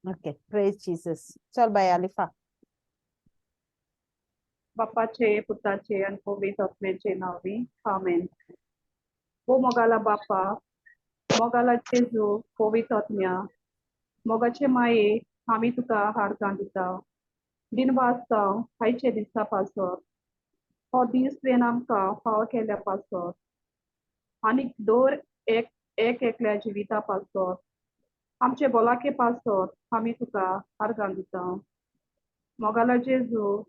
Okay, प्रेज Jesus. चल बाय आलिफा. बापाचे, पुताचे आनी पवित्र आत्म्याचे नांवी, आमेन. ओ मोगाला बापा, मोगाला जेजू, पवित्र आत्म्या, मोगाचे माये, आमी तुका हारगां दिता, दिनवासता आयचे दिसा पासत. हो दीस तुवें आमकां फावो केल्ल्या पासत आनी दर एक एक एकल्या जिविता पासत, आमचे भलायके पासत आमी तुका आर्गां दिता. मोगाला जेजू,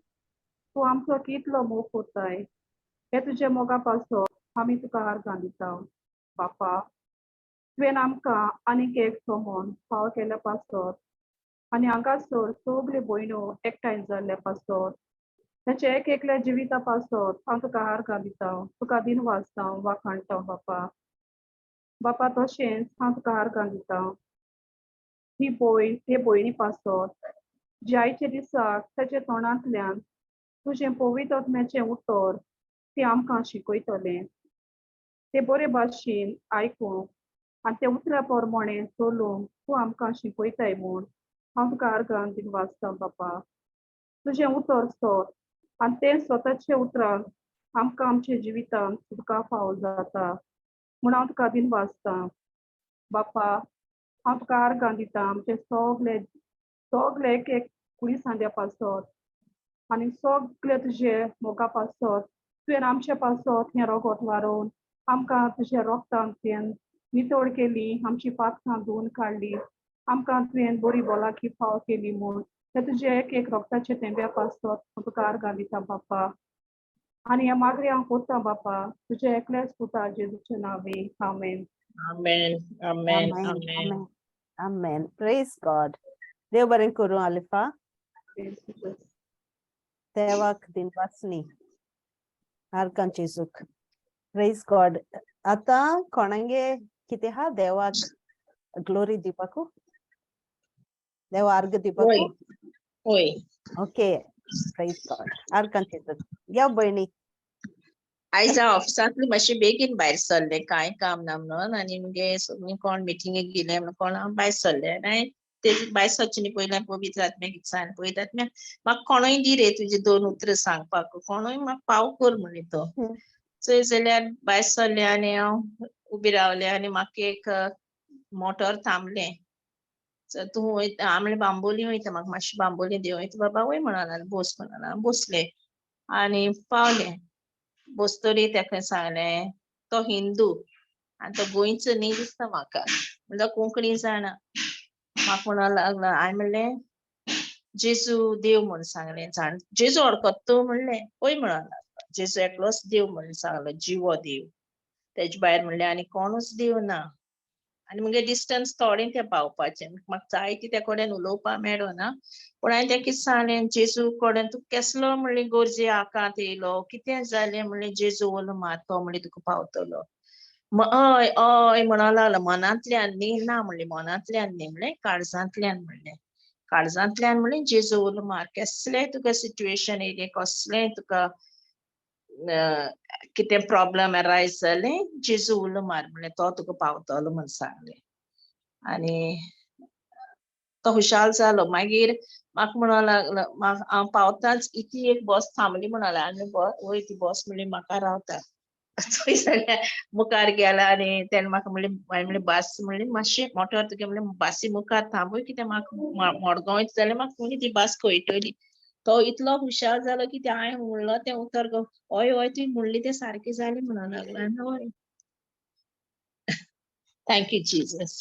तूं आमचो कितलो मोग कोत्ताय, हे तुजे मोगा पासत आमी तुका आर्गां दिता. बापा, तुवें आमकां आनीक एक सोमोन फावो केल्ल्या पासत आनी हांगासर सगल्यो भयण्यो एकठांय जाल्ल्या पासत, ताच्या एक एकल्या जिविता पासत हांव तुका आर्गां दिता, तुका दिनवासता, वाखाणटा बापा. बापा, तशेंच हांव तुका आर्गां दिता ही भयण, हे भयणी पासत, जे आयच्या दिसाक ताच्या तोंडांतल्यान तुजें पवित्र आत्म्याचें उतर तें आमकां शिकयतलें, ते बरे भाशेन आयकूंक आनी ते उतरा प्रमाणें चलूंक तूं आमकां शिकयताय म्हूण हांव तुका आर्गां दिनवासता बापा. तुजें उतर सत आनी तें स्वताच्या उतरान आमकां आमच्या जिवितांत तुका फावो जाता म्हूण हांव तुका दिनवासता बापा. हांव तुका आर्गां दिता आमचे सगले सगले एक एक कुडी सांद्या पासत आनी सगळे तुजे मोगा पासत. तुवें आमचे पासत हें रोगोत वारोवन आमकां तुज्या रोगतान तुवें नितळ केली, आमची पातकां धुवन काडली, आमकां तुवें बरी भलायकी फावो केली म्हूण ते तुजे एक एक रोगताचे तेंब्या पासत हांव तुका आर्गां दिता बापा. आनी ह्या मागणी हांव कोत्ता बापा तुजे एकल्याच पुता जेजूचे नांवी, आमेन. आमेन, आमेन, आमेन. आमेन. प्रेज गॉड. देव बरें करूं आलिफा. देवाक दिनवासनी, आर्गां जेजूक. प्रेज गॉड. आतां कोणागे कितें आहा देवाक ग्लोरी दिवपाकू, देवा आर्ग दिवपाकू? वय. ओके, प्रेज गॉड. आर्गां जेजूक. या भयणी. आयज हांव ऑफिसांतली मातशें बेगीन भायर सरलें, कांय काम ना म्हणून, आनी मगे सगळीं कोण मिटिंगेक गेले म्हणून कोण हांव भायर सरलें. आनी ते भायर सरचे न्ही पयलीं पवित्र आत्म्याक कितें सांग, पवित्र आत्म्या म्हाका कोणूय दी रे तुजे दोन उतरां सांगपाक, कोणूय म्हाका पाव कर म्हणली तो. चोय जाल्यार भायर सरलें आनी हांव उबी रावलें आनी म्हाका एक मोटर थांबलें. तूं वयता? हांव म्हणलें बांबोली वयता, म्हाका मातशें बांबोली देंवयता बाबा. वय म्हणून लागलो, बस म्हणून लागलो. बसलें आनी पावलें. बसतरी तेका सांगलें, तो हिंदू आनी तो गोंयचो न्ही दिसता म्हाका, म्हणल्यार कोंकणी जाणा. म्हाका म्हणूंक लागलो, हांवें म्हणलें जेजू देव म्हूण सांगलें, जाण जेजू वळखता तूं म्हणलें, वय म्हणूंक लागलो. जेजू एकलोच देव म्हूण सांगलो, जिवो देव, तेजे भायर म्हणलें आनी कोणूच देव ना. आनी मगे डिस्टन्स थोडें तें पावपाचें, म्हाका जाय ती त्या कडेन उलोवपाक मेळना, पूण हांवें तेका कितें सांगलें, जेजू कडेन तुका केसलो म्हणलें गरजे आकांत येयलो, कितें जालें म्हणलें, जेजू उलो मार, तो म्हणलें तुका पावतलो. हय हय म्हणूंक लागलो, मनांतल्यान न्ही ना म्हणलें, मनांतल्यान न्ही म्हणलें, काळजांतल्यान म्हणलें, काळजांतल्यान म्हणलें जेजू उलो मार, केसलें तुका सिट्युएशन येयलें, कसलें तुका कितें प्रॉब्लम एरायज जालें, जेजू उलो मार म्हणलें, तो तुका पावतलो म्हूण सांगलें. आनी तो खुशाल जालो. मागीर म्हाका म्हणूंक लागलो, म्हाका हांव पावताच इतली एक बस थांबली म्हणूंक लागलो, आनी वय ती बस म्हणली म्हाका रावता. थंय जाल्यार मुखार गेला आनी तेणें म्हाका म्हणलें, हांवें म्हणलें बस म्हणलें मातशें मोटर तुगे म्हणलें बसी मुखार थांबय, कितें म्हाका मडगांव वयता जाल्यार म्हाका म्हणली ती बस कळटली. तो इतलो हुशार जालो की तें हांवें म्हणलो तें उतर गो, हय हय तुवें म्हणलें तें सारकें जालें म्हणूंक लागलो. आनी हय, thank you Jesus,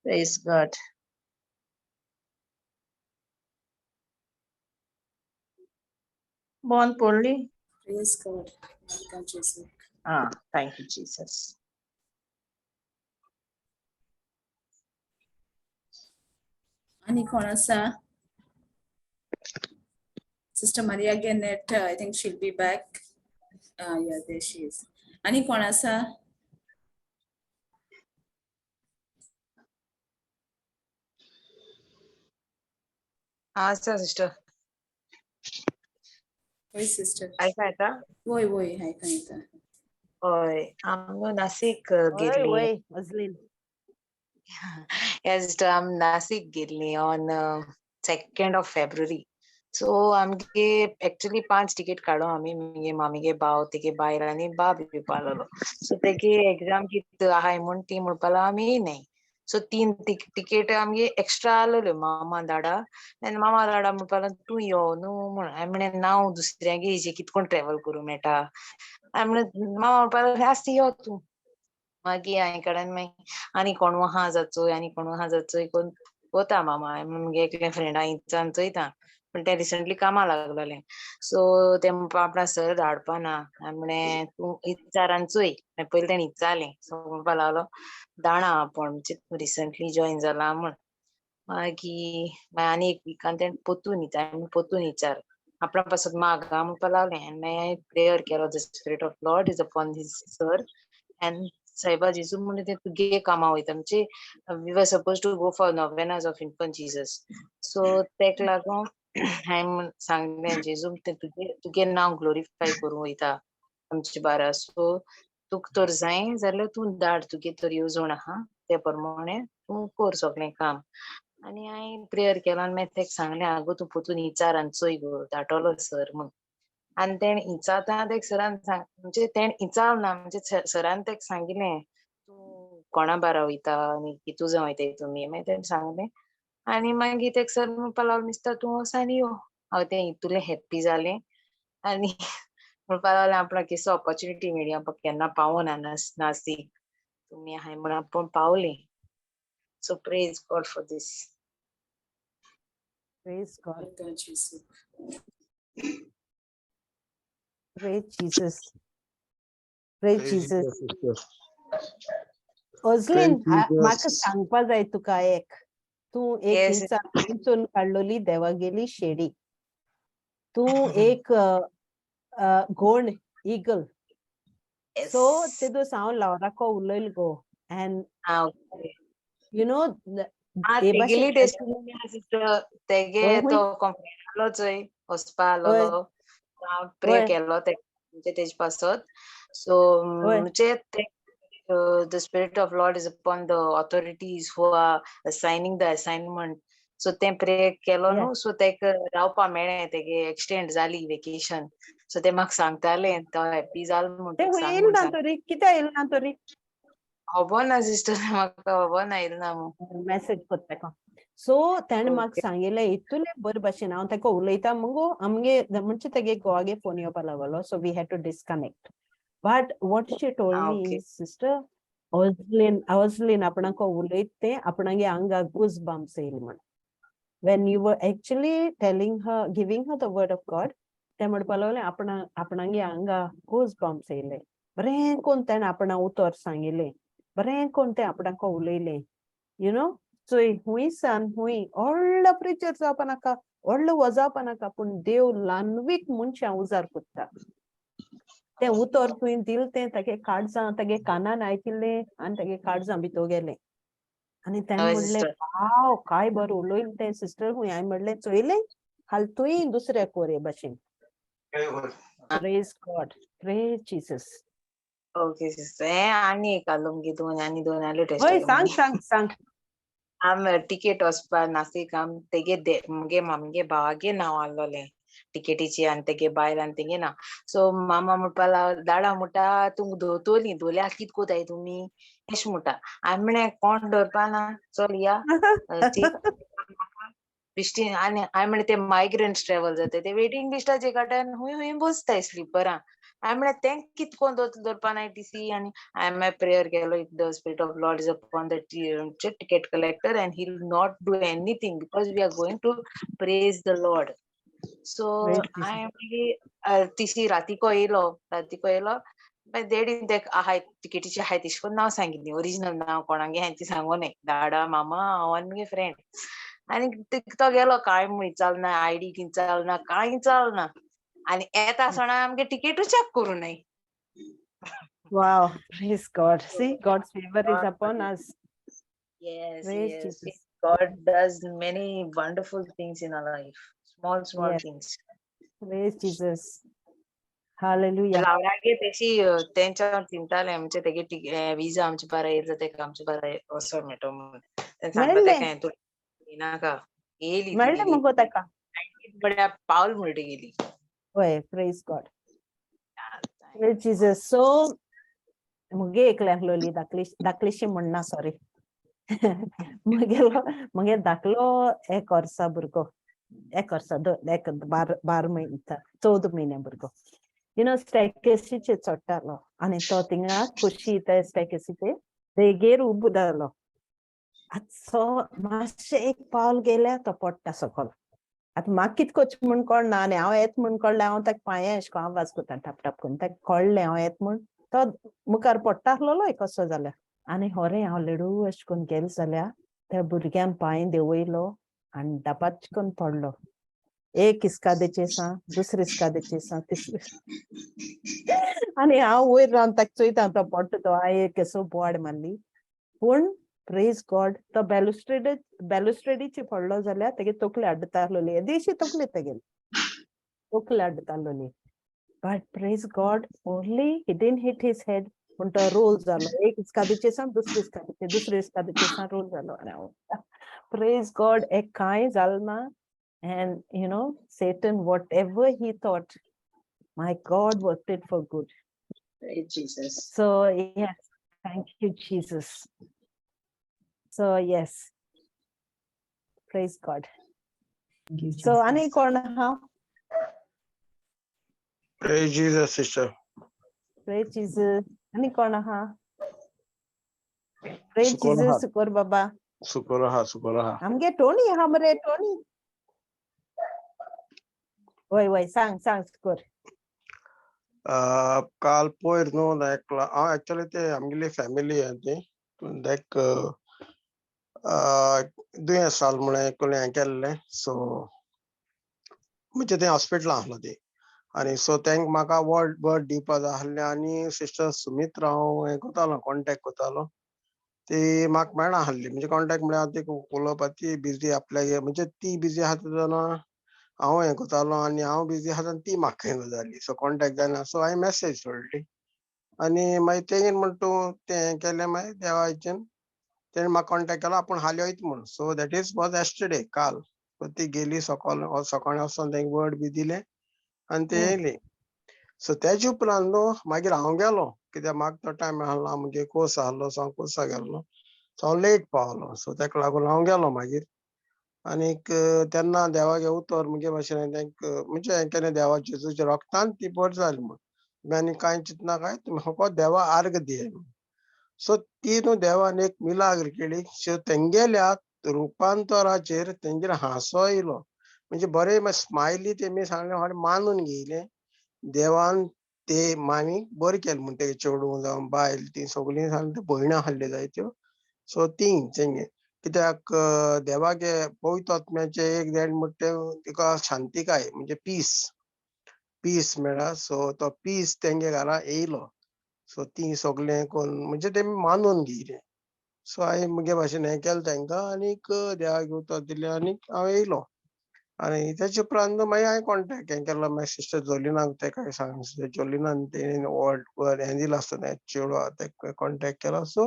praise God. बंद पडली. Praise God. Welcome, Jesus. Ah, thank you Jesus. आनी कोण आसा? Sister Maria Genet, I think she'll be back. Yeah, there she is. आनी कोण आसा? आसा सिस्टर. वय सिस्टर. आयका येता? वय वय आयका येता. हय, आमी न्हू नासीक वय गेल्ली. वय अजलीन. Yes, sister, आमी नासीक गेल्ली on 2nd of February. So आमगे एक्चुअली 5 टिकेट काडो आमी. मुगे मामीगे भाव, तेगे बायल आनी बाब येवपा आहलोलो. सो तेगे एग्जाम कित आहाय म्हूण ती म्हणपा लागलो आमी येयनाय. सो 3 टिकेट आमगे एक्स्ट्रा आहलोल्यो. मामा धाडा आनी मामा धाडा म्हणपा लागलो तूं यो न्हू म्हूण. हांवें म्हणलें ना, हांव दुसऱ्यांगे हेजे कित कोण ट्रॅवल करूं मेळटा? हांवें म्हणलें, मामा म्हणपा लागलो आसती यो तूं. मागीर हांवें कडेन मागीर आनी कोण आहा जाचोय आनी कोण आहा जाचोय कोण वता मामा. हांवें मुगे एकले फ्रेंडा इचान चोयता, पूण ते रिसंटली कामां लागलेले. सो ते म्हणपा आपणा सर धाडपा ना. हांवें म्हणलें तूं इचार आनी चोय. मागीर पयलीं तेणें इचारलें. सो म्हणपा लागलो जाणा आपूण म्हणजे तूं रिसंटली जॉईन जाला म्हूण. मागीर मागीर आनी एक विकान तेणें पोतून विचार. हांवें पोतून विचार, आपणा पासत माग आं म्हणपा लागलें. आनी मागीर हांवें प्रेयर केलो, the spirit of Lord is upon his sir and सायबा जेजू म्हणून ते तुगे कामां वयता. म्हणजे we were suppose to go for novenas of Infant Jesus. So तेक लागून हांवें सांगलें, जेजू, ते तुगे नांव ग्लोरिफाय करूं वयता आमचे बारा. सो तुका तर जाय जाल्यार तूं धाड, तुगे तर येवजण आहा ते प्रमाणे तूं कर सगळें काम. आनी हांवें प्रेयर केलो आनी मागीर तेका सांगलें, आगो तूं पोतून विचार आनी चोय गो, धाडटलो सर म्हूण. आनी तेणें विचारता तेका सरान सांग, म्हणजे तेणें विचारना ना, म्हणजे सरान तेका सांगिल्लें तूं कोणा बारा वयता आनी कितू जाण वयताय तुमी. मागीर तेणें सांगलें आनी मागीर तेका सर म्हणपा लागलो, मिस्टर तूं वच आनी यो. हांव तें हितूलें हॅप्पी जालें आनी म्हणपा लागलें आपणाक केसो ऑपॉर्च्युनिटी मेळ्ळी, आपूण केन्ना पावना नासीक, तुमी आहाय म्हूण आपूण पावलीं. So praise God for this. Praise God. God Jesus. Praise Jesus. Praise Praise Jesus. sister. Ozlin, Praise म्हाका Jesus. सांगपा जाय तुका एक. तूं एक Yes. विंचून काडलोली देवागेली शेडी. तूं एक घोण, इगल. सो ते दिवस हांव लावराको उलयल गो and ah, okay. You know ah, हे तेगेली भाशेन टेस्टिमोनी आहा सिस्टर. तेगे होय, होय. तो कंप्लेन आलो चोय वचपा आलोलो, हांव प्रे केलो ते म्हणजे तेजे पासत. सो म्हणजे ते the spirit of Lord is upon the authorities who are assigning the assignment. So तें प्रे केलो न्हू, सो तेका रावपा मेळ्ळें, तेगे एक्सटेंड जाली वेकेशन. सो ते म्हाका सांगताले, तो हॅप्पी जालो म्हूण. ते तुका सांग येयल म्हूण ना सांग. तरी कित्याक येयल ना तरी? खबर ना सिस्टर, म्हाका खबर ना येयल ना म्हूण. मॅसेज कोत्ता तेका. सो तेणें म्हाका सांगिल्लें इतूलें बरे भाशेन. हांव तेका उलयता मुगो, आमगे म्हणजे तेगे घोवागे फोन येवपा लागलो, so we had to disconnect. But what she told me, sister Ozlin, Ozlin आपणाक उलयत तें आपणागे आंगाक गूज बम्प्स येयली म्हण when you were actually telling her, giving her the word of God. तें म्हणपा लागलें आपणा आपणागे आंगा गूज बम्प्स येयले. बरें कोण तेणें आपणा उतर सांगिल्लें, बरें कोण तें आपणाक उलयलें. You know, चोय हुंय सान हुंय व्हडलो प्रिचर जावपा नाका, व्हडलो वजावपा नाका, पूण देव ल्हानवीक मनशां उजार कोत्ता. तें उतर तुवें दिल तें तागे काळजां, तागे कानान आयकिल्लें आनी तागे काळजां भितर गेलें. आनी तेणें म्हणलें, सिस्टर. वाव, काय बरें उलयलें तें सिस्टर. खूंय हांवें म्हणलें चोयलें हाल तुंय दुसऱ्या कोरे भाशेन. Praise God, praise Jesus. Okay sister. हें आनी एक आलो मुगे, दोन आनी दोन आलो. हय, सांग सांग सांग. आम टिकेट वचपा नासीक, आम तेगे मुगे मामगे भावागे नांव आसलोलें टिकेटीची आनी तेगे बायल आनी तेगे नांव. सो मामा म्हणपा लागलो, दाडा म्हणटा तुमकां दवरतली, दवरल्यार कित कोताय तुमी अशें म्हणटा. हांवें म्हणलें कोण दवरपा ना, चल या. बेश्टी. आनी हांवें म्हणलें ते मायग्रंट्स ट्रॅवल जाता, ते वेटिंग लिस्टाचे काडटाय आनी हुंय हुंय बसताय स्लिपरां. हांवें म्हणलें तेंक कित कोण दवरपा नाय टिसी. आनी हांवें मागीर प्रेयर केलो, the spirit of Lord is upon the ticket collector and he will not do anything because we are going to praise the Lord. So Praise Jesus. हांवें मागीर टिसी रातीको येयलो, रातीको येयलो. मागीर देडीन ते आहाय टिकेटीचे आहाय तेश कोन्न नांव सांगिल्लीं, ओरिजिनल नांव कोणागे हांवें ती सांगो न्हय. दाडा मामा, हांव आनी मुगे फ्रेंड. आनी तो गेलो, कांय म्हूण विचारना, आयडी विचारना, कांय विचारना. आनी येता आसतना आमगे टिकेटूय चॅक करूं नाय. Wow, praise God. See, God's favor is upon us. Praise Jesus. God does many wonderful things in our life. Small, small things. Praise Jesus. Hallelujah. लावरागे तेशी तेंच्या हांव चिंतालें म्हणजे तेगे विजा आमचे बारा येयलो तेका आमचे बारा वचोन मेळटो म्हणून. तें सांगता मेळ्ळें. तेका तूं येनाका येयली ती मेळ्ळें गेली. मुगो ताका. बड्या पावल म्हणटा गेली. वय, praise God, praise Jesus. So मुगे एकलें आसलोली धाकली, धाकलीशी म्हणना, सॉरी, मुगेलो मुगे धाकलो एक वर्सा भुरगो, एक वर्सा एक 12 म्हयने, 14 म्हयने भुरगो, you know, स्टॅकेसीचेर चडटालो आनी तो थिंगा खुशी त्या स्टॅकेसीचे देगेर उबो जालो. आतां मातशें एक पावल गेल्यार तो पडटा सकल. आतां म्हाका कित करचें म्हूण कळना आनी हांव येत म्हूण कळ्ळें. हांव ताका पांये अशें करून आवाज करता, टप टप करून. ताका कळ्ळें हांव येत म्हूण. तो मुखार पडटा आसलेलो कसो जाल्यार. आनी होरें हांव लेडू अशें करून गेलें जाल्यार त्या भुरग्यान पांय देंवयलो आनी डपाच करून पडलो. एक इस्कादेचे सा, दुसरे इस्कादेचे सा, तिसरे. आनी हांव वयर रावन ताका चोयता तो पडटा तो. हांवें केसो बोड मारली, पूण प्रेज गॉड, तो बॅलुस्ट्रेडीचे पडलो जाल्यार तेगे तकली आड्डता आसलोली, येदीशी तकली तेगेली, तकली आड्डता आसलोली. But praise God, only he didn't hit his head. पूण तो रोल जालो एक इस्कादीचे सान दुसरे इस्कादीचे, दुसरे इस्कादीचे सान रोल जालो. आनी हांव प्रेज गॉड, एक कांय जालें ना. And Satan, whatever he thought, my God worked it for good. Praise Jesus. So yes, thank you, Jesus. So yes, praise God. Thank you, So Jesus. आनी कोण आहा? Praise Jesus, sister. Praise Jesus. आनी कोण आहा? Praise सुकोर Jesus. आहा. सुकोर बाबा. सुकोर आहा, सुकोर आहा. आमगे टोनी आहा मरे, टोनी. वय वय, सांग सांग सुकोर. काल पयर न्हू लायक हांव एक्चुअली ते आमगेली फॅमिली आहा ती लायक दुयेंस जाल म्हळें कोणी हें केल्लें. सो म्हणजे तें हॉस्पिटलां आसलो ती आनी सो तेंक म्हाका वर्ड दिवपा जाय आसलें. आनी सिस्टर सुमित्रा हांव हें करतालो, कॉन्टेक्ट करतालो. ती म्हाका मेळना आसली. म्हणजे कॉन्टेक्ट म्हळ्यार ती उलोवपा ती बिजी आपल्यागे, म्हणजे ती बिजी आसा तेन्ना हांव हें करतालो आनी हांव बिजी आसा तेन्ना ती म्हाका हें जाली. सो कॉन्टेक्ट जायना. सो हांवें मॅसेज सोडली आनी मागीर तेणेन म्हण तूं तें हें केलें. मागीर देवा इच्छेन तेणें म्हाका कॉन्टेक्ट केलो, आपूण हाली वयता म्हूण. So that is was yesterday, काल. सो ती गेली सकाळ सकाळीं वचोन तेंका वर्ड बी दिलें आनी ते येयली. सो तेजे उपरांत न्हू मागीर हांव गेलो, कित्याक म्हाका तो टायम आसलो, मुगे कोर्स आहलो. सो हांव कोर्साक गेल्लो, सो हांव लेट पावलो. सो तेका लागून हांव गेलो मागीर. आनीक तेन्ना देवागे उतर मुगे भाशेन तेंक म्हणजे हें केलें, देवा जेजूच्या रोगतान ती बरी जाली म्हूण. तुमी आनी कांय चिंतनाकाय, तुमी फकत देवा आर्ग दियाय म्हूण. सो ती न्हू देवान एक मिलाग्र केली. सो तेंगेल्या रुपांतराचेर तेंगेर हांसो येयलो, म्हणजे बरें स्मायली. तेमी सांगलें हय, मानून घेयलें देवान ते मामीक बरें केलें म्हूण. तेगे चेडूं जावं बायल ती सगळीं सांगलें, भयणां आहल्यो जायत्यो. सो ती तेंगे कित्याक देवागे पवित्र आत्म्याचें एक देण म्हणटा तें तिका शांतिकाय, म्हणजे पीस, पीस मेळ्ळा. सो तो पीस तेंगे घरा येयलो. सो ती सगळें करून म्हणजे तेमी मानून घेयलें. सो हांवें मुगे भाशेन हें केलें तेंकां आनीक देवाक उतर दिलें आनीक हांव येयलो. आनी तेचे उपरांत मागीर हांवें कॉन्टेक्ट हें केलो मागीर सिस्टर जोलिनाक. तेका सांग, सिस्टर जोलिनान तेणेन वर्ड हें दिलां आसता तें चेडवा तेका कॉन्टेक्ट केलो. सो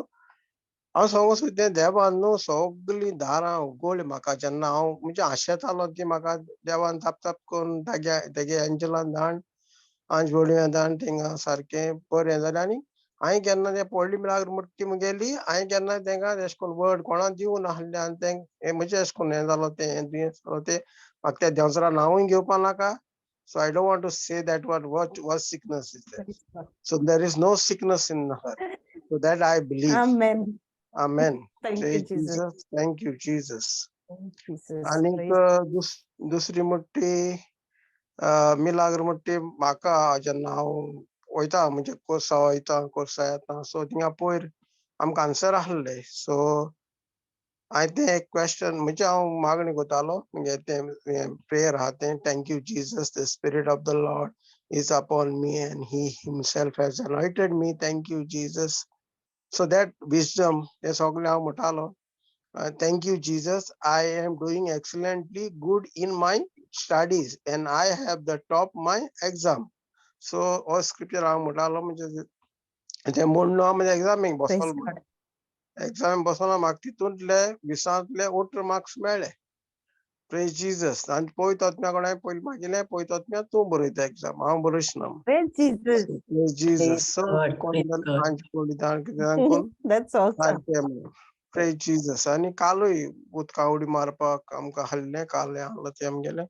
हांव सांगू सोदता, देवान न्हू सगळीं दारां उगडलीं म्हाका. जेन्ना हांव म्हणजे आशेतालो ती म्हाका देवान ताप ताप करून तागे तेगे एंजलान धाड, आंज बोडव्या धाड, थिंगा सारकें बरें जालें. आनी हांवें केन्ना तें पडली मिलाग्र मुर्ती मुगेली, हांवें केन्ना तेंका एशें करून वर्ड कोणा दिवूं नासलें. आनी तें म्हणजे एशें करून हें जालो, तें दुयेंस जालो, तें म्हाका त्या देंवचारा नांवूय घेवपा नाका. So I don't want to say that what sickness is there. So there is no sickness in her, so that I believe. Amen. Amen. Thank you, Praise Jesus. Jesus. Thank you, Jesus. Thank you, Jesus. आनीक दुसरी म्हणटा ती मिलाग्र म्हणटा ती म्हाका जेन्ना हांव वयता, म्हणजे कोर्सा वयता, कोर्सा येता, सो थिंगा पयर आमकां आन्सर आहले. सो हांवें तें एक क्वेश्चन, म्हणजे हांव मागणी करतालो, म्हणजे तें प्रेयर आहा तें, "Thank you, Jesus, the Spirit of the Lord is upon me and he himself has anointed me. Thank you, Jesus." So that wisdom तें सगळें हांव म्हणटालो, "Thank you, Jesus, I am doing excellently good in my studies and I have the top my exam." So हो scripture हांव म्हणटालो म्हणजे तें म्हणून हांव म्हणजे एग्जामीक Praise बसलो. God. एग्जामीक बसलो, म्हाका तितूंतले 20तांतले 18 मार्क्स मेळ्ळे. प्रेज जीजस. आनी पवित्र आत्म्या कडेन पयलीं मागिलें, पवित्र आत्म्या तूं बरयता एग्जाम, हांव बरयच ना. Praise Jesus. Praise Jesus. Praise so God, कोण praise God. आंज पडली कितें करून That's awesome. सारकें म्हणून. प्रेज जीजस. आनी कालूय उदका उडी मारपाक आमकां हाडलें, काल हें आहलो तें आमगेलें.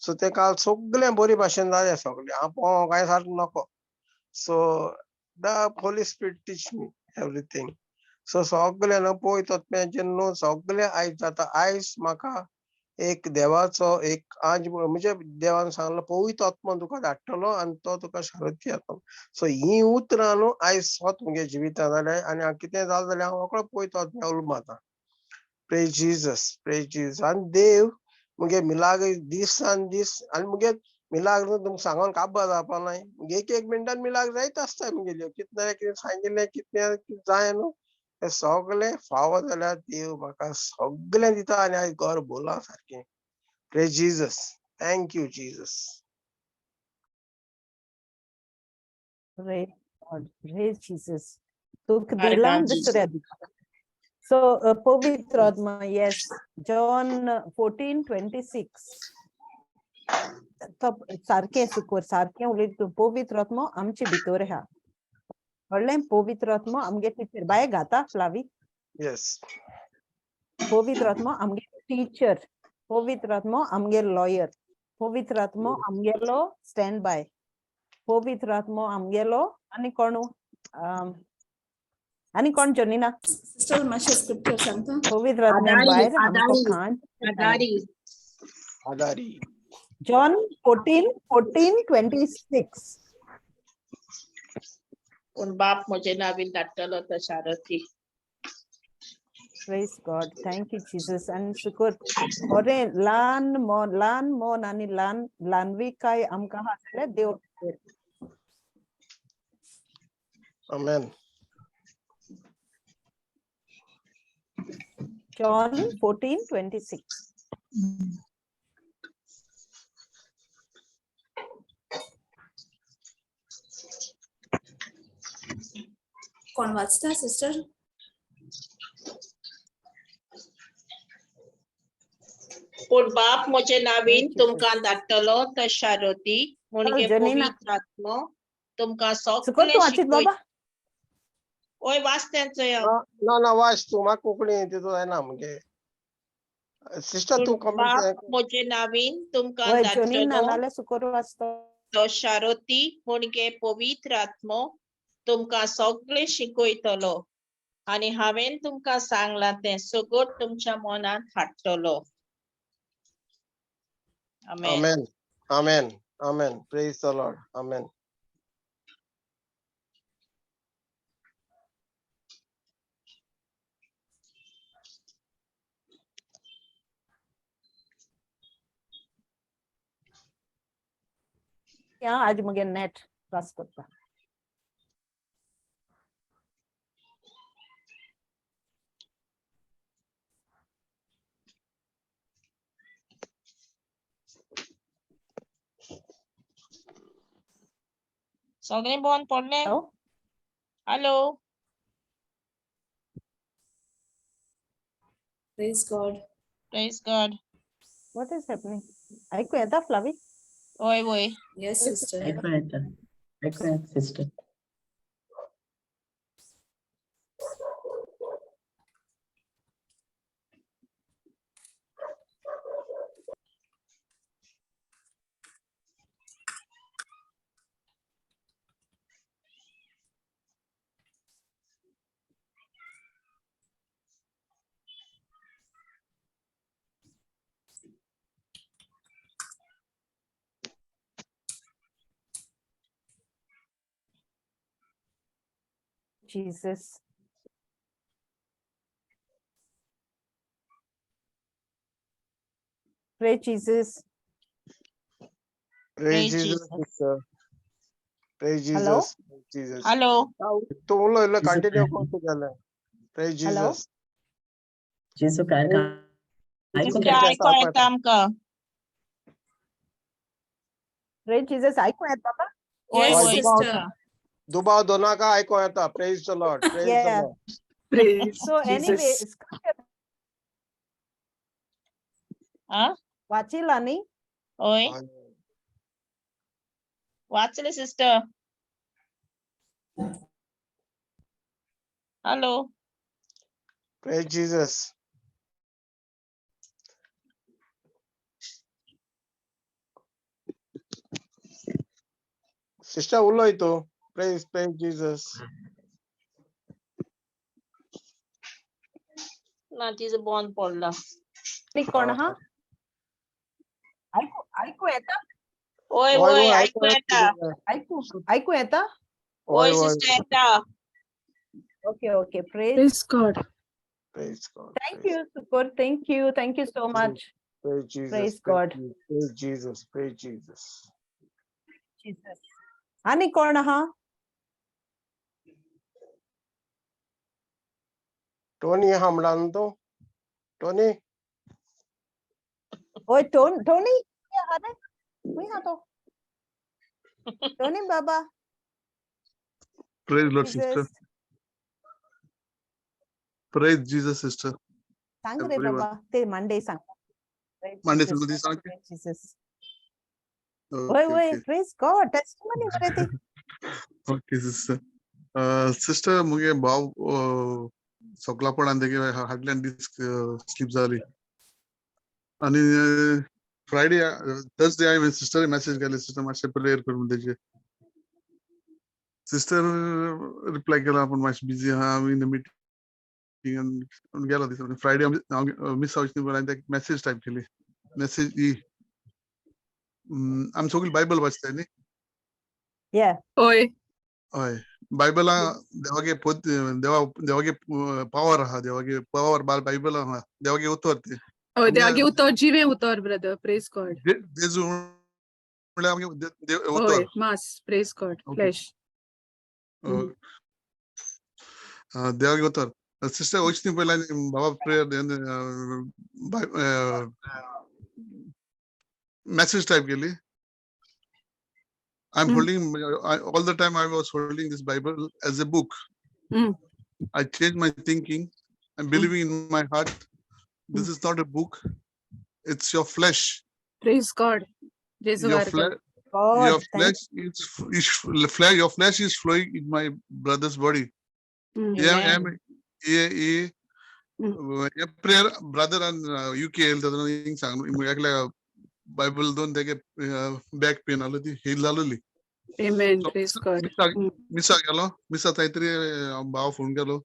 सो तें काल सगळें बरी भाशेन जालें सगळें, हांव पोवंक कांय सारकें नको. So the Holy Spirit teach me everything. So सगळें न्हू पवित्र आत्म्याचें न्हू सगळें आयज जाता. आयज म्हाका एक देवाचो एक आज म्हणजे देवान सांगलो पवित्र आत्मा तुका धाडटलो आनी तो तुका शारती येतलो. सो ही उतरां न्हू आयज स्वत मुगे जिवितां जालें आनी हांव कितें जालें जाल्यार हांव रोकडो पवित्र आत्म्या उलो. Praise Jesus, praise Jesus. आनी देव मुगे मिलाग्र दिसान दीस आनी मुगे मिलाग्र तुमकां सांगोन काबार जावपा नाय. मुगे एक एक मिनटान मिलाग्र जायत आसता मुगेल्यो, कितें ना कितें सांगिल्लें कितें जाय न्हू तें सगळें फावो जाल्यार देव म्हाका सगळें दिता आनी आयज घर भरलां सारकें. Praise Jesus, thank you Jesus. Praise God. Praise Jesus. तुका Hare दिलां God, दुसऱ्या दिसा. So, पवित्र आत्मा, yes, John 14:26. तो सारकें सुकोर सारकें उलयता तूं. पवित्र आत्मो आमचे भितर आहा. कळ्ळें? पवित्र आत्मो आमगे टिचर बाय घाता फ्लावी. येस. पवित्र आत्मो आमगे टिचर, पवित्र आत्मो आमगे लॉयर, पवित्र आत्मो आमगेलो स्टँड बाय, पवित्र आत्मो आमगेलो आनी कोणू आनी कोण जोनिना? सिस्टर, मातशें स्क्रिप्चर सांगता. पवित्र आत्म्या आदारी, भायर आमकां आदारी. कांय आदारी. आदारी. John 14:26. पूण बाप म्हजे नावीन धाडटलो तो शारती. Praise God. Thank you, Jesus. आनी शुकर बरें ल्हान मन, ल्हान मन आनी ल्हान ल्हानविकाय आमकां आहा जाल्यार देव आमेन. John 14:26. कोण वाचता सिस्टर? पूण बाप म्हजे नावीन Thank you, तुमकां धाडटलो तो शारती म्हणजे जनीना. पवित्र आत्मो तुमकां सुकोर सगळें तूं वाचीत शिकय. बाबा. ओय वाचतें चोय हांव. ना ना, वाच तूं, म्हाका कोंकणी तितून जायना मुगे. सिस्टर तूं पूण बाप कमेंट. म्हजे नावीन तुमकां वय जोनीना धाडटलो नाल्यार सुकोर वाचतो. तो शारती म्हणजे पवित्र आत्मो तुमकां सगळें शिकयतलो आनी हांवें तुमकां सांगलां तें सगळं तुमच्या मनांत हाडटलो. आमेन. आमेन, आमेन, आमेन. Praise the Lord. आमेन. या आज मुगे नेट क्लास करता. सगळें बंद पडलें. Hello. Hello. Praise God. Praise God. What is happening? आयकू येता फ्लावी? वय वय. Yes sister. ऐकू येता, ऐकू येता sister. Jesus. Pray Jesus. Praise Praise Jesus. Jesus. Praise Hello? Jesus. Jesus. Hello. तूं उलय उलय Jesus. Continue कर तुगेलें. प्रेज Hello? Jesus. जेजू काय ऐकूंक सिस्टर, येता. आयको येता आमकां. Pray Jesus. आयकू येता बाबा? Yes, होय, sister. दुबाव दोनाका आयको येता. Praise the Lord, praise the Yeah. Lord. Praise So anyway, Jesus. Scripture आ वाचिला न्ही? होय वाचले sister. Hello. Praise Jesus. Sister उलय तूं. Praise, praise Jesus. ना, तिजो बंद पडला. नी कोण आहा? आयकू आयकू येता? होय वय वय, वय, आयकू येता. आयकू आयकू येता? होय वय वय. सिस्टर, येता. Okay okay, praise. Praise God. Praise God. Thank you Sukor, thank you, thank you so much. Praise Jesus. Praise God. Praise Jesus, praise Jesus. Jesus. आनी कोण आहा? टोनी आहा म्हणला न्हू तूं? टोनी. ओय टोनी आहा रे? खंय आहा तो? टोनी बाबा. Praise Lord, sister. Jesus. Praise Jesus, sister. सांग रे Everyone. बाबा, ते मांडे सांग. मांडे सांगता ती सांग. जीसस. वय Okay, वय, okay. Praise God, testimony मरे ती. Okay, sister. Sister, मुगे भाव सोकलापणान तेगे हाडल्यान डिस्क स्लीप जाली आनी फ्रायडे, थर्सडे हांवें सिस्टर मॅसेज घाली, सिस्टर मातशें प्रेयर कर म्हणून. तेजे सिस्टर रिप्लाय केला, पूण मातशें बिजी आहा, हांव इन the meeting गेलो दिसा. फ्रायडे हांव मिस जावची न्ही म्हणून हांवें ताका मॅसेज टायप केली. मॅसेज ही, आमी सगळी बायबल वाचताय न्ही? Yeah. होय. हय, बायबला देवागे पोत, देवा देवागे पावर आहा, देवागे पावर बायबला आहा, देवागे उतर ते. होय, देवागे उतर जिवें उतर ब्रदर, प्रेज गॉड. जेजू म्हणल्यार आमगे होय उतर. मास, प्रेज गॉड. Okay. Flash. देवागे उतर. सिस्टर, वचनी पयलीं बाबा प्रेयर मॅसेज टायप केली. I'm holding all the time I was holding this Bible as a book. I changed my thinking. I'm believing in my heart. This is not a book. It's your flesh. Praise God. Jesu Your गारकल. Flesh, God, your thank flesh is flesh, your flesh is flowing in my brother's body. Yeah, Amen. yeah, yeah. Prayer brother and UK हिंग सांग एकल्या Bible दोन तेगे back pain आलो, ती hill जालोली. Amen. Praise God. मिसाक मिसाक गेलो, मिसा थंय तरी भाव फोन केलो.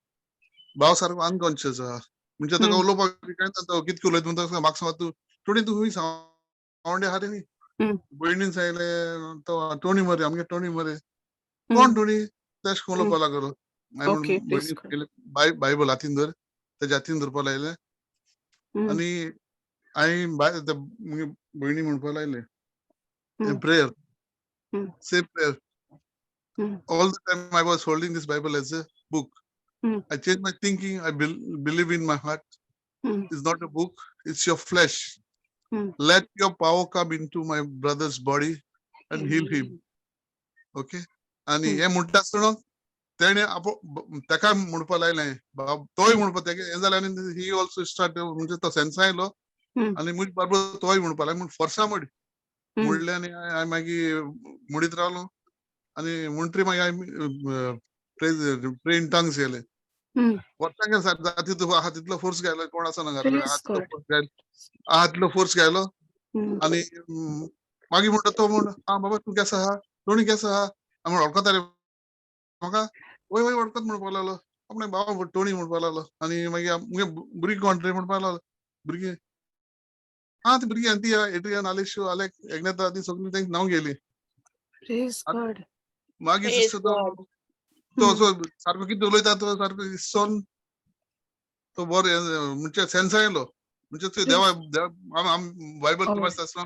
भाव सारको अनकॉन्शियस आहा, म्हणजे ताका उलोवपाक काय ना, तो कितके उलयता म्हणटा, म्हाका सांग तूं टोणी, तूं खंय सांवड्या आहा रे न्ही? भयणीन सांगलें, तो टोणी मरे, आमगे टोणी मरे. कोण टोणी तेश उलोवपाक लागलो. Okay, praise God. Bible हातीन धर, तेज्या हातीन धरपाक लायलें आनी हांवें मुगे भयणी म्हणपाक लायलें prayer, same prayer. All the time I was holding this Bible as a book. I changed my thinking. I believe in my heart. It's not a book. It's your flesh. Let your power come into my brother's body and heal him. Okay. आनी हे म्हणटा आसतना तेणे ताका म्हणपाक लायलें, बाब तोय म्हणपाक तेगे हें जालें आनी he also start, म्हणजे तो सेन्सा आयलो आनी म्हजे बरोबर तोय म्हणपाक लागलो, म्हूण फोर्सा म्हण म्हणलें आनी हांवें मागीर म्हणीत रावलो आनी म्हणटरी मागीर हांवें प्रे इन टंग्स गेले. वर्सां गेले सारकें जाता तितलो आहा तितलो फोर्स घालो, कोण आसा ना घरा कडेन, आहा Praise तितलो God. Force घालो, आहा तितलो फोर्स घालो आनी मागीर म्हणटा तो म्हण, आं बाबा तूं केसो आहा, टोणी केसो आहा? हांव म्हण वळखता रे म्हाका? वय वय, वळखत म्हणपाक लागलो. आपणे बाबा टोणी म्हणपाक लागलो आनी मागीर मुगे भुरगीं कोण रे म्हणपाक लागलो. भुरगीं आं ती भुरगीं ती एड्रियन, आलेशो, आलेक, एग्नेता, ती सगळीं तेंक नांव गेली. Praise God. मागीर Praise sister तो God. तो असो सारको कितें उलयता तो सारको इसोन तो बरो, म्हणजे सेन्स आयलो, म्हणजे ते देवा आम बायबल वाचता आसतना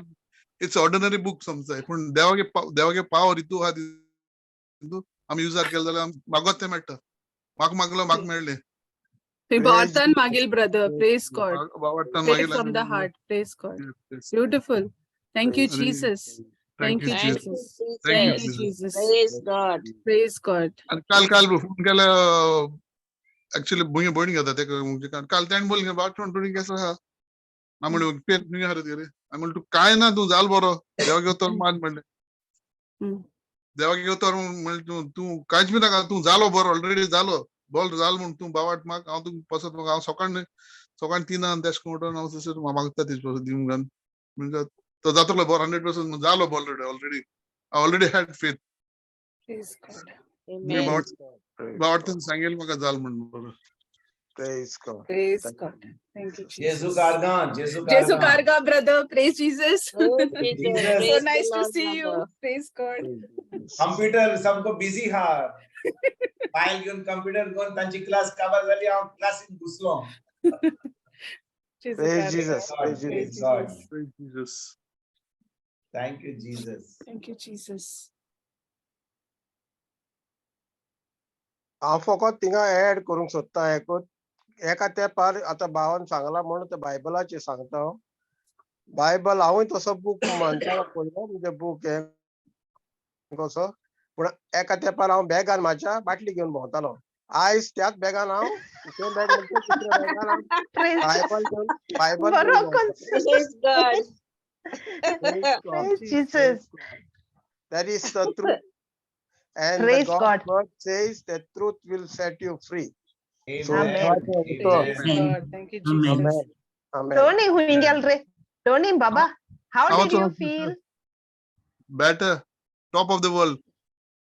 it's ordinary book समजाय, पूण देवागे देवागे पावर हितू आहा तितू आमी युजार केलो जाल्यार मागत तें मेळटा. म्हाका मागलो, म्हाका मेळ्ळें. तुम्ही Praise भावार्थान Jesus. मागील brother, praise God. भावार्थान Pray मागील. from the heart, praise God. Beautiful, thank you आणि Jesus. Thank you, Thank you Jesus. Thank you Thank you, Jesus. Jesus. Praise God. Praise God. आनी काल काल फोन केल्या actually भुंय भयणी घेता तेका म्हणजे काल तेणें बोल बाटण तुणी केसो आहा हांव म्हणलें पेर खंय आहा रे तुगेले? हांवें म्हणलें तूं कांय ना तूं जाल बरो देवाक घेवतो मान म्हणलें. देवाक घेवतो म्हणलें तूं तूं कांयच बी नाका तूं जालो बरो ऑलरेडी जालो बोल जाल म्हूण तूं बावाट माग हांव तुका पसत माग हांव सकाळ सकाळ तिनान तेश करून उठोन हांव तशें मागता तेज पसत दिवंक घाल म्हणजे तो जातलो बरो 100% जालो already already I already had faith. Praise God. Amen. Praise God. Praise बावार्थान God. सांगेल म्हाका जाल म्हण बरो. Praise God. Praise Thank God. Thank you, Jesu Jesus. Karga, Jesu Jesu Karga. Karga, brother. Praise Jesus. Praise Jesus. Jesus. So Praise the nice to Lord, see you. brother. Praise God. Jesus. Computer सामको busy हा. File घेवन computer घेवन तांची class काबार जाली हांव क्लासीन घुसलो. Jesu Praise Karga. Jesus. God, Praise praise Jesus. God. Jesus. Praise Jesus. Thank you, Jesus. Thank you, Jesus. हांव फकत थिंगा एड करूंक सोदता एकूच एका तेंपार आतां भावान सांगलां म्हणून ते बायबलाचेर सांगता हांव. बायबल हांवूय तसो बूक मानतालो पयलो म्हणजे बूक हे कसो पूण एका तेंपार हांव बॅगान म्हाज्या बाटली घेवन भोंवतालो. आयज त्याच बॅगान हांव ते बॅग म्हणजे दुसऱ्या बॅगान हांव Praise Bible घेवन बायबल बरो घेवन भोंवता. Praise God. Praise God. Praise Praise Jesus. God. That is the truth. And the Praise God's God. word says the truth will set you free. So Amen. Amen. Praise Amen. God. Thank you, Amen. Jesus. Amen. Amen. Tony हुंगेल रे. Tony Baba, how हांव did you तो feel? Better, top of the world.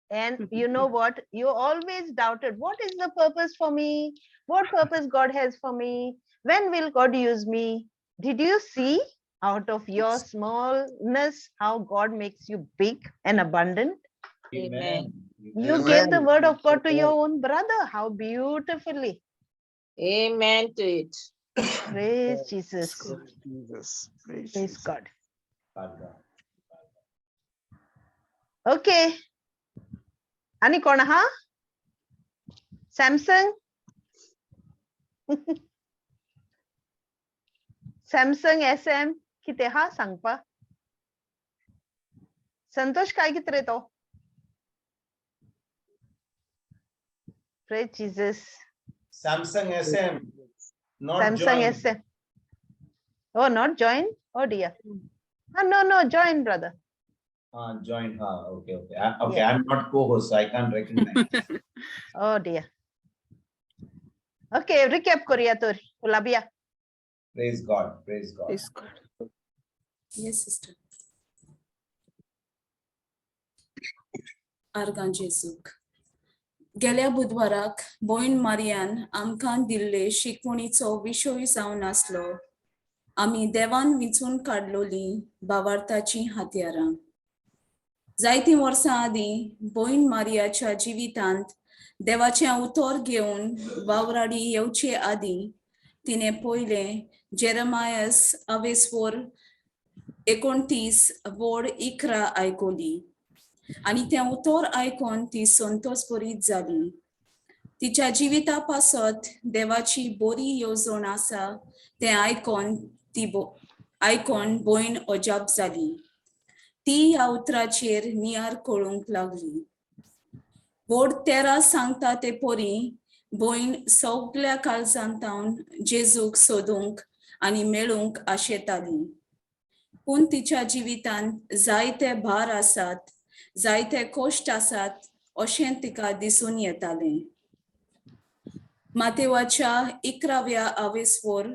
And you know what? You always doubted, what is the purpose for me? What purpose God has for me? When will God use me? Did you see out of your smallness how God makes you big and abundant? Amen. You gave the Amen. word of God to your Amen. own brother. How beautifully. Amen to it. Praise Jesus. Praise Jesus. Praise Praise Jesus. God. Karga. Okay. आणि कोण हा? Samsung? Samsung SM कितें हा सांगपा? संतोष काय कितें रे तो? Praise Jesus. Samsung SM, not Samsung join. SM. Oh, not join? Oh dear. Ah, no, no, join, brother. Ah, join. Ah, okay, okay. Okay, Yeah. I'm not co-host, so I can't recognize. Oh dear. Okay, recap करूया तर गुलाबिया. Praise God. Praise God. Praise God. Yes, sister. आर्गां जेजूक. गेल्या बुधवाराक भयण मारियान आमकां दिल्ले शिकवणीचो विशय जावन आसलो आमी देवान विंचून काडलोली भावार्थाचीं हत्यारां. जायतीं वर्सां आदीं भयण मारियाच्या जिवितांत देवाचें उतर घेवन वावराडी येवचे आदीं तिणें पयलें जेरमायस अवेस्वोर 29 वड 11 आयकली आनी तें उतर आयकून ती संतोष बरीच जाली. तिच्या जिविता पासत देवाची बरी येवजण आसा तें आयकून ती आयकून भयण अजाप जाली. ती ह्या उतराचेर नियार कळूंक लागली. वड 13 सांगता ते परी भयण सगल्या काळजांतावन जेजूक सोदूंक आनी मेळूंक आशेताली. पूण तिच्या जिवितांत जायते भार आसात, जायते कश्ट आसात अशें तिका दिसून येतालें. मातेवाच्या 11व्या आवेसवर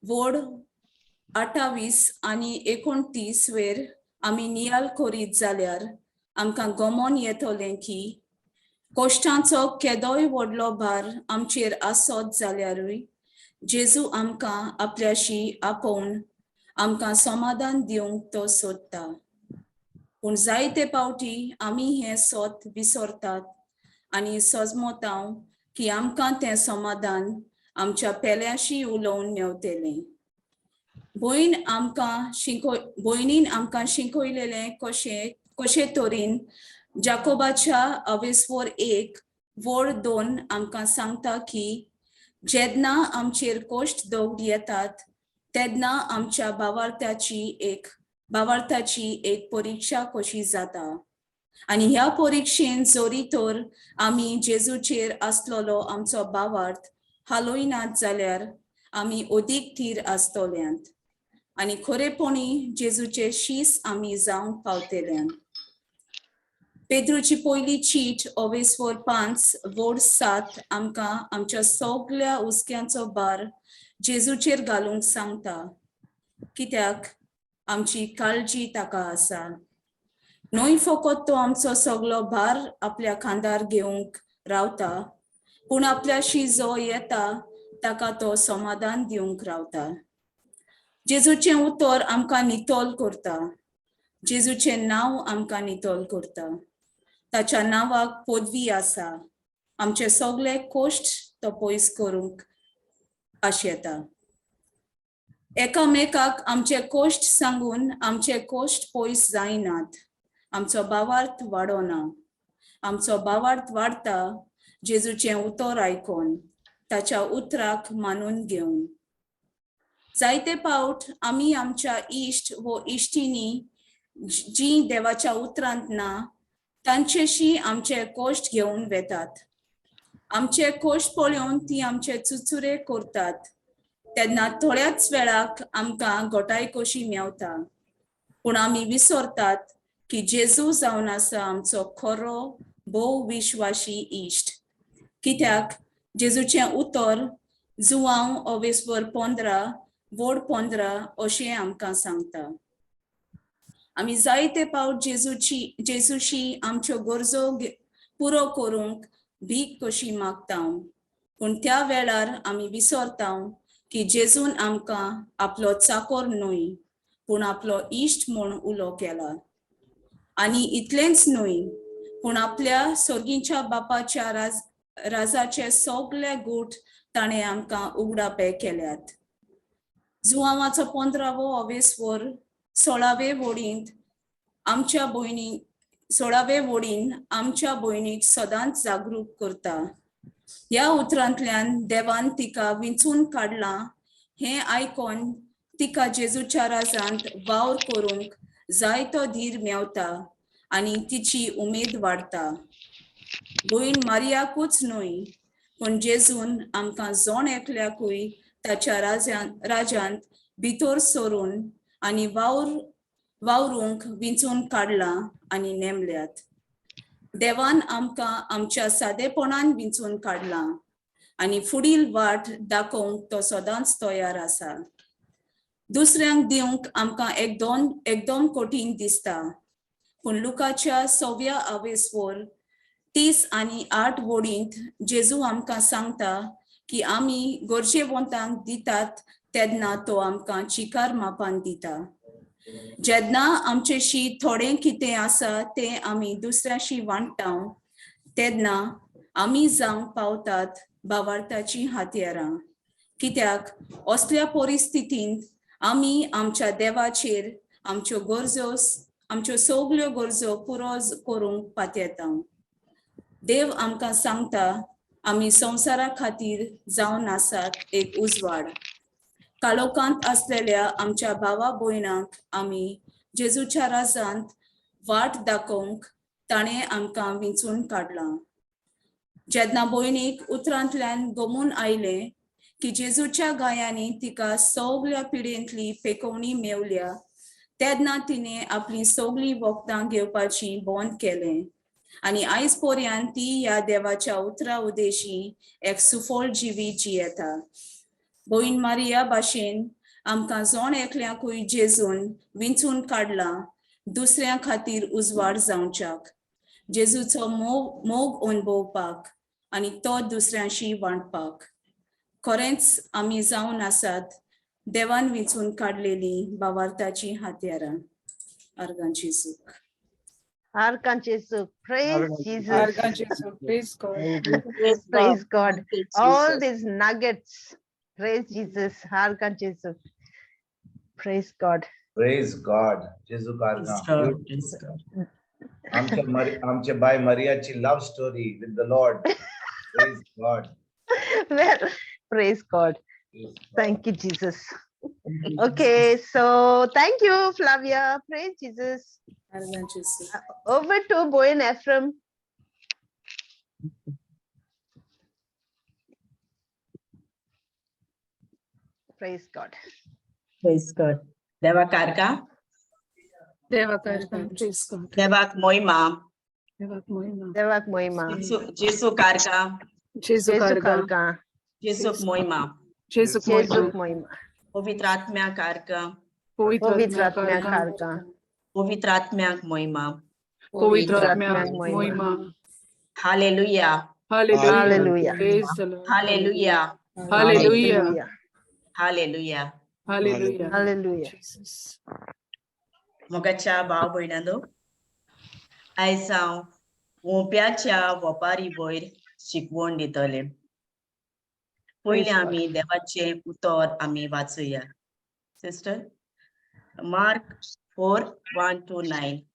वड 28 आनी 29 वेर आमी नियाल करीत जाल्यार आमकां गमोन येतलें की कश्टांचो केदोय व्हडलो भार आमचेर आसत जाल्यारूय जेजू आमकां आपल्याशी आपोवन आमकां समाधान दिवंक तो सोदता. पूण जायते पावटी आमी हें सोत विसरतात आनी सजमतांव की आमकां तें समाधान आमच्या पेल्याशी उलोवन मेवतलें. भयण आमकां शिकय भयणीन आमकां शिकयलेलें कशें कशे तरेन जाकोबाच्या अवेस्वर 1 वड 2 आमकां सांगता की जेन्ना आमचेर कश्ट दौड येतात तेन्ना आमच्या भावार्थ्याची एक भावार्थाची एक परिक्षा कशी जाता. आनी ह्या परिक्षेन जरी तर आमी जेजूचेर आसलेलो आमचो भावार्थ हालोयनात जाल्यार आमी अदीक थीर आसतल्यांत आनी खरेपणी जेजूचे शीस आमी जावंक पावतल्यान. पेद्रूची पयली चीट अवेस्वर 5 वोड 7 आमकां आमच्या सगल्या हुस्क्यांचो भार जेजूचेर घालूंक सांगता, कित्याक आमची काळजी ताका आसा. न्हय फकत तो आमचो सगलो भार आपल्या खांदार घेवंक रावता, पूण आपल्याशी जो येता ताका तो समाधान दिवंक रावता. जेजूचें उतर आमकां नितळ करता, जेजूचें नांव आमकां नितळ करता. ताच्या नांवाक पदवी आसा, आमचे सगळे कश्ट तो पयस करूंक आशेता. एकामेकाक आमचे कश्ट सांगून आमचे कश्ट पयस जायनात, आमचो भावार्थ वाडोना. आमचो भावार्थ वाडटा जेजूचें उतर आयकून, ताच्या उतराक मानून घेवन. जायते पावट आमी आमच्या इश्ट वो इश्टिनी जी देवाच्या उतरांत ना तांचेशी आमचे कश्ट घेवन वेतात. आमचे कश्ट पळोवन ती आमचे चुचुरे करतात, तेन्ना थोड्याच वेळाक आमकां घटाय कशी मेवता. पूण आमी विसरतात की जेजू जावन आसा आमचो खरो भोव विश्वाशी इश्ट, कित्याक जेजूचें उतर जुवांव अवेस्वर 15 वोड 15 अशें आमकां सांगता. आमी जायते पावट जेजूशी आमच्यो गरजो पुरो करूंक भीक कशी मागता, पूण त्या वेळार आमी विसरता की जेजून आमकां आपलो चाकोर न्हय पूण आपलो इश्ट म्हूण उलो केला. आनी इतलेंच न्हय पूण आपल्या सर्गीच्या बापाच्या राजाचे सगळे गूट ताणें आमकां उगडापे केल्यात. जुवांवाचो 15वो अवेस्वर 16वे वोडींत आमच्या भयणी 16वे वोडीन आमच्या भयणीक सदांच जागरूक करता. ह्या उतरांतल्यान देवान तिका विंचून काडलां हें आयकोन तिका जेजूच्या राजांत वावर करूंक जायतो धीर मेवता आनी तिची उमेद वाडता. भयण मारियाकूच न्हय पूण जेजून आमकां जण एकल्याकूय ताच्या राजांत भितर सरून आनी वावरूंक विंचून काडलां आनी नेमल्यात. देवान आमकां आमच्या सादेपणान विंचून काडलां आनी फुडील वाट दाखोवंक तो सदांच तयार आसा. दुसऱ्यांक दिवंक आमकां एकदम कठीण दिसता, पूण लुकाच्या 6व्या आवेस्वर 30 आनी 8 वोडींत जेजू आमकां सांगता की आमी गरजेवंतांक दितात तेन्ना तो आमकां चिकार मापान दिता. जेन्ना आमचेशी थोडें कितें आसा तें आमी दुसऱ्याशी वांट्टा तेन्ना आमी जावंक पावतात भावार्थाचीं हातयारां, कित्याक असल्या परिस्थितींत आमी आमच्या देवाचेर आमच्यो गरजो आमच्यो सगल्यो गरजो पुरो करूंक पातयेता. देव आमकां सांगता आमी संवसारा खातीर जावन आसात एक उजवाड. कालोकांत आसलेल्या आमच्या भावा भयणांक आमी जेजूच्या राजांत वाट दाखोवंक ताणें आमकां विंचून काडलां. जेन्ना भयणीक उतरांतल्यान गमून आयलें की जेजूच्या गायांनी तिका सगल्या पिडेंतली पेकोवणी मेवल्या तेन्ना तिणें आपली सगळीं वखदां घेवपाची बंद केलें आनी आयज पर्यंत ती ह्या देवाच्या उतरा उदेशी एक सुफळ जिवी जियेता. भयण मारिया भाशेन आमकां जण एकल्याकूय जेजून विंचून काडलां दुसऱ्या खातीर उजवाड जावच्याक, जेजूचो मोग अणभवपाक आनी तो दुसऱ्यांशी वांटपाक. खरेंच आमी जावन आसात देवान विंचून काडलेली भावार्थाची हातयारां. आर्गांची सुख. आर्गांची सुख. Praise Jesus. आर्गांची सुख. Praise God. Praise God. All these nuggets. Praise Jesus. आर्गांची सुख. Praise God. Praise God. जेजू God. Praise God. आमच्या बाय मरियाची love story with the Lord. Praise God. Well, praise God. Thank you, Jesus. Okay, so thank you, Flavia. Praise Jesus. Over to Boyan Ephraim. Praise God. Praise God. देवा कारका. देवा कारका. Praise God. देवाक मोहिमा. देवाक मोहिमा. देवाक मोहिमा. जेसू कारका. जेजू जेजू कारका. कारका. जेसूक मोहिमा. जेजूक जेजूक मोहिमा. मोहिमा. पवित्र आत्म्या कारका. पवित्र पवित्र आत्म्या आत्म्या कारका. कारका. पवित्र आत्म्याक मोहिमा. पवित्र पवित्र आत्म्या आत्म्याक मोहिमा. मोहिमा. Hallelujah. Hallelujah. Hallelujah. Praise the Lord. Hallelujah. Hallelujah. Hallelujah. Hallelujah. Hallelujah. Jesus. मोगाच्या भाव भयणांनो, आयज हांव ओंप्याच्या वपारी वयर शिकवण दितले. पयलीं Praise God. आमी देवाचें उतर आमी वाचुया. Sister, Mark 4:1-9.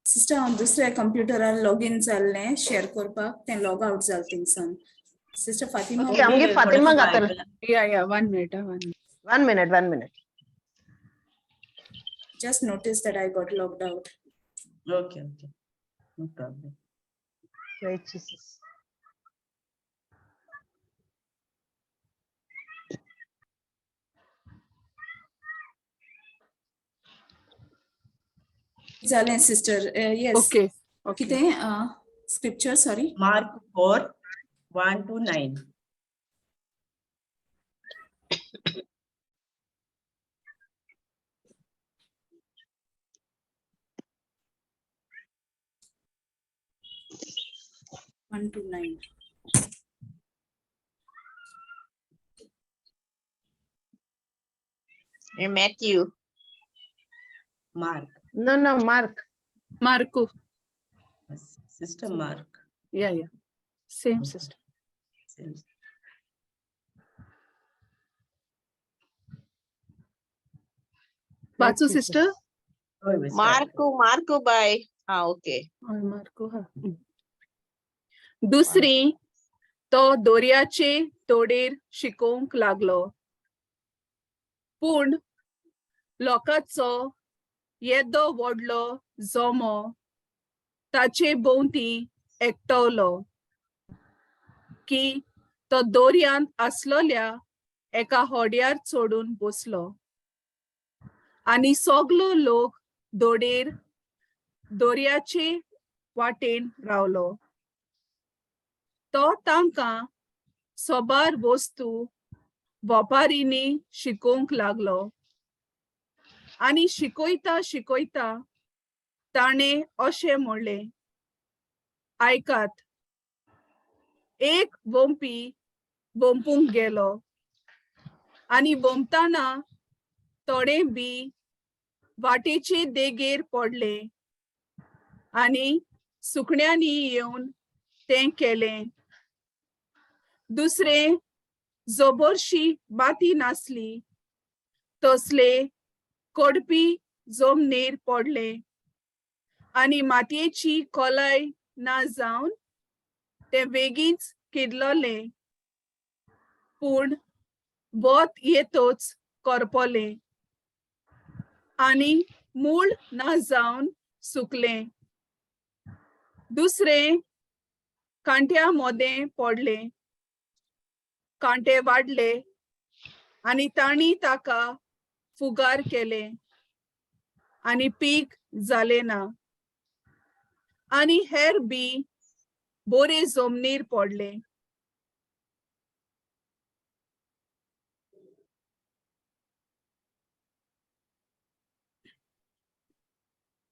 Sister, हांव दुसऱ्या कंप्युटरार लॉगीन जाल्लें शेअर करपाक, तें लॉग आउट जालें थिंगसान. सिस्टर फातिमा. Okay, आमगे फातिमा घातले. Yeah, 1 minute, 1 minute. 1 minute, 1 minute. Just noticed that I got logged out. Okay, okay. No problem. Praise Jesus. जालें सिस्टर. येस. Okay. Okay. कितें scripture, sorry? Mark 4:1-9. 1-9. Matthew. Mark. No, no, Mark. Marco. Sister Mark. Yeah. Same sister. Same. वाचू sister? Marco, Marco bye. हा, okay. हय, Marco हा. दुसरी तो दोरयाचे तोडेर शिकोवंक लागलो, पूण लोकांचो येदो व्हडलो जमो ताचे भोंवती एकटवलो की तो दोरयांत आसलोल्या एका होड्यार चडून बसलो आनी सगलो लोक दोडेर दोरयाचे वाटेन रावलो. तो तांकां सोबार वस्तू वपारींनी शिकोवंक लागलो आनी शिकयता शिकयता ताणें अशें म्हणलें, आयकात, एक वोंपी वोंपूंक गेलो आनी वोंपतना थोडें बी वाटेचे देगेर पडलें आनी सुकण्यांनी येवन तें केलें. दुसरें जबरशी माती नासली तसले कडपी जमनीर पडले आनी मातयेची खोलाय ना जावन तें बेगीच किल्ललें, पूण वत येतच करपलें आनी मूळ ना जावन सुकलें. दुसरें कांट्या मोदें पडलें, कांटे वाडले आनी तांणी ताका फुगार केलें आनी पीक जालें ना. आनी हेर बी बोरे जमनीर पडले.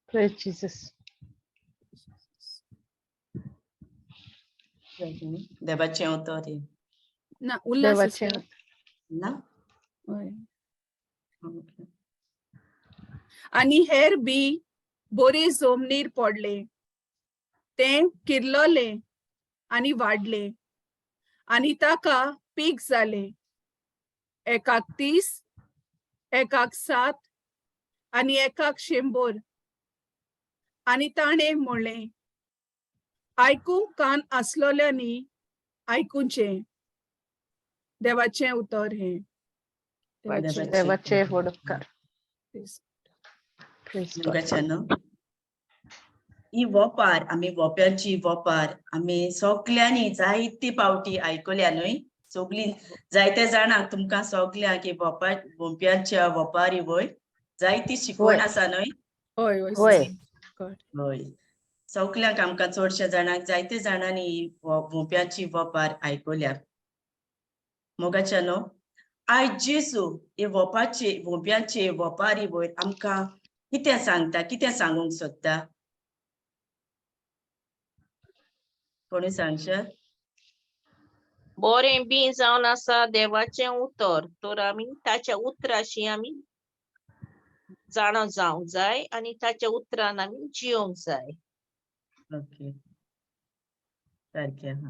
Praise Jesus. देवाचें उतर हें. ना उरला देवाचें. सिस्टर. ना. हय. ओके. आनी हेर बी बोरे जमनीर पडले, तें किल्ललें आनी वाडलें आनी ताका पीक जालें, एकाक 30, एकाक 7 आनी एकाक 100. आनी ताणें म्हणलें, आयकूंक कान आसलोल्यांनी आयकुचें. देवाचें उतर हें. देवाचें. देवाचे व्हड उपकार. Praise. Praise God. मोगाच्यानो, ही वोपार आमी वोप्यांची वोपार आमी सगल्यांनी जायते पावटी आयकल्या न्हय. सगळीं जायते जाणांक तुमकां सगल्यांक ही वोपार वोंप्यांच्या वोपारी वयर जायती शिकवण आसा न्हय. हय हय. होय. हय, सगल्यांक आमकां चडश्या जाणांक जायते जाणांनी ही वोंप्याची वोपार आयकल्या. मोगाच्यानो, आयज जेजू हे वोपाचे वोंप्यांचे वोपारी वयर आमकां कितें सांगता, कितें सांगूंक सोदता? कोणी सांगशात? बरें बी जावन आसा देवाचें उतर, तर आमी ताच्या उतराशी आमी जाणा जावंक जाय आनी ताच्या उतरान आमी जियोंक जाय. ओके, सारकें आहा.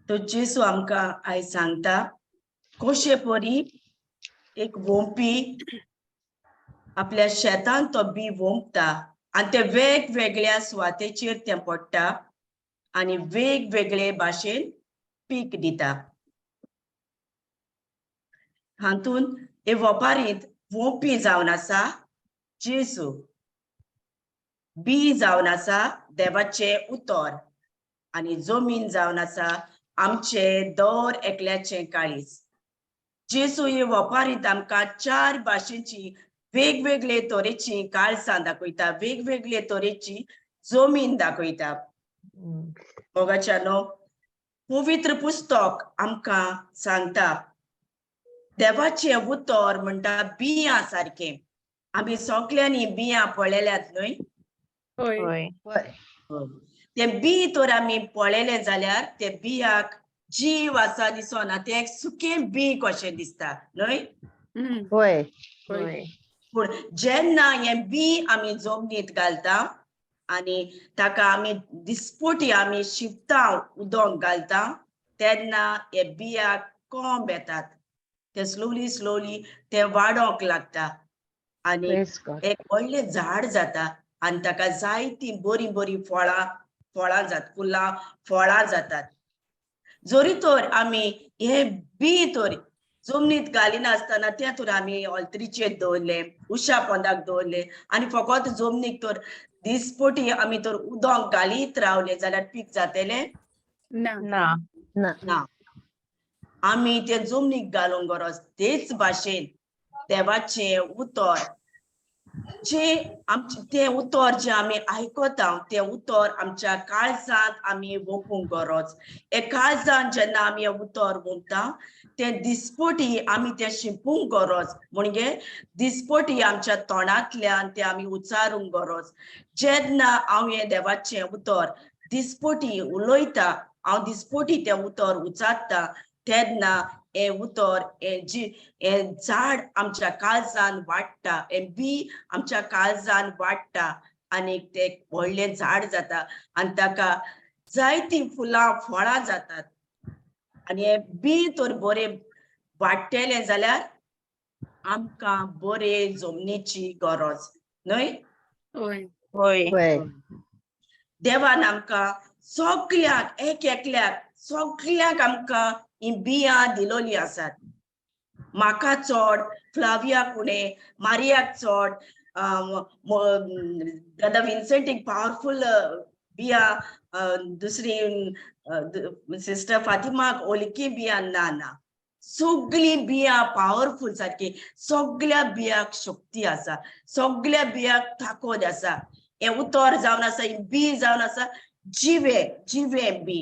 तो जेजू आमकां आयज सांगता कशे परी एक वोंपी आपल्या शेतान तो बी वोंपता आनी ते वेगवेगळ्या सुवातेचेर तें पडटा आनी वेगवेगळे भाशेन पीक दिता. हातून हे वोपारींत वोंपी जावन आसा जेजू, बी जावन आसा देवाचें उतर आनी जमीन जावन आसा आमचे दर एकल्याचें काळीज. जेजू हे वोपारींत आमकां चार भाशेची वेगवेगळे तरेची काळसां दाखयता, वेगवेगळे तरेची जमीन दाखयता. मोगाच्यानो, पवित्र पुस्तक आमकां सांगता देवाचें उतर म्हणटा बियां सारकें. आमी सगल्यांनी बियां पळयल्यात न्हय? हय. हय. होय. तें बी तर आमी पळयलें जाल्यार ते बियाक जीव आसा दिसना, तें एक सुकें बी कशें दिसता न्हय? होय. हय. पूण जेन्ना हें बी आमी जमनीत घालता आनी ताका आमी दिसपोटी आमी शिंपता, उदक घालता, तेन्ना हे बियाक कोंब येतात, ते स्लोली स्लोली ते वाडोंक लागता आनी Praise God. एक व्हडलें झाड जाता आनी ताका जायतीं बरीं बरीं फळां फळां जात, फुलां फळां जातात. जरी तर आमी हे बी तर जमनीत घालिनासतना तें तर आमी ऑल्त्रीचेर दवरलें, उशा पोंदाक दवरलें आनी फकत जमनीक तर दिसपटी आमी तर उदक घालीत रावले जाल्यार पीक जातलें ना. ना. ना. ना. आमी तें जमनीक घालूंक गरज. तेच भाशेन देवाचें उतर जे आमचें तें उतर जें आमी आयकता तें उतर आमच्या काळजांत आमी वोपूंक गरज. हे काळजांत जेन्ना आमी हें उतर वोंपता तें दिसपटी आमी तें शिंपूंक गरज, म्हणजे दिसपटी आमच्या तोंडांतल्यान तें आमी उच्चारूंक गरज. जेन्ना हांव हें देवाचें उतर दिसपटी उलयता, हांव दिसपटी तें उतर उच्चारता, तेन्ना हें उतर हें जी हें झाड आमच्या काळजान वाडटा, हें बी आमच्या काळजान वाडटा आनी तें व्हडलें झाड जाता आनी ताका जायतीं फुलां फळां जातात. आनी हें बी तर बरें वाडटेलें जाल्यार आमकां बरे जमनीची गरज न्हय? हय. हय. होय. देवान आमकां सगल्यांक एक एकल्याक सगल्यांक आमकां ही बियां दिलोली आसात. म्हाका चड, फ्लावियाक उणें, मारियाक चड, दादा विन्सेंटीक पावरफूल बियां, दुसरी सिस्टर फातिमाक ओलकी बियां ना ना. सगळीं बियां पावरफूल सारकी, सगळ्या बियाक शक्ती आसा, सगळ्या बियाक ताकद आसा. हें उतर जावन आसा, ही बी जावन आसा जिवे जिवे बी.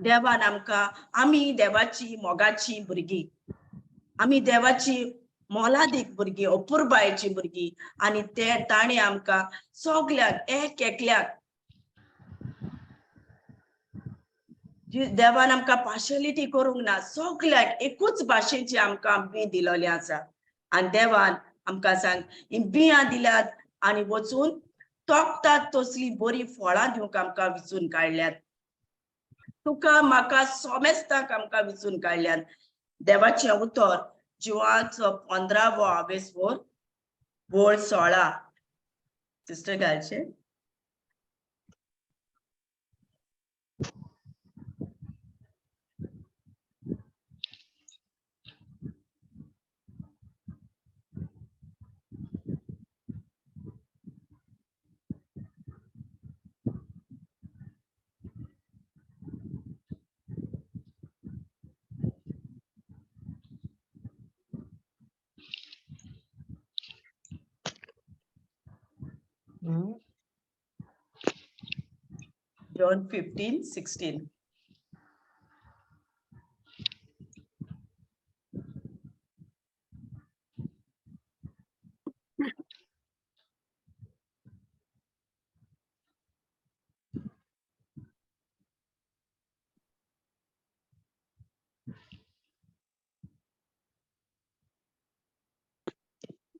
देवान आमकां, आमी देवाची मोगाची भुरगीं, आमी देवाची मोलादीक भुरगीं, अपुरबायेची भुरगीं आनी ते ताणें आमकां सगल्यांक एक एकल्याक देवान आमकां पार्शलिटी करूंक ना, सगल्यांक एकूच भाशेची आमकां बी दिलोलें आसा. आनी देवान आमकां सांग ही बियां दिल्यात आनी वचून तोखतात तसली बरी फळां दिवंक आमकां विचून काडल्यात. तुका म्हाका सोमेस्तांक आमकां विचून काडल्यात. देवाचें उतर जिवाचो 15वो आवेस वोर वोळ 16. सिस्टर घालचें. John 15:16.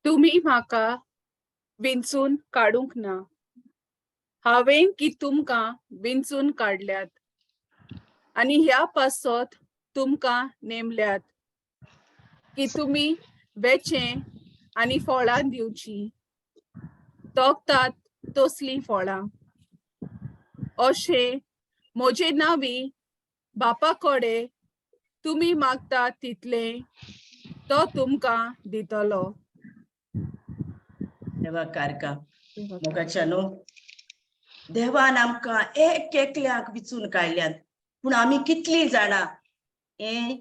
तुमी म्हाका विंचून काडूंक ना, हांवें की तुमकां विंचून काडल्यात आनी ह्या पासत तुमकां नेमल्यात की तुमी वेचें आनी फळां दिवचीं, तोखतात तसलीं फळां. अशें म्हजे नांवी बापा कडेन तुमी मागता तितलें तो तुमकां दितलो. देवा कारका मोगाच्या न्हू, देवान आमकां एक एकल्याक विचून काडल्यात, पूण आमी कितलीं जाणां हें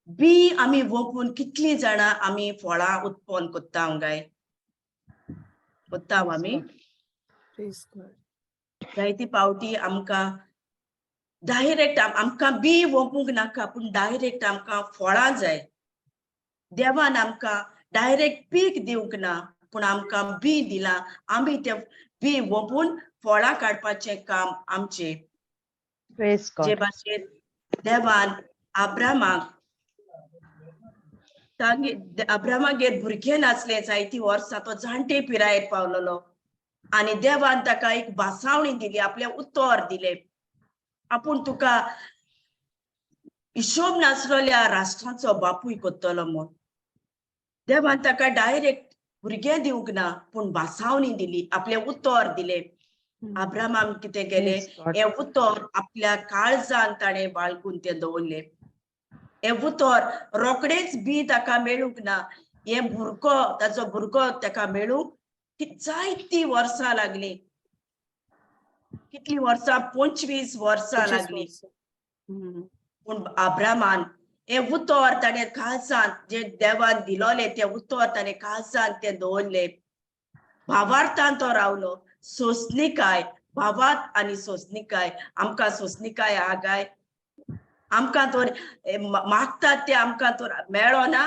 बी आमी वोपून कितलीं जाणां आमी फळां उत्पन्न कोत्ता गाय कोत्ता आमी. जायती पावटी आमकां डायरेक्ट आमकां बी वोपूंक नाका, पूण डायरेक्ट आमकां फळां जाय. देवान आमकां डायरेक्ट पीक दिवंक ना, पूण आमकां बी दिलां, आमी ते बी वोपून फळां काडपाचें काम आमचें. जे भाशेन देवान अब्रामाक अब्रामागेर भुरगें नासलें जायतीं वर्सां, तो जाणटे पिरायेर पावलेलो आनी देवान ताका एक भासावणी दिली, आपलें उतर दिलें, आपूण तुका हिशोब नासलेल्या राष्ट्रांचो बापूय कोत्तलो म्हूण. देवान ताका डायरेक्ट भुरगें दिवंक ना, पूण भासावणी दिली, आपलें उतर दिलें. अब्रामाक कितें केलें, हें उतर आपल्या काळजान ताणें बाळगून तें दवरलें. हें उतर रोखडेंच बी ताका मेळूंक ना, हें भुरगो ताचो भुरगो ताका मेळूंक जायतीं वर्सां लागलीं. कितलीं वर्सां? 25 वर्सां लागलीं. पूण अब्रामान हें उतर ताणें काळजान जें देवान दिलोलें तें उतर ताणें काळजान तें दवरलें. भावार्थान तो रावलो. सोंसणीकाय, भावात आनी सोंसणीकाय. आमकां सोंसणीकाय आहा काय? आमकां तर मागतात तें आमकां तर मेळना,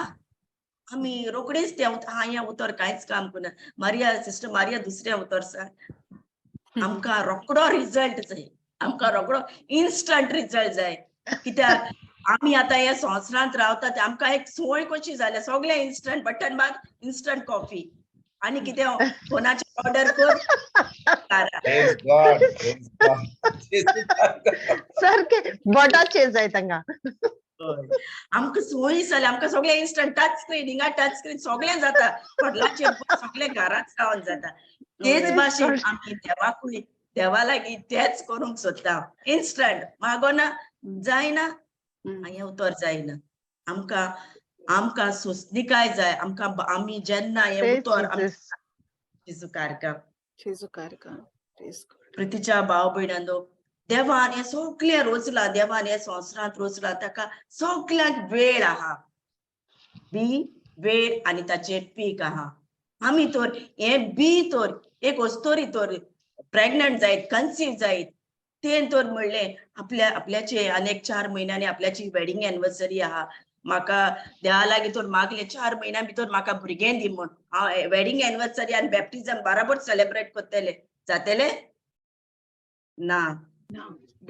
आमी रोखडीच तें हें उतर कांयच काम करना. मारिया, सिस्टर मारिया, दुसरें उतर सांग. आमकां रोकडो रिजल्ट जाय, आमकां रोकडो इन्स्टंट रिजल्ट जाय. कित्याक आमी आतां ह्या संवसारांत रावतात, आमकां एक संवय कशी जाल्या, सगळें इन्स्टंट, बटन मार इन्स्टंट कॉफी, आनी कितें फोनाचेर ऑर्डर कर. सारकें बोटाचेर जाय तांकां. आमकां संवय जाल्या, आमकां सगळें इन्स्टंट, टच स्क्रीन, हिंगा टच स्क्रीन सगळें जाता, कॉडलाचेर सगळें घरांत रावन जाता. तेच भाशेन आमी देवाकूय देवा लागीं तेच करूंक सोदता, इन्स्टंट मागोना जायना, हें उतर जायना. आमकां आमकां सोंसणीकाय जाय. आमकां आमी जेन्ना हें उतर प्रितीच्या भाव भयणांनो, देवान हें सगळें रोचलां, देवान हें संवसारांत रोचलां, ताका सगळ्यांक वेळ आहा, बी वेळ आनी ताचेर पीक आहा. आमी तर हें बी तर एक अस्तोरी तर प्रेग्नंट जायत, कन्सीव जायत, तें तर म्हणलें आपल्या आपल्याचे आनी 4 म्हयन्यांनी आपल्याची वेडिंग एनिवर्सरी आहा, म्हाका देवा लागीं तर मागलें 4 म्हयन्यां भितर म्हाका भुरगें दी म्हूण, हांव वेडिंग एनिवर्सरी आनी बॅप्टिजम बराबर सेलेब्रेट करतलें. जातलें ना?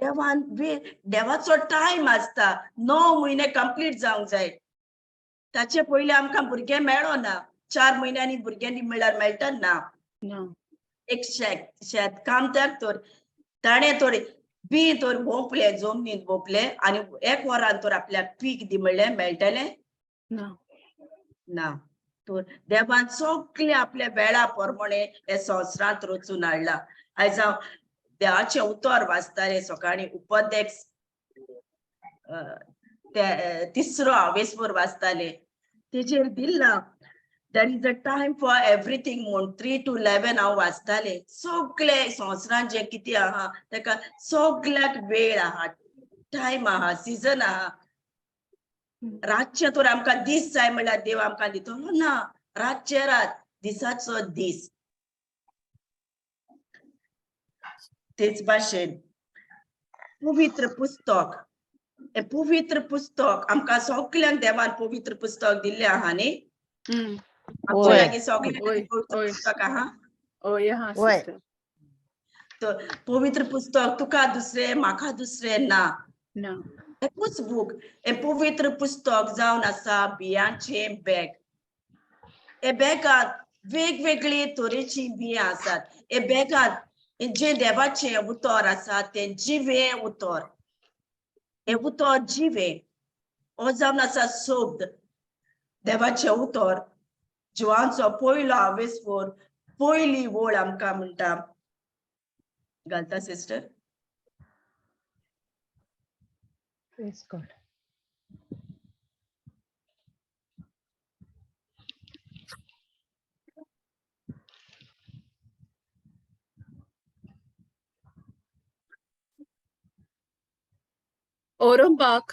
देवान देवाचो टायम आसता, 9 म्हयने कंप्लीट जावंक जाय. ताचे पयलीं आमकां भुरगें मेळना, 4 म्हयन्यांनी भुरगें म्हणल्यार मेळटा ना. एक शेत कामत्याक तर ताणें तर बी तर वोंपलें, जमनींत वोंपलें आनी 1 वरान तर आपल्याक पीक दी म्हणलें मेळटलें ना. तर देवान सगळें आपल्या वेळा प्रमाणे हे संवसारांत रचून हाडलां. आयज हांव देवाचें उतर वाचतालें सकाळीं, उपदेश 3रो हावेसभर वाचतालें, तेजेर दिल्लां there is a time for everything म्हूण. 3 to 11 हांव वाचतालें. सगळे संवसारांत जें कितें आहा ताका सगळ्याक वेळ आहा, टायम आहा, सिजन आहा. रातचें तर आमकां दीस जाय म्हणल्यार देव आमकां दितलो ना, रातचें रात, दिसाचो दीस. तेच भाशेन पवित्र पुस्तक, हें पवित्र पुस्तक आमकां सगल्यांक देवान पवित्र पुस्तक दिल्लें आहा न्ही? आमच्या लागीं सगल्यांक पवित्र पुस्तक आहा. हय आहा सिस्टर. तर पवित्र पुस्तक तुका दुसरें म्हाका दुसरें ना, ना, एकूच बूक. हें पवित्र पुस्तक जावन आसा बियांचें बॅग. हे बॅगांत वेगवेगळी तरेचीं बियां आसात. हे बॅगांत जें देवाचें उतर आसा तें जिवें उतर. हें उतर जिवें हो जावन आसा शब्द देवाचें उतर. जिवांचो पयलो आवेसवर पयली वळ आमकां म्हणटा. घालता सिस्टर. Praise God. औरंबाक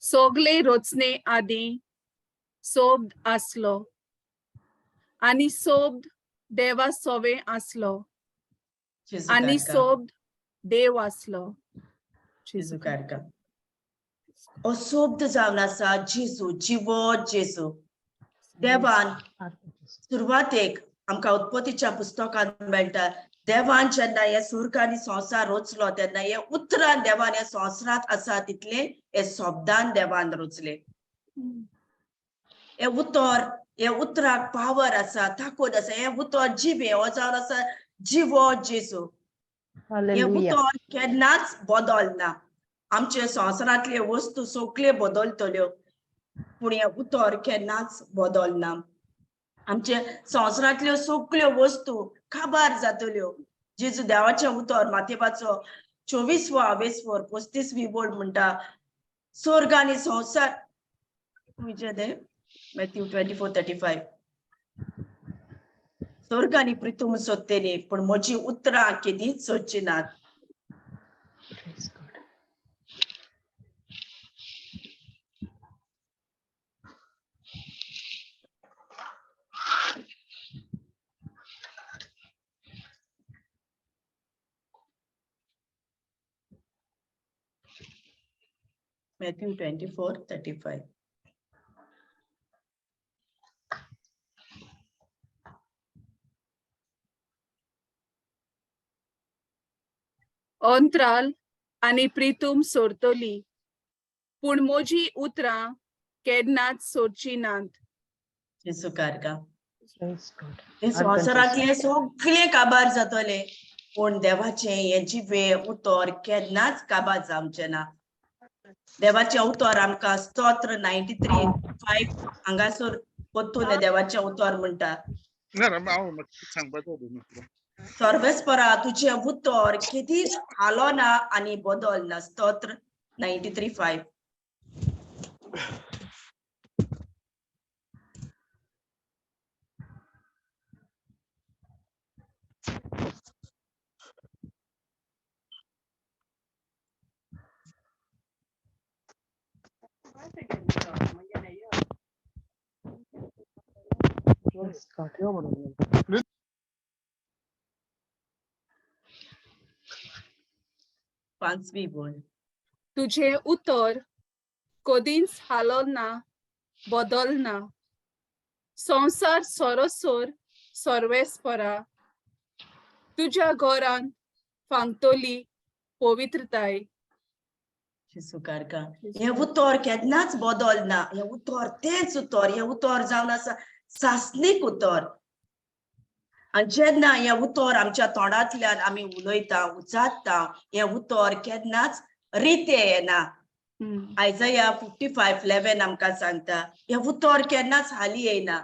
सोगले रचने आदीं सोब्द आसलो आनी सोब्द देवा सोवे आसलो आनी सोब्द देव आसलो. जेजू कारका हो शब्द जावन आसा जेजू, जिवो जेजू. देवान सुरवातेक आमकां उत्पत्तीच्या पुस्तकांत मेळटा, देवान जेन्ना हे सुर्ग आनी संवसार रचलो तेन्ना हे उतरान देवान हे संवसारांत आसा तितले हे शब्दान देवान रचले. हे उतर, हे उतराक पावर आसा, ताकद आसा. हे उतर जिवे, हो जावन आसा जिवो जेजू. हे उतर केन्नाच बदलना. आमचे संवसारांतले वस्तू सगळे बदलतल्यो पूण हे उतर केन्नाच बदलना. आमचे संवसारांतल्यो सगळ्यो वस्तू काबार जातल्यो. जेजू देवाचें उतर माथेपाचो 24वो आवेसवर 35वी वळ म्हणटा, स्वर्ग आनी संवसार खंयचें तें? मॅथ्यू 24:35. स्वर्ग आनी प्रितूम सोदतली पूण म्हजी उतरां केदींच सोदची नात. Matthew 24:35. अंतराल आनी प्रितूम सोरतली पूण म्हजी उतरां केन्नाच सोरची नात. जेजू कारका हे संवसारांतले सगळे काबार जातले पूण देवाचें हें जिवें उतर केन्नाच काबार जावचें ना. देवाचें उतर आमकां स्तोत्र 93:5 हांगासर परतून देवाचें उतर म्हणटा, सर्वेस्परा तुजें उतर केदीच हालोना आनी बदलना. स्तोत्र 93:5. पांचवी बोल. तुझे उतर कदींच हालना बदलना. संवसार सरोसर सर्वेस्परा तुज्या घरान फांगतली पवित्रताय. जेजू कारका हें उतर केन्नाच बदलना. हें उतर तेंच उतर. हें उतर जावन आसा सासणीक उतर. आनी जेन्ना हें उतर आमच्या तोंडांतल्यान आमी उलयता, उचारता, हें उतर केन्नाच रितें येना. आयजया 55:11 आमकां सांगता हें उतर केन्नाच हाली येयना.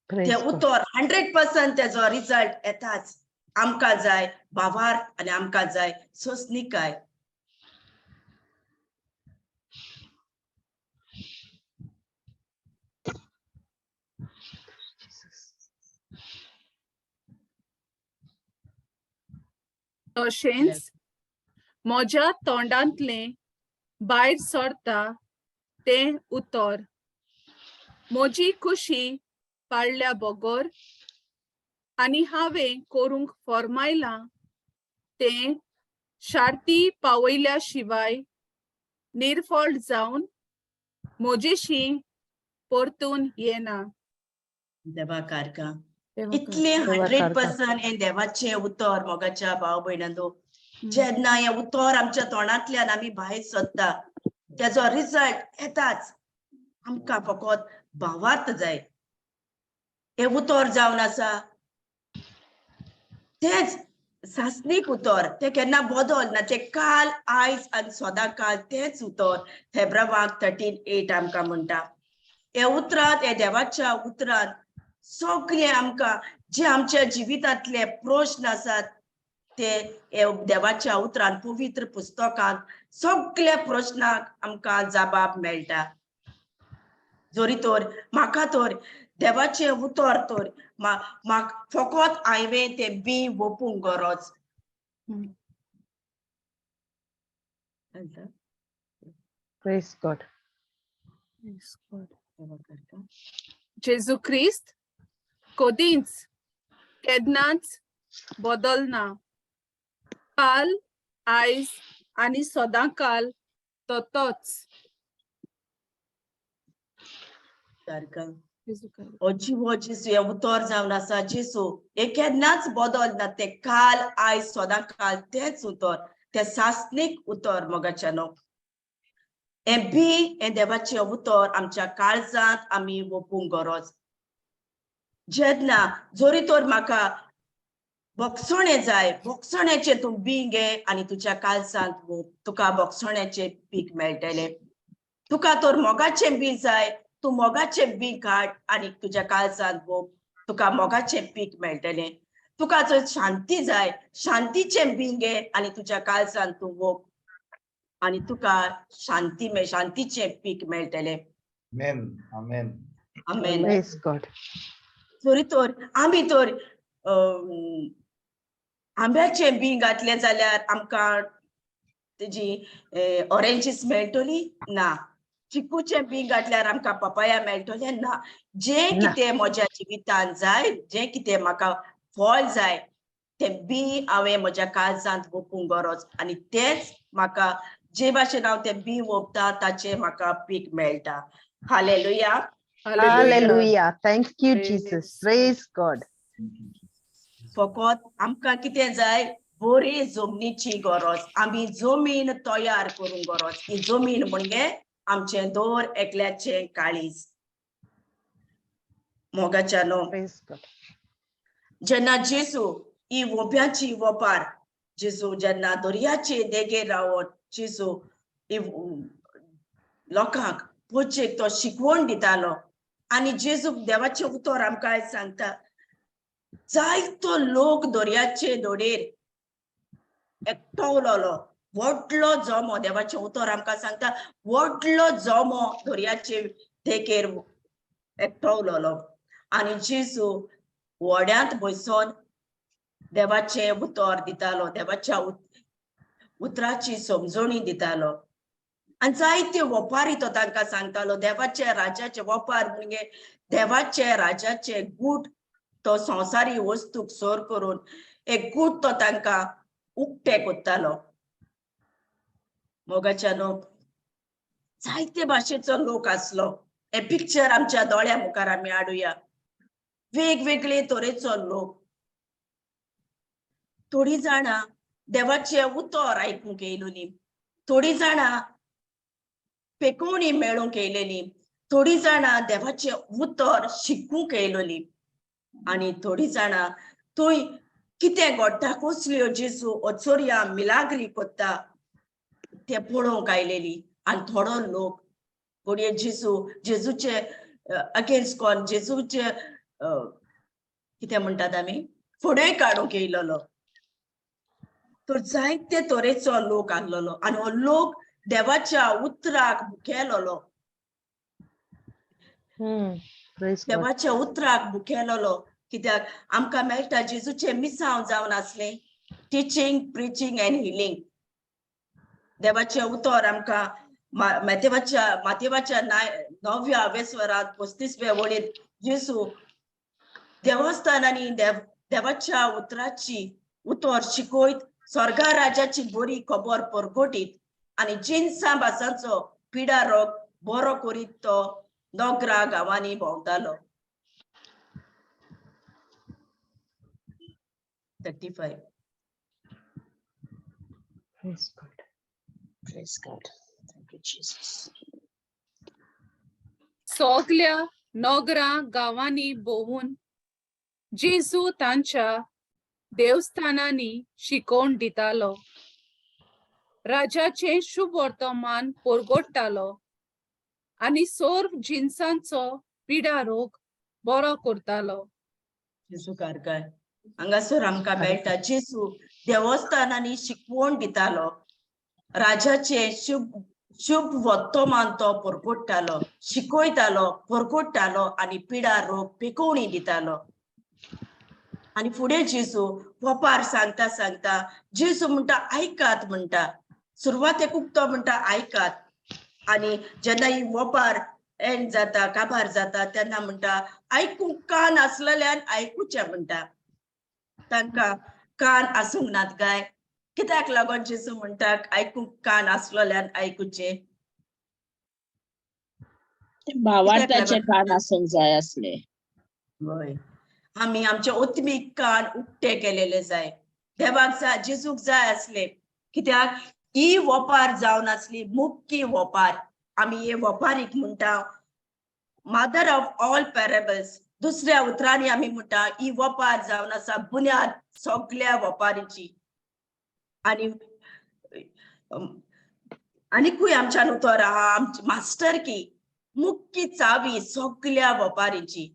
तें उतर 100% तेजो रिजल्ट येताच. आमकां जाय भावार्थ आनी आमकां जाय सोंसणीकाय. तशेंच म्हज्या तोंडांतलें भायर सरता तें उतर म्हजी खुशी पाळल्या बगर आनी हांवें करूंक फर्मायलां तें शार्ती पावयल्या शिवाय निर्फळ जावन म्हजेशी परतून येना. देवा कारका देवा इतले देवा 100% हें देवाचें उतर मोगाच्या भाव भयणांनो, जेन्ना हें उतर आमच्या तोंडांतल्यान आमी भायर सरता तेजो रिजल्ट येताच. आमकां फकत भावार्थ जाय. हें उतर जावन आसा तेच सासणीक उतर, तें केन्ना बदल ना, तें काल आयज आनी सदां काल तेंच उतर. फेब्रावाक 13:8 आमकां म्हणटा. हे उतरांत, हे देवाच्या उतरांत सगळे आमकां जे आमच्या जिवितांतले प्रश्न आसात ते हे देवाच्या उतरान पवित्र पुस्तकांत सगळ्या प्रश्नाक आमकां जबाब मेळटा. जरी तर म्हाका तर देवाचें उतर तर म्हाका फकत हांवें तें बी वोपूंक गरज. Praise God. जेजू क्रिस्त कदींच केन्नाच बदलना. काल आयज आनी सदां काल तो तोच. ओ जिवो जेजू हें उतर जावन आसा. जेजू हें केन्नाच बदल ना, तें काल आयज सदां काल तेंच उतर, तें सासणीक उतर. मोगाच्यानो हें बी हें देवाचें उतर आमच्या काळजांत आमी वोपूंक गरज. जेन्ना जरी तर म्हाका बोगसणें जाय, बोगसण्याचें तूं बी घे आनी तुज्या काळजांत वोप, तुका बोगसण्याचें पीक मेळटलें. तुका तर मोगाचें बी जाय, तूं मोगाचें बी काड आनी तुज्या काळजांत वोप, तुका मोगाचें पीक मेळटलें. तुका जर शांती जाय, शांतीचें बी घे आनी तुज्या काळजांत तूं वोप आनी तुका शांती शांतीचें पीक मेळटलें. Amen. Amen. Amen. Praise God. जरी तर आमी तर आंब्याचें बी घातलें जाल्यार आमकां तेजी ऑरेंजीस मेळटली ना, चिकूचें बी घातल्यार आमकां पपाया मेळटलें ना. जें कितें म्हज्या जिवितान जाय, जें कितें म्हाका फळ जाय तें बी हांवें म्हज्या काळजांत वोपूंक गरज आनी तेंच म्हाका जे भाशेन हांव तें बी वोपता ताचें म्हाका पीक मेळटा. Hallelujah. Hallelujah. Thank you, Jesus. Praise God. फकत आमकां कितें जाय, बरी जमनीची गरज. आमी जमीन तयार करूंक गरज. ही जमीन म्हणजे आमचें दर एकल्याचें काळीज. मोगाच्यानो जेन्ना जेजू ही वोप्याची वोपार, जेजू जेन्ना दर्याचे देगेर रावत जेजू ही लोकांक पोचेक तो शिकवण दितालो आनी जेजू देवाचें उतर आमकां आयज सांगता, जायतो लोक दर्याचे दोडेर एकटो उलोलो, व्हडलो जमो. देवाचें उतर आमकां सांगता व्हडलो जमो दर्याचे देगेर एकटो उलोलो आनी जेजू व्हड्यांत बसून देवाचें उतर दितालो, देवाच्या उतराची समजणी दितालो आनी जायते वपारी तो तांकां सांगतालो. देवाचे राजाचे वपार म्हणजे देवाचे राजाचे गूट तो संवसारी वस्तूक सर करून एक गूट तो तांकां उक्ते कोत्तालो. मोगाच्यानो जायते भाशेचो लोक आसलो. हे पिक्चर आमच्या दोळ्या मुखार आमी हाडुया. वेगवेगळे तरेचो लोक. थोडीं जाणां देवाचें उतर आयकूंक येयलोलीं, थोडीं जाणां पेकोवणी मेळूंक येयलेलीं, थोडीं जाणां देवाचें उतर शिकूंक येयलोलीं आनी थोडीं जाणां थंय कितें घडटा, कसल्यो जेजू अचोरया मिलाग्री कोत्ता ते पळोवंक आयलेली. आनी थोडो लोक घडये जेजू जेजूचे अगेन्स्ट कोन जेजूचे कितें म्हणटात आमी फुडें काडूंक येयलेलो. तर जायते तरेचो लोक आसलेलो आनी हो लोक देवाच्या उतराक भुकेलोलो, देवाच्या उतराक भुकेलोलो. कित्याक आमकां मेळटा जेजूचें मिसांव जावन आसलें टिचींग, प्रिचींग एन्ड हिलींग. देवाचें उतर आमकां मातेवाच्या 9व्या वेस्वरांत 35व्या वळींत जेजू देवस्थानांनी देवाच्या उतराची उतर शिकयत स्वर्गा राजाची बरी खबर परगटीत आनी जिनसां भासांचो पिडा रोग बरो करीत तो नगरा गांवांनी भोंवतालो. 35. Praise God. Praise God. Thank you, Jesus. सगल्या नगरां गांवांनी भोंवून जेजू तांच्या देवस्थानांनी शिकोवन दितालो, राजाचें शुभ वर्तमान परगट्टालो आनी सर्व जिनसांचो पिडा रोग बरो करतालो. जेजू कारकार हांगासर आमकां मेळटा जेजू देवस्थानांनी शिकवण दितालो, राजाचे शुभ शुभ वर्तमान तो परगट्टालो, शिकयतालो, परगट्टालो आनी पिडा रोग पिकोवणी दितालो. आनी फुडें जेजू वपार सांगता सांगता जेजू म्हणटा आयकात म्हणटा, सुरवातेक उक्तो म्हणटा आयकात, आनी जेन्ना ही वपार एंड जाता काबार जाता तेन्ना म्हणटा आयकूंक कान आसलेल्यान आयकुचें म्हणटा. तांकां कान आसूंक नात काय? कित्याक लागून जेजू म्हणटा आयकूंक कान आसलेल्यान आयकुचें? भावार्थाचे कान आसूंक जाय आसले. हय, आमी आमचे ओत्मीक कान उक्ते केलेले जाय. देवाक जाय, जेजूक जाय आसले. कित्याक ही वपार जावन आसली मुख्य वपार. आमी हे वपारीक म्हणटा मदर ऑफ ऑल पॅरेबल्स. दुसऱ्या उतरांनी आमी म्हणटा ही वपार जावन आसा बुन्याद सगल्या वपारीची. आनी आनीकूय आमच्यान उतर आहा आमची मास्टर की मुख्य चावी सगल्या वपारीची.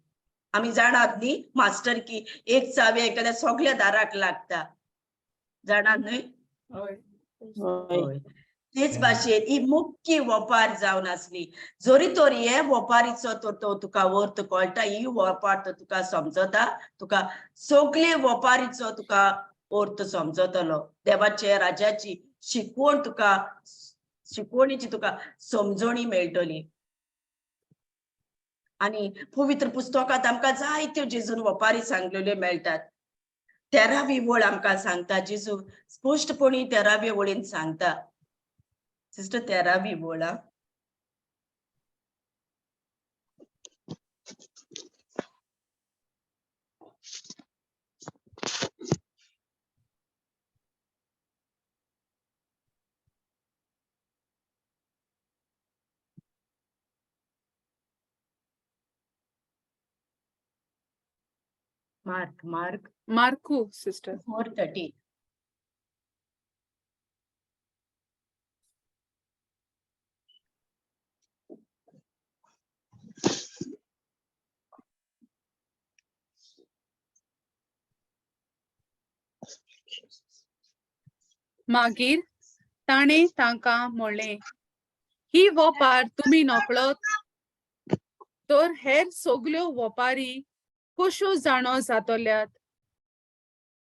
आमी जाणात न्ही मास्टर की एक चावी एखाद्या सगल्या दाराक लागता, जाणात न्हय? हय. तेच भाशेन ही मुख्य वपार जावन आसली. जरी तर हे वपारीचो तर तो तुका अर्थ कळटा, ही वपार तो तुका समजता, तुका सगळे वपारीचो तुका अर्थ समजतलो. देवाचे राजाची शिकवण तुका, शिकवणीची तुका समजणी मेळटली. आनी पवित्र पुस्तकांत आमकां जायत्यो जेजून वपारी सांगलेल्यो मेळटात. 13वी वळ आमकां सांगता जेजू स्पश्टपणी 13वी वळीन सांगता. सिस्टर 13वी वळ. मार्क मार्क मार्कू सिस्टर 4:30. मागीर ताणें तांकां म्हणलें, ही वपार तुमी नकळत तर हेर सगल्यो वपारी कश्यो जाणो जातल्यात?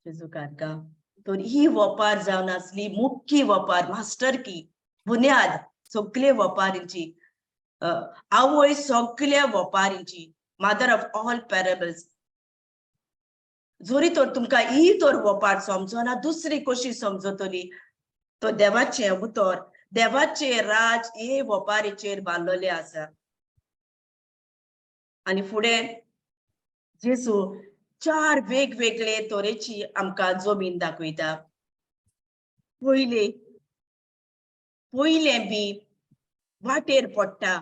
जेजू कारका तर ही वपार जावन आसली मुख्य वपार, मास्टर की बुन्याद सगळे वपारींची, आवय सगळ्या वपारींची, मदर ऑफ ऑल पॅरेबल्स. जरी तर तुमकां ही तर वपार समजना दुसरी कशी समजतली? तो देवाचें उतर, देवाचें राज हे वपारीचेर बांदलेलें आसा. आनी फुडें जेजू 4 वेगवेगळे तरेची आमकां जमीन दाखयता. पयले पयलें बी वाटेर पडटा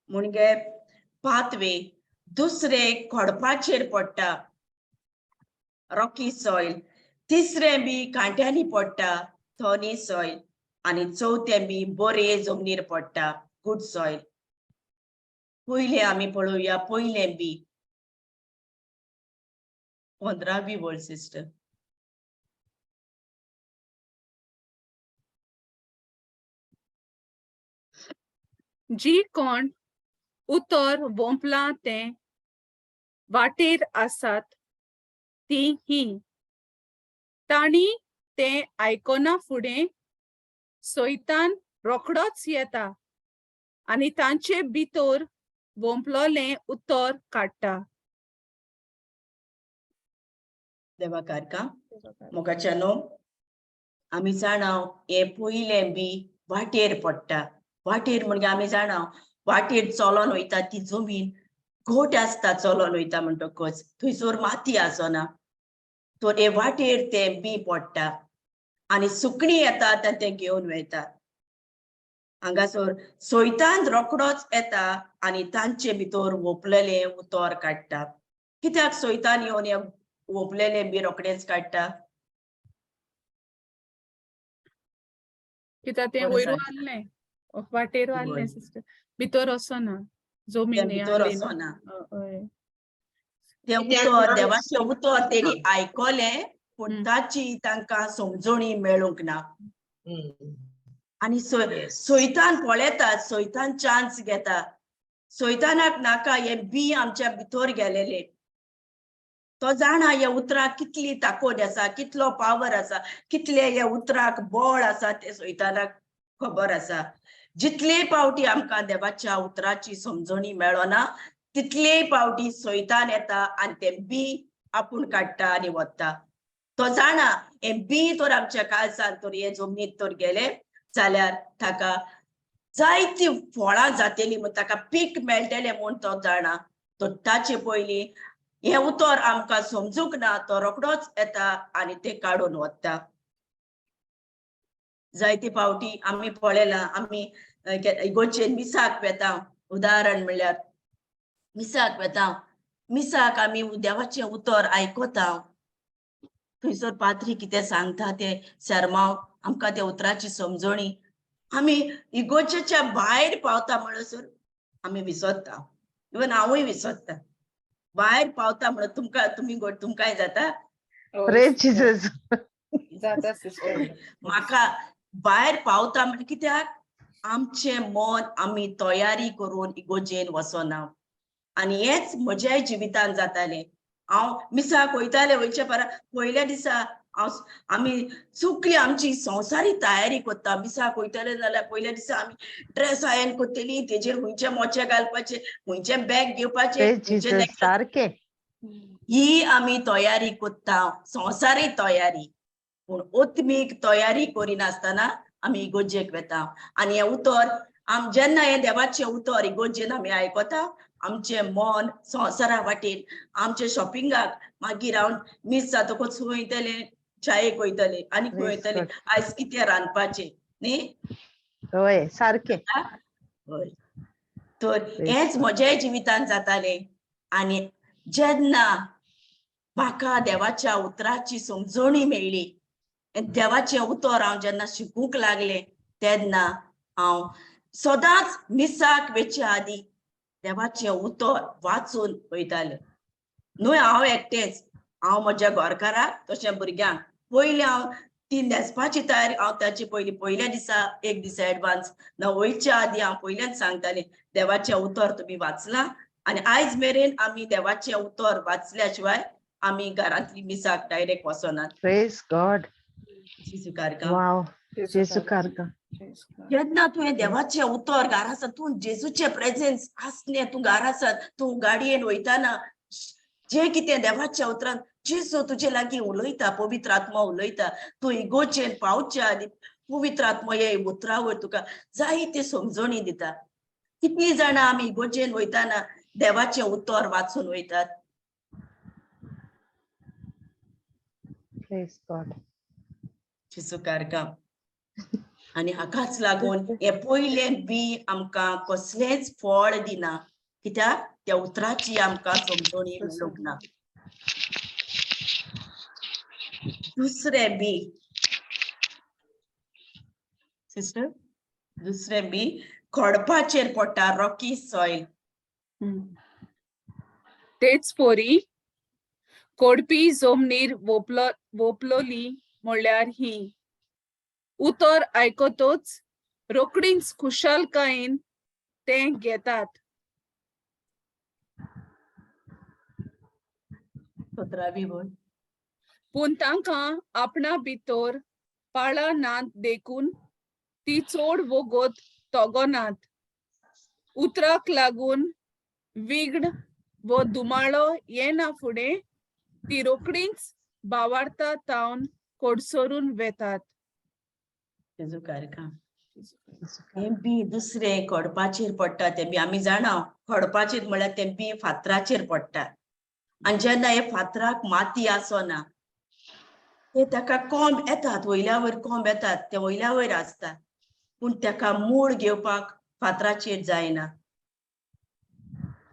म्हणजे पातवे, दुसरे खडपाचेर पडटा रॉकी सॉयल, तिसरें बी कांट्यांनी पडटा थोनी सॉयल, आनी चवथें बी बरे जमनीर पडटा गुड सॉयल. पयलें आमी पळोवया पयलें बी 15वी वळ सिस्टर. जी कोण उतर वोंपलां तें वाटेर आसात ती ही, तांणी तें आयकना फुडें सैतान रोखडोच येता आनी तांचे भितर वोंपलोलें उतर काडटा. देवा कारका मोगाच्यानो, आमी जाणा हें पयलें बी वाटेर पडटा. वाटेर म्हणजे आमी जाणा वाटेर चलोन वयता ती जमीन घट आसता, चलोन वयता म्हणटकच थंयसर माती आसना, तर हे वाटेर तें बी पडटा आनी सुकणीं येतात आनी तें घेवन वयता. हांगासर सोयतान रोकडोच येता आनी तांचे भितर वोपलेलें उतर काडटा. कित्याक सोयतान येवन हें वोपलेलें बी रोखडेंच काडटा? कित्याक तें कोण वयर सांगता? आहलें, वाटेर आहलें हय. सिस्टर, भितर वचना, जमीन तें हें भितर आहली न्हू. वचना. हय. तें कित्याक उतर ना? देवाचें उतर तेणी आयकलें पूण ताची तांकां समजणी मेळूंक ना. आनी सोयतान पळयता, सोयतान चान्स घेता. सोयतानाक नाका हें बी आमच्या भितर गेलेलें. तो जाणा ह्या उतराक कितली ताकद आसा, कितलो पावर आसा, कितले ह्या उतराक बळ आसा तें सोयतानाक खबर आसा. जितले पावटी आमकां देवाच्या उतराची समजणी मेळना तितले पावटी सोयतान येता आनी तें बी आपूण काडटा आनी वता. तो जाणा हें बी तर आमच्या काळजान तर हे जमनीत तर गेले जाल्यार ताका जायती फळां जातली म्हूण, ताका पीक मेळटलें म्हूण तो जाणा. तो ताचे पयलीं हें उतर आमकां समजूंक ना, तो रोकडोच येता आनी तें काडून वता. जायते पावटी आमी पळयलां, आमी इगोर्जेन मिसाक वेता. उदाहरण म्हणल्यार मिसाक वेता, मिसाक आमी देवाचें उतर आयकता, थंयसर पाद्री कितें सांगता तें सेर्मांव आमकां त्या उतराची समजणी आमी इगोर्जेच्या भायर पावता म्हणसर आमी विसरता. इवन हांवूय विसरता. भायर पावता म्हणून तुमकां तुमी तुमकांय जाता? Praise Jesus. जाता सिस्टर. म्हाका भायर पावता म्हणजे कित्याक आमचें मन आमी तयारी करून इगोर्जेन वचना. आनी हेंच म्हज्याय जिवितान जातालें. हांव मिसाक वयतालें, वयचे परा पयल्या दिसा हांव आमी चुकली आमची संवसारी तयारी करता. मिसाक वयतले जाल्यार पयल्या दिसा आमी ड्रेस आयन करतली, तेजेर खंयचे मोचे घालपाचे, खंयचे बॅग घेवपाचे, खंयचे सारकें ही आमी तयारी करता, संवसारी तयारी. पूण आत्मीक तयारी करिनासतना आमी इगोर्जेक वेता. आनी हें उतर आम जेन्ना हें देवाचें उतर इगोर्जेन आमी आयकता, आमचें मन संवसारा वाटेन आमचे शॉपिंगाक, मागीर हांव मीस जातकच खंय वयतलें, चायेक वयतलें आनी खंय वयतलें, आयज कितें रांदपाचें न्ही? हय सारकें. हय, तर हेंच म्हज्याय जिवितान जातालें. आनी जेन्ना म्हाका देवाच्या उतराची समजणी मेळ्ळी, देवाचें उतर हांव जेन्ना शिकूंक लागलें तेन्ना हांव सदांच मिसाक वेचे आदीं देवाचें उतर वाचून वयतालें. न्हय हांव एकटेंच, हांव म्हज्या घरकाराक तशें भुरग्यांक. पयलीं हांव ती न्हेसपाची तयारी हांव ताची पयलीं पयल्या दिसा एक दिसा एडवान्स ना वयच्या आदीं हांव पयल्याच सांगतालें देवाचें उतर तुमी वाचलां. आनी आयज मेरेन आमी देवाचें उतर वाचल्या शिवाय आमी घरांतली मिसाक डायरेक्ट वचनात. Praise God. जेजू कारका. वाव, जेजू कारका. जेन्ना तुवें देवाचें उतर घरा आसा, तूं जेजूचें प्रेजेन्स आसलें तूं घरा आसा, तूं गाडयेन वयताना जें कितें देवाच्या उतरान जेजू तुजे लागीं उलयता, पवित्र आत्मा उलयता, तूं इगोर्जेन पावच्या आनी पवित्र आत्मा हे उतरावर तुका जायते समजणी दिता. कितलीं जाणां आमी इगोर्जेन वयताना देवाचें उतर वाचून वयतात? Praise God. जेजू कारका. आनी हाकाच लागून हें पयलें बी आमकां कसलेंच फळ दिना, कित्याक त्या उतराची आमकां समजणी मेळूंक ना. दुसरें बी सिस्टर, दुसरें बी खडपाचेर पडटा, रॉकी सॉयल. तेच पोरी कोडपी जमनीर वोपलोली म्हणल्यार ही उतर आयकतच रोकडीच खुशालकायेन तें घेतात. सतरावी बोल. पूण तांकां आपणा भितर पाळां नात देखून ती चड वोगोत तोगोनात. उतराक लागून विघ्न वो दुमाळो येना फुडें ती रोकडीच भावार्था तावन कोडसरून वेतात. तेजो कार्यक्रम तें बी दुसरें खडपाचेर पडटा, तें बी आमी जाणा, खडपाचेर म्हळ्यार तें बी फातराचेर पडटा. आनी जेन्ना हे फातराक माती आसना, ते ताका कोंब येतात, वयल्या वयर कोंब येतात, ते वयल्या वयर आसता, पूण ताका मूळ घेवपाक फातराचेर जायना.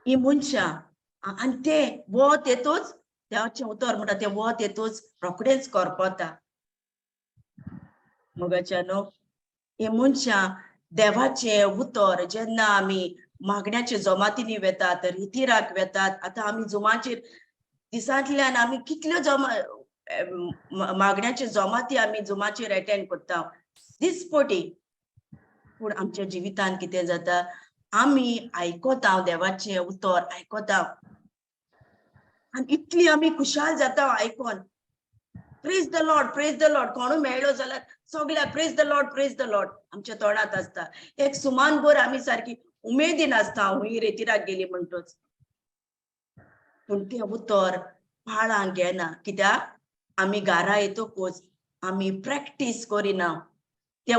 ही मनशां आनी ते वत येतूच, देवाचें उतर म्हणटा तें वत येतूच रोखडेंच करपता. मोगाच्या न्हू, ही मनशां देवाचें उतर जेन्ना आमी मागण्याचे जमातींनी वेतात, रितिराक वेतात, आतां आमी जुमाचेर दिसांतल्यान आमी कितल्यो जमा मागण्याचे जमाती आमी जुमाचेर एटेंड करता दिसपटी. पूण आमच्या जिवितान कितें जाता, आमी आयकता देवाचें उतर आयकता आनी इतली आमी खुशाल जाता आयकोन, praise the Lord, praise the Lord. कोणूय मेळ्ळो जाल्यार सगळ्याक praise the Lord, praise the Lord आमच्या तोंडांत आसता. एक सुमान भर आमी सारकी उमेदीन आसता हुंय रेतिराक गेली म्हणटच. पूण तें उतर पाळांक घेना, कित्याक आमी घरा येतकूच आमी प्रॅक्टीस करिना. तें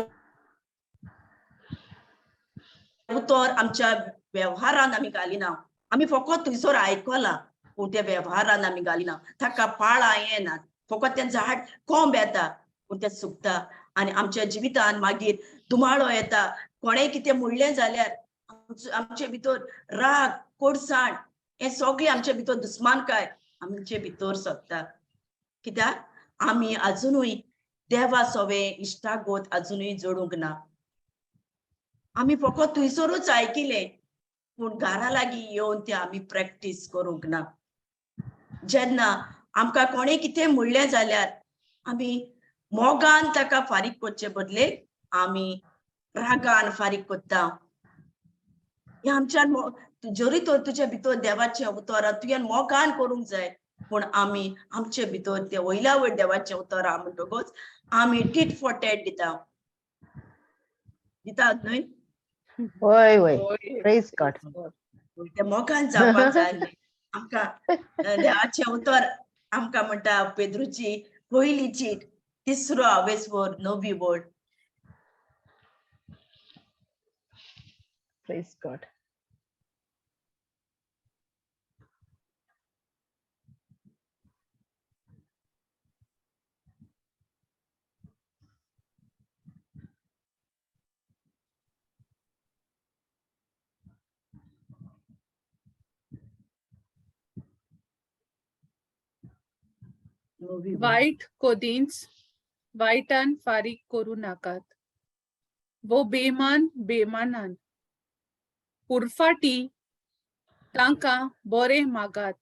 उतर आमच्या वेव्हारान आमी घालिना. आमी फकत थंयसर आयकलां, पूण त्या वेव्हारान आमी घालिना, ताका पाळां येनात. फकत तें झाड कोंब येता पूण तें सुकता आनी आमच्या जिवितान मागीर धुमाळो येता. कोणें कितें म्हणलें जाल्यार आमचे भितर राग, कोडसाण, हें सगळें आमचे भितर दुस्मानकाय आमचे भितर सोदता. कित्याक आमी अजुनूय देवा सोवे इश्टागत अजुनूय जोडूंक ना. आमी फकत थंयसरूच आयकिलें, पूण घरा लागीं येवन तें आमी प्रॅक्टीस करूंक ना. जेन्ना आमकां कोणें कितें म्हणलें जाल्यार आमी मोगान ताका फारीक करचे बदले आमी रागान फारीक करता. हें आमच्यान जरी तर तुजे भितर देवाचें उतर तुवें मोगान करूंक जाय, पूण आमी आमचे भितर ते वयल्या वयर देवाचें उतर आहा म्हणटकूच आमी टीट फॉर टॅट दिता दितात न्हय? वय वय, प्रेज गॉड. ते मोगान जावपाक जाय आमकां. देवाचें उतर आमकां म्हणटा, पेद्रूची पयली चीट तिसरो हावेस वर नवी word. Praise God. वायट कदींच वायटान फारीक करूं नाकात वो बेमान बेमानान, उरफाटी तांकां बरें मागात.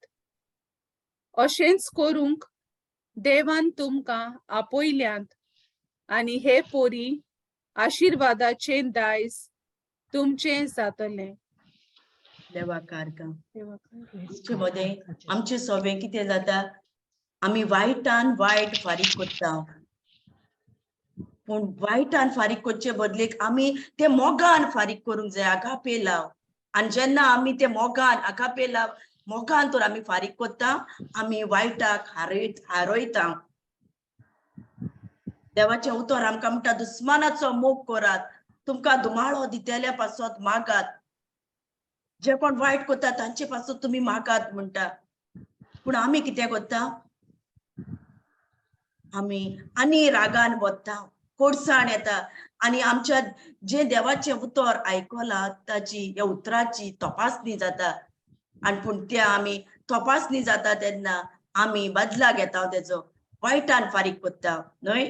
अशेंच करूंक देवान तुमकां आपयल्यांत आनी हे पोरी आशिर्वादाचें दायज तुमचें जातलें. देवा कारकां आमचे मदें आमचे सोबें कितें जाता, आमी वायटान वायट फारीक करता, पूण वायटान फारीक करचे बदलेक आमी ते मोगान फारीक करूंक जाय, आगापे लाव. आनी जेन्ना आमी ते मोगान आगापे लाव मोगान तर आमी फारीक करता, आमी वायटाक हारयता. देवाचें उतर आमकां म्हणटा, दुस्मानाचो मोग करात, तुमकां धुमाळो दितेल्या पासत मागात, जे कोण वायट करता तांचे पासत तुमी मागात म्हणटा. पूण आमी कितें करता, आमी आनी रागान वता, कोडसाण येता आनी आमच्या जे देवाचें उतर आयकलां ताची ह्या उतराची तपासणी जाता. आनी पूण ते आमी तपासणी जाता तेन्ना आमी बदला घेता, तेजो वायटान फारीक करता न्हय?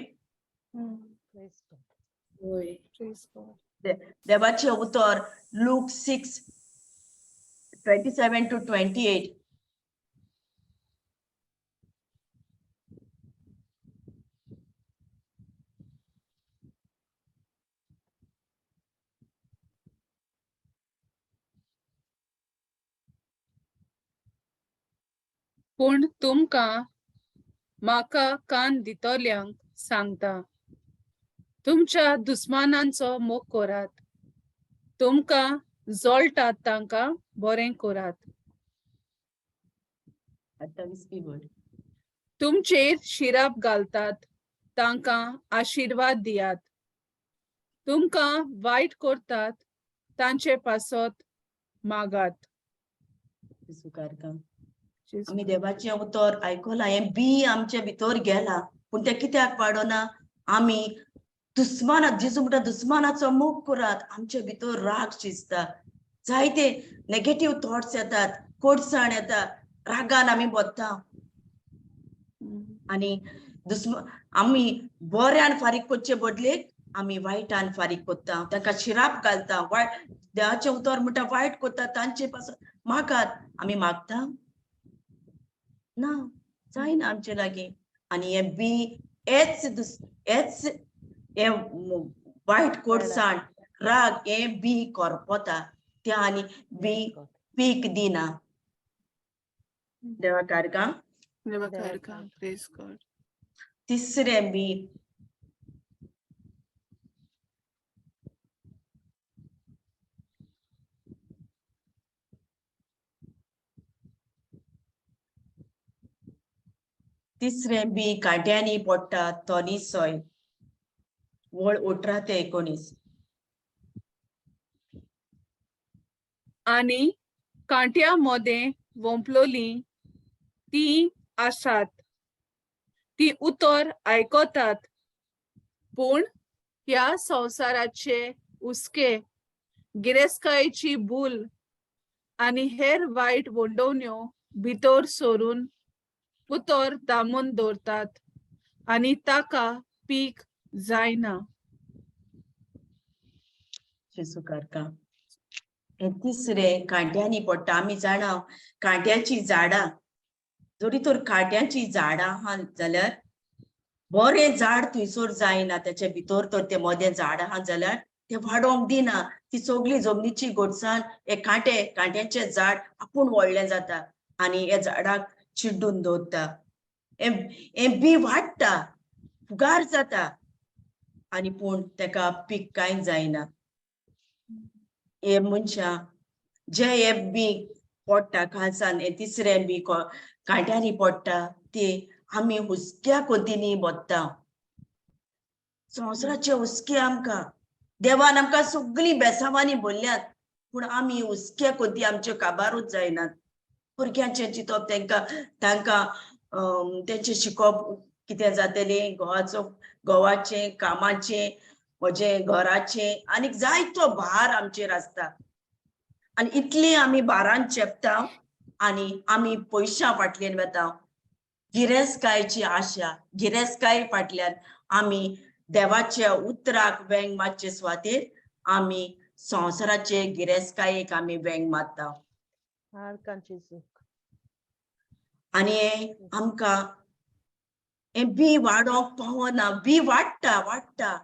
देवाचें उतर लूक 6:27 to 28. पूण तुमकां म्हाका कान दितल्यांक सांगता, तुमच्या दुस्मानांचो मोग करात, तुमकां जळटात तांकां बरें करात. 28 बी. तुमचेर शिराप घालतात तांकां आशिर्वाद दियात. तुमकां वायट करतात तांचे पासत मागात. आमी देवाचें उतर आयकलां, हें बी आमचे भितर गेलां, पूण तें कित्याक वाडना? आमी दुस्माना, जेजू म्हणटा दुस्मानाचो मोग करात, आमचे भितर राग शिजता, जायते नेगेटीव थॉट्स येतात, कोडसाण येता, रागान आमी बदता आनी आमी बऱ्यान फारीक करचे बदलेक आमी वायटान फारीक करता, तांकां शिराप घालता. वायट देवाचें उतर म्हणटा वायट करता तांचे पासून मागात. आमी मागता ना, जायना आमचे लागीं. आनी हें बी हेच हेच हें वायट कोडसाण राग हें बी करपता तें आनी बी पीक दिना. देवा कारकां. देवा कारकां. Praise God. तिसरें बी तिसरें बी कांट्यांनी पडटा तो निसय, वळ 18 ते 19. आनी कांट्या मोदें वोंपलोली ती आसात, ती उतर आयकतात, पूण ह्या संवसाराचे हुस्के, गिरेस्तकायेची भूल आनी हेर वायट वंडोवण्यो भितर सरून उतर दामून दवरतात आनी ताका पीक जायना. हें तिसरें कांट्यांनी पडटा. आमी जाणा कांट्याची झाडां, जरी तर कांट्याची झाडां आहा जाल्यार बरें झाड थंयसर जायना, तेच्या भितर तर तें मदें झाड आहा जाल्यार तें वाडोवंक दिना. ती सगळी जमनीची गोडसाण हे कांटे, कांट्याचें झाड आपूण व्हडलें जाता आनी हे झाडाक चिड्डून दवरता. हें बी वाडटा, फुगार जाता आनी पूण तेका पीक कांय जायना. हे मनशां जे हे बी पडटा खालसान, हे तिसरें बी कांट्यांनी पडटा ते आमी हुस्क्या कोतींनी बदता. संवसाराचे हुस्के आमकां देवान आमकां सगळीं बेसांवांनी भरल्यात, पूण आमी हुस्क्या कोती आमच्यो काबारूच जायनात. भुरग्यांचें चिंतप, तांकां तांकां तेंचें शिकोवप कितें जातलें, घोवाचो घोवाचें कामाचें, म्हजें घराचें, आनीक जायतो भार आमचेर आसता. आनी इतली आमी भारान चेपता आनी आमी पयशां फाटल्यान वता. गिरेस्तकायेची आशा, गिरेस्तकाये फाटल्यान आमी देवाच्या उतराक वेंग मारचे सुवातेर आमी संवसाराचे गिरेस्तकायेक आमी वेंग मारता. आनी आमकां हें बी वाडोवंक पावना, बी वाडटा वाडटा.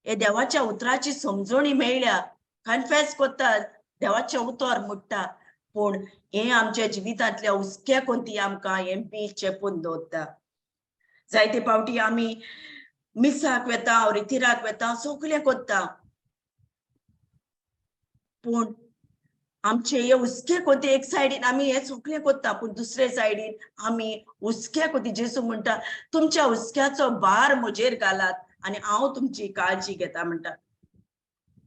हे देवाच्या उतराची समजणी मेळ्ळ्या, कन्फेस करता, देवाचें उतर म्हणटा, पूण हें आमच्या जिवितांतल्या हुस्क्या कोंती आमकां हें बी चेपून दवरता. जायते फावटी आमी मिसाक वेता, रितिराक वेता, सगळें करता, पूण आमचे हे हुस्के कोती एक सायडीन आमी हे सगळें करता, पूण दुसरे सायडीन आमी हुस्क्या कोती जेजू म्हणटा तुमच्या हुस्क्याचो भार म्हजेर घालात आनी हांव तुमची काळजी घेता म्हणटा.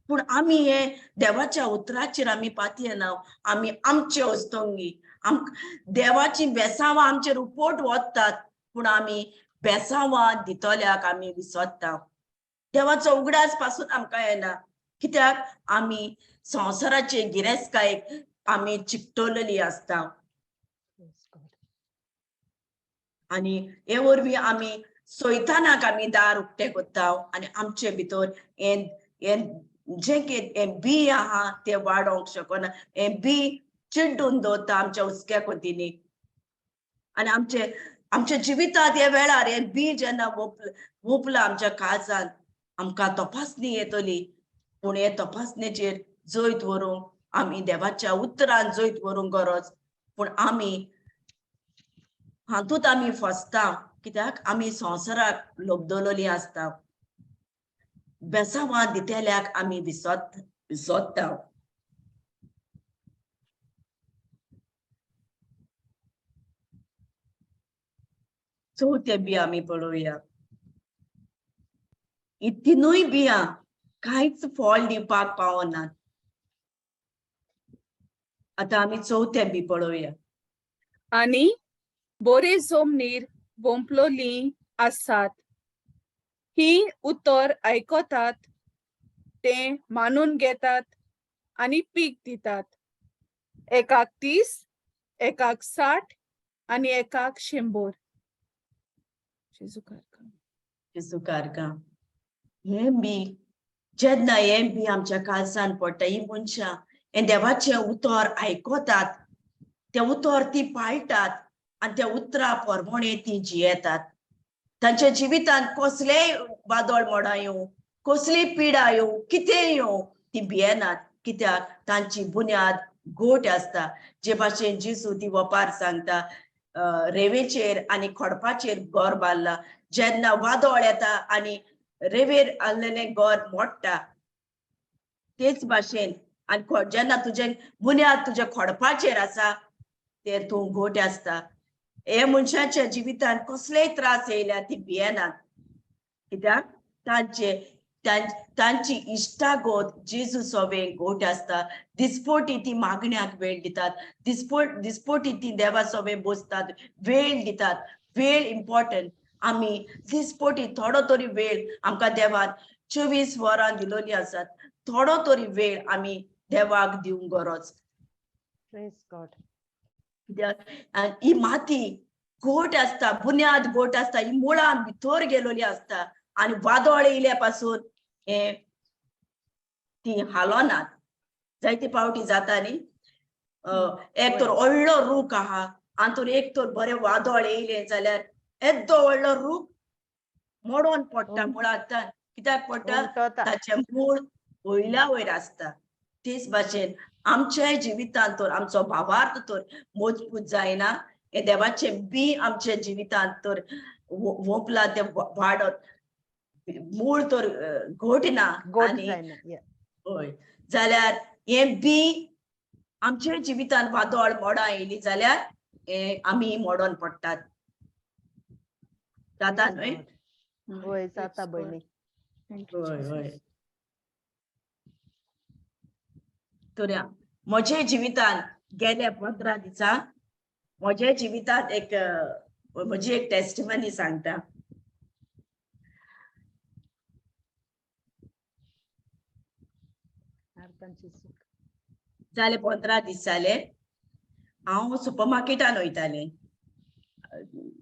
पूण आमी हे देवाच्या उतराचेर आमी पातयेना, आमी आमचे हस्तंगी देवाची बेसांवां आमचेर उपोट वतात, पूण आमी बेसांवां दितल्याक आमी विसरता. देवाचो उगडास पासून आमकां येना, कित्याक आमी संवसाराचे गिरेस्तकायेक आमी चिकटवलेली आसता. आनी हे वरवीं आमी सैतानाक आमी दार उक्तें करता आनी आमचे भितर हें हें जें कितें हें बी आहा तें वाडोवंक शकना, हें बी चिड्डून दवरता आमच्या हुस्क्या कोतींनी. आनी आमचे आमच्या जिवितांत हे वेळार हें बी जेन्ना वोपलां आमच्या काळजांत, आमकां तपासणी येतली, पूण हे तपासणेचेर जैत व्हरूंक आमी देवाच्या उतरान जैत व्हरूंक गरज, पूण आमी हातूंत आमी फसता, कित्याक आमी संवसाराक लोबदवलेली आसता. बेसांवां दितेल्याक आमी विसरता. चवथें बी आमी पळोवया. ही तिनूय बियां कांयच फळ दिवपाक पावनात. आतां आमी चवथें बी पळोवया. आनी बोरे जमनीर वोंपलोलीं आसात. ही उतर आयकतात, तें मानून घेतात आनी पीक दितात. एकाक 30, एकाक 60 आनी एकाक 100. जेजू कारका. हें बी जेन्ना हें बी आमच्या काळजान पडटा, ही मनशां हें देवाचें उतर आयकतात, तें उतर ती पाळटात आनी त्या उतरा प्रमाणे ती जियेतात. तांच्या जिवितांत कसलेय वादळ मोडां येवं, कसली पिडा येवं, कितें येवं, ती भियेनात. कित्याक? तांची बुन्याद गोट आसता. जे भाशेन जेजू ती वपार सांगता, रेवेचेर आनी खोडपाचेर घर बांदला. जेन्ना वादळ येता आनी रेवेर आहलेलें घर मोडटा, तेच भाशेन आनी जेन्ना तुजें बुन्याद तुज्या खोडपाचेर आसा ते तूं घोट आसता. हे मनशाच्या जिवितांत कसलेय त्रास येयल्यार ती भियेनात. कित्याक? तांचे तांची इश्टागत जेजू सोबे गोट आसता. दिसपोटी ती मागण्याक वेळ दितात, दिसपोटी ती देवा सोबे बसतात, वेळ दितात. वेळ इम्पॉर्टंट. आमी दिसपोटी थोडो तरी वेळ आमकां देवान 24 वरां दिलोली आसात, थोडो तरी वेळ आमी देवाक दिवंक गरज. कित्याक ही माती गोट आसता, बुन्याद गोट आसता, ही मुळां भितर गेलोली आसता आनी वादळ येयल्या पासून हे ती हालोनात. जायते पावटी जाता न्ही, एक तर व्हडलो रूख आहा आनी तर एक तर बरें वादळ येयलें जाल्यार येद्दो व्हडलो रूख मोडोन पडटा मुळांतल्यान. कित्याक पडटा? ताचें मूळ वयल्या वयर आसता. तेच भाशेन आमच्याय जिवितांत तर आमचो भावार्थ तर मजबूत जायना, हे देवाचें बी आमच्या जिवितांत तर वोंपला तें वाडत मूळ तर घट ना आनी हय जाल्यार हें बी आमच्या जिवितांत वादळ मोडां येयली जाल्यार हे आमी मोडोन पडटात. जाता न्हय? हय जाता भयणी. हय हय. तर म्हज्या जिवितांत गेल्या 15 दिसा म्हज्या जिवितांत एक म्हजी एक टेस्टिमनी सांगता. जाले 15 दीस जाले, हांव सुपर मार्केटान वयतालें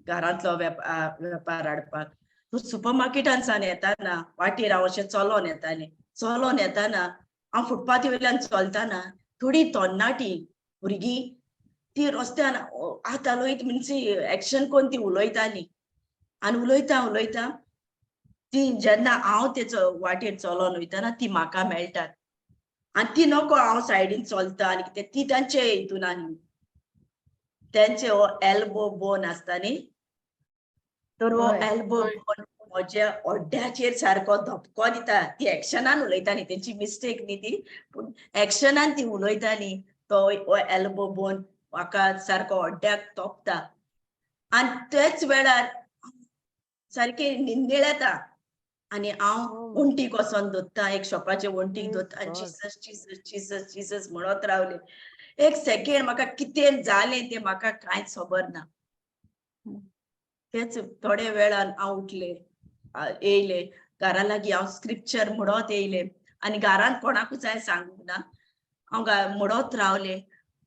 घरांतलो वेपार हाडपाक. सुपर मार्केटान सान येताना वाटेर हांव अशें चलोन येतालें. चलोन येताना हांव फुटपाथी वयल्यान चलतना थोडी तरणाटी भुरगीं ती रस्त्यान हात हालयत मिन्स एक्शन करून ती उलयताली आनी उलयता उलयता ती जेन्ना हांव तेचो वाटेर चलोन वयताना ती म्हाका मेळटात आनी ती नको हांव सायडीन चलता आनी कितें ती तांचे हितून आनी तेंचे हो एल्बो बोन आसता न्ही, तर हो एल्बो बोन म्हज्या ओड्ड्याचेर सारको धपको दिता. ती एक्शनान उलयता न्ही, तेंची मिस्टेक न्ही ती, पूण एक्शनान ती उलयता न्ही, तो हो एल्बो बोन म्हाका सारको ओड्ड्याक तोपता आनी तेच वेळार सारकें न्हिन्नीळ येता आनी हांव वण्टीक वचोन दोत्ता, एक शॉपाचे वण्टीक दोत्ता आनी जिसस जिसस जिसस जिसस म्हणत रावले. एक सेकेंड म्हाका कितें जालें तें म्हाका कांयच खबर ना. तेच थोड्या वेळान हांव उठलें, येयलें घरा लागीं, हांव स्क्रिप्चर म्हणत येयलें आनी घरांत कोणाकूच हांवें सांगूंक ना. हांव म्हणत रावलें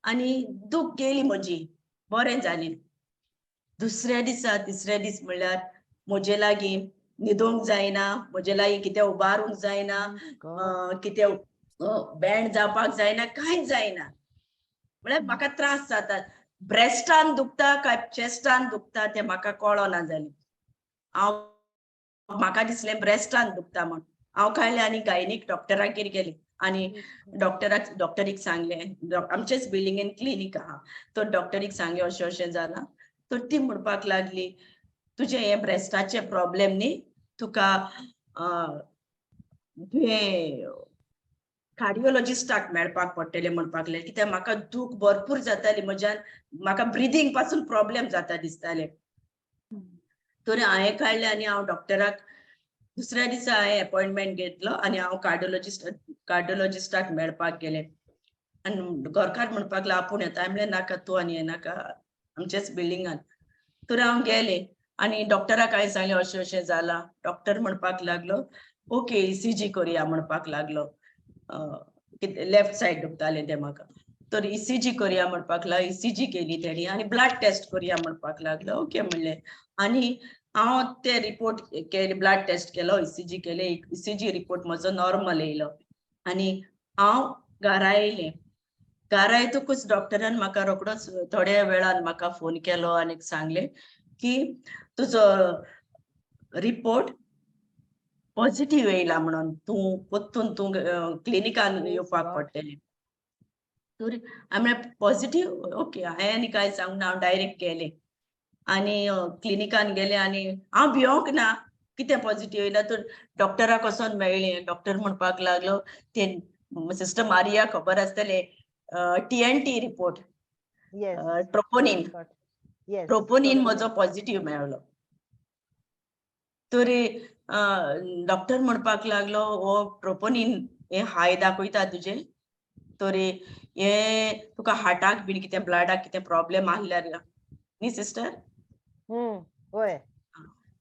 आनी दूख गेली म्हजी, बरें जालें. दुसऱ्या दिसा तिसऱ्या दीस म्हणल्यार म्हजे लागीं न्हिदोंक जायना, म्हजे लागीं कितें उबारूंक जायना, कितें बँड जावपाक जायना, कांयच जायना. म्हळ्यार म्हाका त्रास जातात. ब्रेस्टान दुखता काय चेस्टान दुखता तें म्हाका कळना जालें. हांव म्हाका दिसलें ब्रेस्टान दुखता म्हण. हांव काडलें आनी गायनीक डॉक्टरागेर गेलें आनी डॉक्टरीक सांगलें, आमचेच बिल्डिंगेन क्लिनीक आहा, तर डॉक्टरीक सांगलें अशें अशें जालां. तर ती म्हणपाक लागली तुजें हें ब्रेस्टाचें प्रॉब्लेम न्ही, तुका तुवें कार्डियोलॉजिस्टाक मेळपाक पडटलें म्हणपाक लागलें. कित्याक म्हाका दूख भरपूर जाताली, म्हज्यान म्हाका ब्रिदींग पासून प्रॉब्लेम जाता दिसतालें. तर हांवें काडलें आनी हांव डॉक्टराक दुसऱ्या दिसा हांवें अपॉयंटमेंट घेतलो आनी हांव कार्डियोलॉजिस्टाक मेळपाक गेलें. आनी घरकार म्हणपाक लागलो आपूण येता. हांवें म्हणलें नाका, तूं आनी येनाका, आमच्याच बिल्डिंगान. तर हांव गेलें आनी डॉक्टराक हांवें सांगलें अशें अशें जालां. डॉक्टर म्हणपाक लागलो ओके ईसीजी करुया म्हणपाक लागलो. लेफ्ट सायड दुखतालें तें म्हाका. तर ईसीजी करुया म्हणपाक लागलो. ईसीजी केली तेणी आनी ब्लड टेस्ट करुया म्हणपाक लागलो. ओके म्हणलें. आनी हांव ते रिपोर्ट केले, ब्लड टेस्ट केलो, ईसीजी केले. ईसीजी रिपोर्ट म्हजो नॉर्मल येयलो आनी हांव घरा येयलें. घरा येतकूच डॉक्टरान म्हाका रोखडोच थोड्या वेळान म्हाका फोन केलो आनी सांगलें की तुजो रिपोर्ट पॉझिटिव्ह येयला म्हणून तूं परतून तूं क्लिनिकान येवपाक पडटलें. तर हांवें म्हळें पॉझिटिव्ह ओके. हांवें आनी कांय सांगूंक ना, हांव डायरेक्ट गेलें आनी क्लिनिकान गेलें आनी हांव भियोंक ना कितें पॉझिटिव्ह येयला. तर डॉक्टराक वचोन मेळ्ळें. डॉक्टर म्हणपाक लागलो ते सिस्टर मारिया खबर आसतलें, TNT report, troponin, troponin म्हजो पॉझिटिव्ह मेळ्ळो. तर डॉक्टर म्हणपाक लागलो हो ट्रोपोनीन हे हाय दाखयता तुजें, तर हे तुका हार्टाक बीन कितें ब्लडाक कितें प्रॉब्लेम आहल्यार न्ही सिस्टर? हय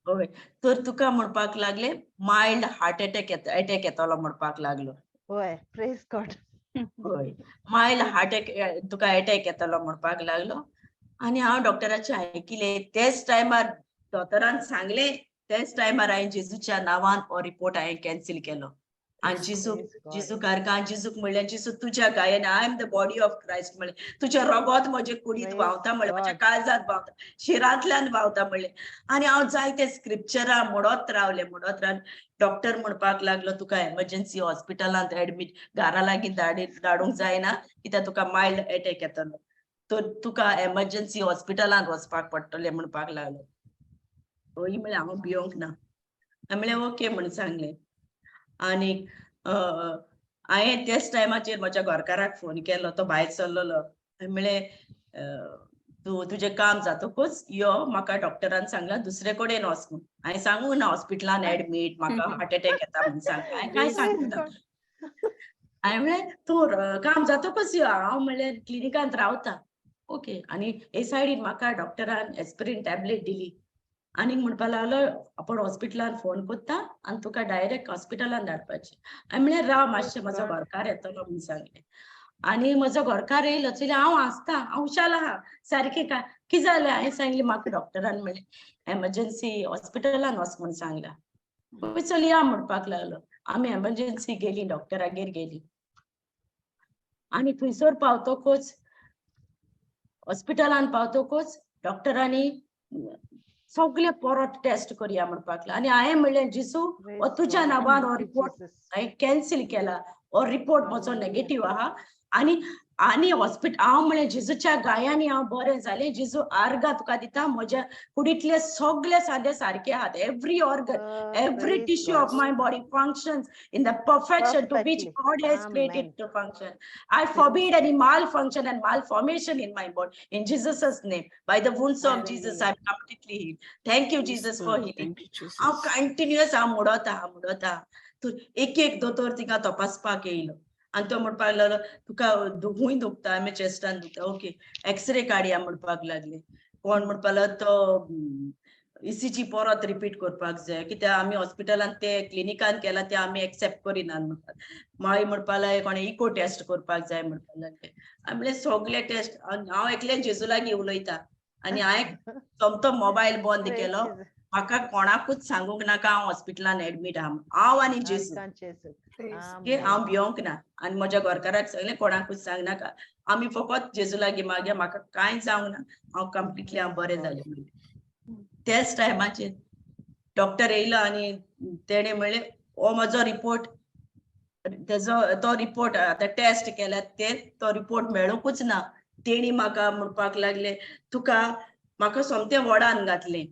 हय. तर तुका म्हणपाक लागले मायल्ड हार्ट एटॅक एटॅक येतलो म्हणपाक लागलो. हय, प्रेज गॉड. हय, मायल्ड हार्ट तुका एटॅक येतलो म्हणपाक लागलो. आनी हांव डॉक्टराचें आयकिलें. तेच टायमार दोतोरान सांगलें, तेच टायमार हांवें जेजूच्या नांवान हो रिपोर्ट हांवें कॅन्सील केलो. आनी जेजू कारकान जेजूक म्हणलें, जेजू तुज्या गायन I am the body of Christ म्हणलें, तुजें रगत म्हजे कुडींत व्हांवता म्हणलें, म्हज्या काळजांत व्हांवता, शिरांतल्यान व्हांवता म्हणलें. आनी हांव जायते स्क्रिप्चरां म्हणत रावलें म्हणत रावलें. डॉक्टर म्हणपाक लागलो तुका एमर्जन्सी हॉस्पिटलांत एडमीट, घरा लागीं धाडूंक जायना कित्याक तुका मायल्ड एटॅक येतलो, तर तुका एमर्जन्सी हॉस्पिटलांत वचपाक पडटलें म्हणपाक लागलो. हय म्हणलें हांव भियोंक ना. हांवें म्हणलें ओके म्हण सांगलें. आनी हांवें त्याच टायमाचेर म्हज्या घरकाराक फोन केलो, तो भायर सरलेलो. हांवें म्हणलें तूं तुजें काम जातकूच यो, म्हाका डॉक्टरान सांगलां दुसरे कडेन वच म्हूण. हांवें सांगूंक ना हॉस्पिटलान एडमीट, म्हाका हार्ट एटॅक येता म्हूण सांग, हांवें कांय सांगूंक ना. हांवें म्हणलें तूं काम जातकूच यो, हांव म्हणलें क्लिनिकांत रावता. ओके. आनी हे सायडीन म्हाका डॉक्टरान एस्पिरीन टॅबलेट दिली आनी म्हणपाक लागलो आपूण हॉस्पिटलान फोन करता आनी तुका डायरेक्ट हॉस्पिटलान धाडपाचें. हांवें म्हणलें राव मातशें, म्हजो घरकार येतलो म्हूण सांगलें. आनी म्हजो घरकार येयलो, चली हांव हांसता, हांव हुशाल आहा सारकें. काय कितें जालें? हांवें सांगलें म्हाका डॉक्टरान म्हणलें एमर्जन्सी हॉस्पिटलान वच म्हूण सांगलां. चल या म्हणपाक लागलो. आमी एमर्जन्सी गेली, डॉक्टरागेर गेली आनी थंयसर पावतकूच, हॉस्पिटलान पावतकूच डॉक्टरांनी सगळे परत टेस्ट करया म्हणपाक लागले. आनी हांवें म्हणलें जेजू हो तुज्या नांवान हो रिपोर्ट हांवें कॅन्सील केला, हो रिपोर्ट म्हजो नेगेटीव आहा. आनी आनी हॉस्पिटल हांव म्हणलें जेजूच्या गायांनी हांव बरें जालें, जेजू आर्गां तुका दिता, म्हज्या कुडींतले सगळे सांदे सारके आहात, every organ, every tissue of my body functions in the perfection to which God has created to function. I forbid any malfunction and malformation in my body in Jesus' name. By the wounds of Jesus, I am completely healed. Thank you, Jesus, for healing. हांव continuous हांव म्हणत आहा म्हणत आहा. तर एक एक दोतोर तिका तपासपाक येयलो आनी तो म्हणपाक लागलो तुका खूंय दुखता? हांवें चेस्टान दुखता. ओके, एक्सरे काडया म्हणपाक लागले. कोण म्हणपाक लागलो तो ईसीजी परत रिपीट करपाक जाय कित्याक आमी हॉस्पिटलान ते क्लिनिकान केला ते आमी एक्सेप्ट करिनात म्हणपाक. मागीर म्हणपाक लागले कोणें इको टेस्ट करपाक जाय म्हणपाक लागले. हांवें म्हणलें सगळे टेस्ट, हांव एकलें जेजू लागीं उलयता आनी हांवें सोमतो मोबायल बंद केलो. म्हाका कोणाकूच सांगूंक नाका हांव हॉस्पिटलान एडमीट आहा, हांव आनी जेजू, हांव भियोंक ना. आनी म्हज्या घरकाराक सांगलें कोणाकूच सांगनाका, आमी फकत जेजू लागीं मागया, म्हाका कांय जावंक ना, हांव कंप्लिटली हांव बरें जालें म्हणलें. त्याच टायमाचेर डॉक्टर येयलो आनी तेणें म्हणलें हो म्हजो रिपोर्ट, तेजो तो रिपोर्ट आतां टेस्ट केल्या ते तो रिपोर्ट मेळुंकूच ना. तेणी म्हाका म्हणपाक लागले तुका, म्हाका सोमतें वॉर्डान घातलें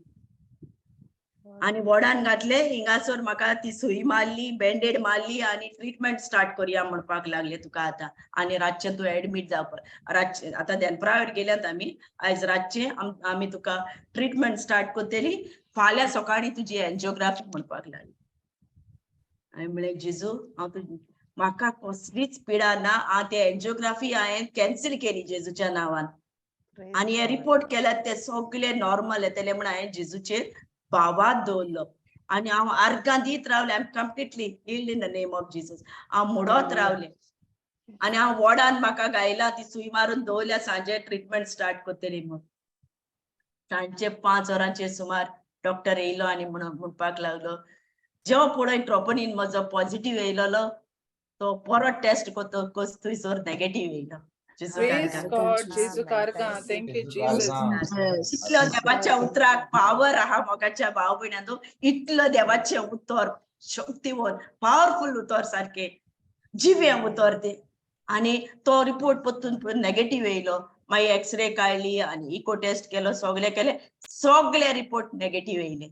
आनी वॉर्डान घातले हिंगासर म्हाका ती सुई मारली, बँडेड मारली आनी ट्रिटमेंट स्टार्ट करया म्हणपाक लागले तुका आतां. आनी रातचें तूं एडमीट जावपाक, रातचें आतां दनपरां गेल्यात आमी, आयज रातचें आमी तुका ट्रिटमेंट स्टार्ट करतली फाल्यां सकाळीं तुजी एन्जियोग्राफी म्हणपाक लागली. हांवें म्हणलें जेजू हांव तुजी म्हाका कसलीच पिडा ना, हांव ते एन्जियोग्राफी हांवें कॅन्सल केली जेजूच्या नांवान. आनी हे रिपोर्ट केल्यात ते सगळे नॉर्मल येतले म्हण हांवें जेजूचेर भावात दवरलो आनी हांव आर्गां दीत रावलें. I am completely healed in the name of Jesus. हांव मोडत रावलें आनी हांव वॉर्डान म्हाका गायला ती सुय मारून दवरल्या, सांजे ट्रिटमेंट स्टार्ट करतली म्हूण. सांजचे 5 वरांचेर सुमार डॉक्टर येयलो आनी म्हणपाक लागलो, जेव्हा पळय ट्रोपोनीन म्हजो पॉझिटिव्ह येयलेलो तो परत टेस्ट करतकच थंयसर नेगेटीव येयलो. इतलो देवाच्या उतराक पावर आहा मोगाच्या भाव भयणांनो, इतलो देवाचें उतर शक्तिवन पावरफुल उतर, सारकें जिवें उतर तें. आनी तो रिपोर्ट परतून नेगेटीव येयलो. मागीर एक्सरे काडली आनी इको टेस्ट केलो, सगळे केले, सगळे रिपोर्ट नेगेटीव येयले.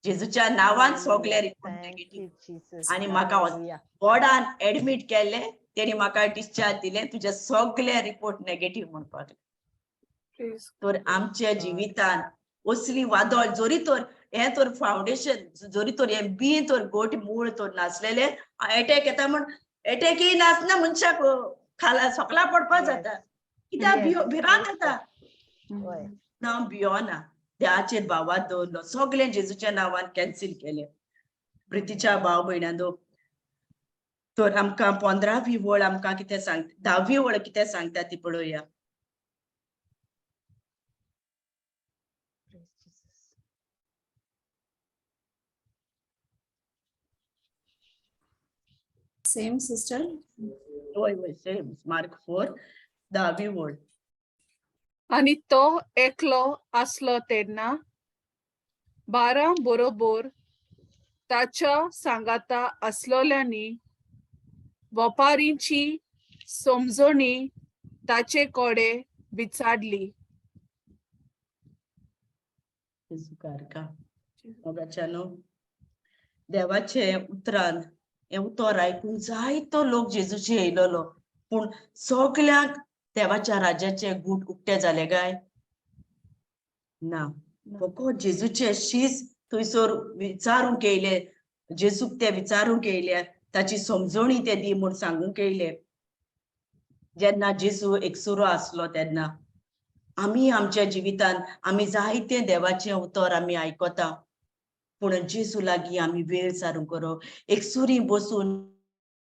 जेजूच्या नांवान सगळे रिपोर्ट नेगेटीव. आनी म्हाका वॉर्डान एडमीट केले, तेणी म्हाका डिस्चार्ज दिले, तुजे सगळे रिपोर्ट नेगेटीव म्हणपाक. तर आमच्या जिवितान असली वादळ जरी तर हें तर फावंडेशन जरी तर हें बी तर गोट मूळ तर नासलेले एटॅक येता म्हण एटॅकय नासना मनशाक खाला सकला पडपा जाता, कित्याक भिरांत येता. ना भियोना, देवाचेर भावात दवरलो, सगळें जेजूच्या नांवान कॅन्सील केलें. प्रितीच्या भाव भयणांनो, तर आमकां 15वी वळ आमकां कितें सांग, 10वी वळ कितें सांगता ती पळोवया. Same sister? हय हय सेम, मार्क 4 10वी वळ. आनी तो एकलो आसलो तेन्ना 12 बरोबर ताच्या सांगाता आसलोल्यांनी वपारींची समजणी ताचे कडे विचारली. मोगाच्यानो, देवाचे उतरान हें उतर आयकूंक जायतो लोक जेजूचे येयलेलो, पूण सगल्यांक देवाच्या राज्याचे गूट उक्ते जाले काय ना. फकत जेजूचे शीस थंयसर विचारूंक येयले, जेजूक ते विचारूंक येयले, ताची समजणी ते दी म्हूण सांगूंक येयले. जेन्ना जेजू एकसुरो आसलो तेन्ना आमी आमच्या जिवितान आमी जायते देवाचें उतर आमी आयकता, पूण जेजू लागीं आमी वेळ सारूंक गरज, एकसुरी बसून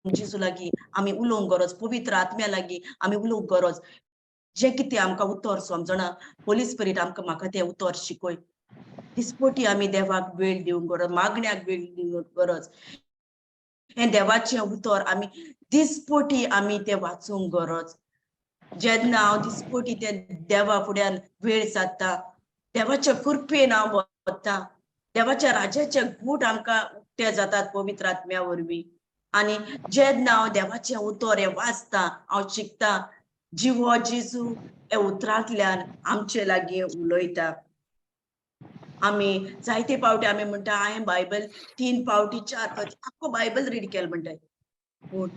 जेजू लागीं आमी उलोवंक गरज, पवित्र आत्म्या लागीं आमी उलोवंक गरज. जें कितें आमकां उतर समजना, होली स्पिरीट आमकां म्हाका तें उतर शिकय. दिसपटी आमी देवाक वेळ दिवंक गरज, मागण्याक वेळ दिवंक गरज. हें देवाचें उतर आमी दिसपटी आमी तें वाचूंक गरज. जेन्ना हांव दिसपटी तें देवा फुड्यान वेळ सादता, देवाच्या कृपेन हांव वता, देवाच्या राज्याचे गूट आमकां उक्ते जातात पवित्र आत्म्या वरवीं. आनी जेन्ना हांव देवाचें उतर हें वाचता, हांव शिकता, जिवो जेजू हे उतरांतल्यान आमचे लागीं उलयता. आमी जायते पावटी आमी म्हणटा हांवें बायबल 3 पावटी 4 पावटी आख्खो बायबल रीड केलें म्हणटाय, पूण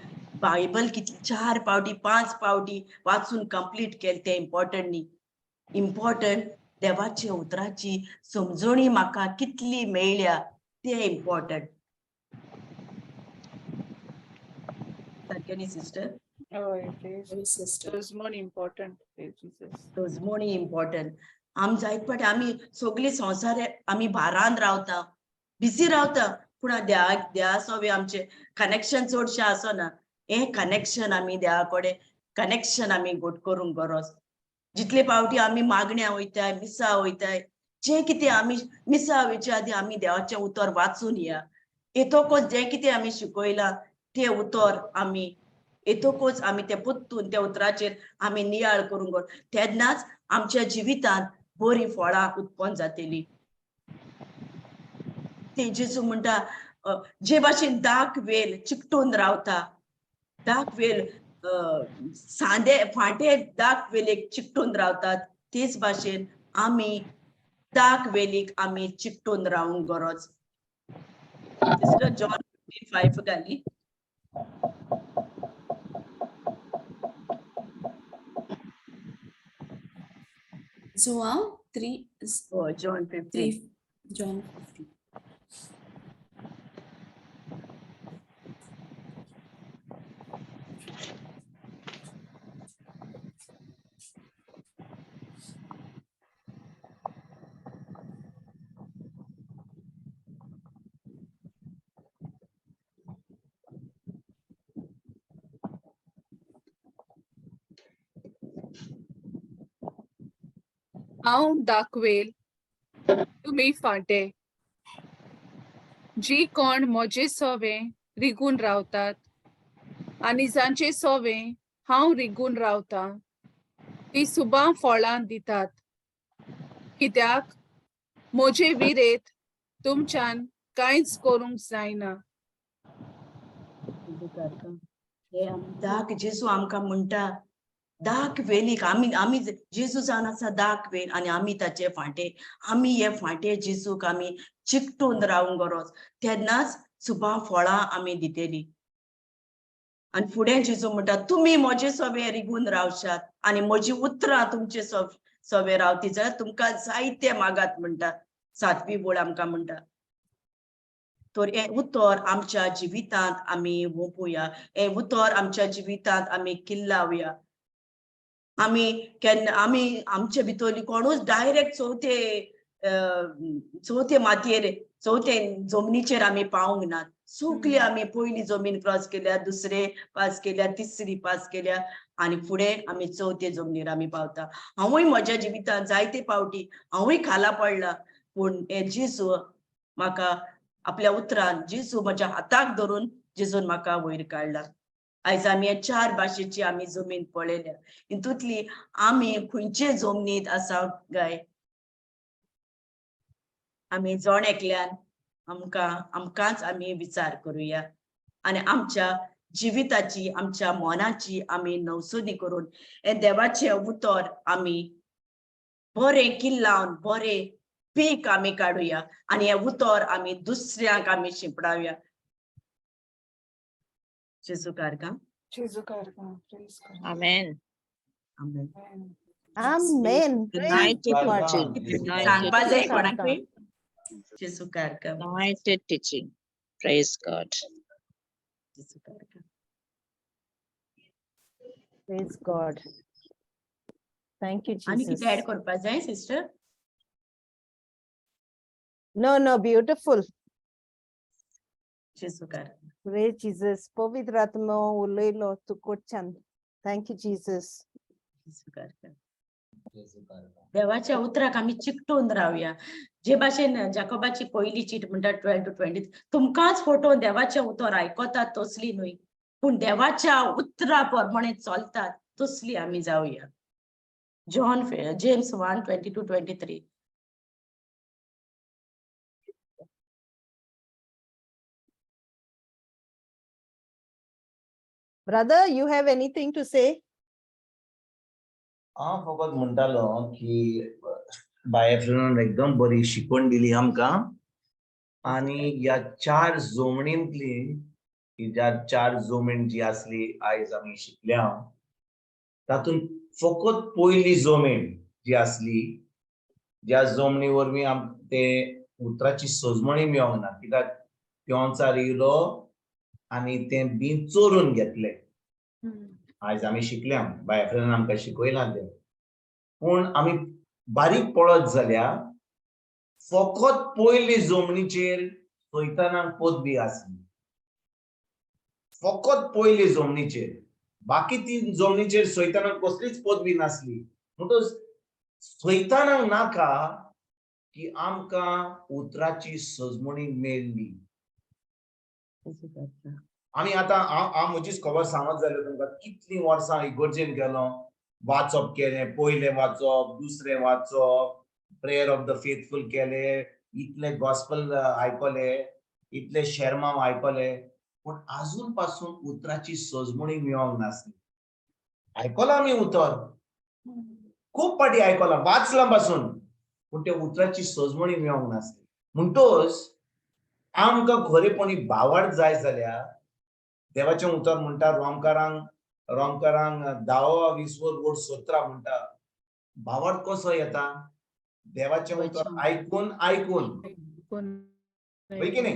बायबल कितली 4 पावटी 5 पावटी वाचून कंप्लीट केलें तें इम्पॉर्टंट न्ही. इम्पॉर्टंट देवाच्या उतराची समजणी म्हाका कितली मेळ्ळ्या तें इम्पॉर्टंट. सारकें न्ही सिस्टर? तजमणी इम्पॉर्टंट. तजमणी इम्पॉर्टंट. आमी जायत फावटी आमी सगळी संवसार आमी भारान रावता, बिजी रावता, पूण देवा देवा सोबी आमचें कनेक्शन चडशें आसना. हें कनेक्शन आमी देवा कडेन कनेक्शन आमी घट करूंक गरज. जितले पावटी आमी मागण्या वयताय, मिसा वयताय, जें कितें आमी मिसा वयच्या आदी आमी देवाचें उतर वाचून या. येतकच जें कितें आमी शिकयलां तें उतर आमी येतकच आमी तें परतून त्या उतराचेर आमी नियाळ करूंक गरज. तेन्नाच आमच्या जिवितांत बरीं फळां उत्पन्न जातलीं. ते जेजू म्हणटा, जे भाशेन दाक वेल चिकटून रावता, दाक वेल सांदे फांटे दाक वेलीक चिकटून रावतात, तेच भाशेन आमी दाक वेलीक आमी चिकटून रावूंक गरज. जॉन 15:5 घाली. जुआंव 3 जॉन 15. John 15. हांव दाखवेल तुमी फांटे जी कोण म्हजे सोवे रिगून रावतात आनी जांचे सोवे हांव रिगून रावतां ती सुबां फळां दितात, कित्याक म्हजे विरेत तुमच्यान कांयच करूंक जायना. दाक जेजू आमकां म्हणटा, दाक वेलीक आमी आमी जेजू जावन आसा दाक वेल आनी आमी ताचे फांटे. आमी हे फांटे जेजूक आमी चिकटून रावूंक गरज, तेन्नाच सुबां फळां आमी दितली. आनी फुडें जेजू म्हणटा, तुमी म्हजे सोबे रिगून रावशात आनी म्हजी उतरां तुमचे सोबे रावती जाल्यार तुमकां जायते मागात म्हणटा. सातवी वळ आमकां म्हणटा. तर हें उतर आमच्या जिवितांत आमी वोंपुया, हें उतर आमच्या जिवितांत आमी किल्लावया. आमी केन्ना आमी आमचे भितरली कोणूच डायरेक्ट चवथे चवथे मातयेर चवथे जमनीचेर आमी पावूंक नात. सगली आमी पयली जमीन क्रॉस केल्या, दुसरे पास केल्या, तिसरी पास केल्या आनी फुडें आमी चवथे जमनीर आमी पावता. हांवूय म्हज्या जिवितांत जायते पावटी हांवूय खाला पडला, पूण हे जेजू म्हाका आपल्या उतरान, जेजू म्हज्या हाताक धरून जेजून म्हाका वयर काडला. आयज आमी हे चार भाशेची आमी जमीन पळयल्या, हितूंतली आमी खंयचे जमनीत आसा काय? आमी जण एकल्यान आमकां आमकांच आमी विचार करुया आनी आमच्या जिविताची आमच्या मनाची आमी नवसुदी करून हे देवाचें उतर आमी बरें किल्लावन बरें पीक आमी काडुया आनी हें उतर आमी दुसऱ्यांक आमी शिंपडावया. जेजू कारका. जेजू कारका. Praise God. Amen. Amen. Amen. United God. teaching. सांगपा जाय United, कोणाकूय? जेजू कारका. united teaching. Praise God. जेजू कारका. Praise God. Thank you, आनी कितें Jesus. Add करपा जाय sister? No, no, beautiful. जेजू कारका. Praise Jesus. पवित्र आत्मो उलयलो तूं कोटच्यान. Thank you, Jesus. जेजू कारका. देवाच्या उतराक आमी चिकटून रावया. जे भाशेन जाकोबाची पयली चीट म्हणटा 12 to 20, तुमकांच फटोवन देवाचें उतर आयकतात तसली न्हय, पूण देवाच्या उतरा प्रमाणे चलतात तसली आमी जावया. John James 1:22-23. Brother, you have anything to say? हांव फकत म्हणटालो की बाय फ्रेंडान एकदम बरी शिकवण दिली आमकां आनी ह्या चार जमनींतली ही ज्या चार जमीन जी आसली आयज आमी शिकल्या तातूंत फकत पयली जमीन जी आसली ज्या जमनी वरवीं आम ते उतराची सजमणी मेळोंक ना, कित्याक पिवंचार येयलो आनी तें बी चोरून घेतलें. आयज आमी शिकल्या, बाय फ्रेंडान आमकां शिकयलां तें. पूण आमी बारीक पळत जाल्यार फकत पयली जमनीचेर सैतानाक पदवी आसली, फकत पयली जमनीचेर, बाकी तीन जमनीचेर सैतानाक कसलीच पदवी नासली. म्हणटच सैतानाक नाका की आमकां उतराची सजमणी मेळ्ळी. आमी आतां हांव म्हजीच खबर सांगत जाल्यार तुमकां कितलीं वर्सां इगर्जेन गेलो, वाचप केलें, पयलें वाचप, दुसरें वाचप, प्रेयर ऑफ the faithful केले, इतले गॉस्पल आयकले, इतले शेरमांव आयकले, पूण आजून पासून उतराची सजमणी मेळोंक नासली. आयकलां आमी उतर, खूब फावटी आयकलां, वाचलां पासून, पूण त्या उतराची सजमणी मेळोंक नासली. म्हणटच आमकां खरेपणी भावार्थ जाय जाल्यार देवाचें उतर म्हणटा रोमकारांक 10 20 वोर 17 म्हणटा, भावार्थ कसो येता? देवाचें उतर आयकून आयकून, हय की न्ही?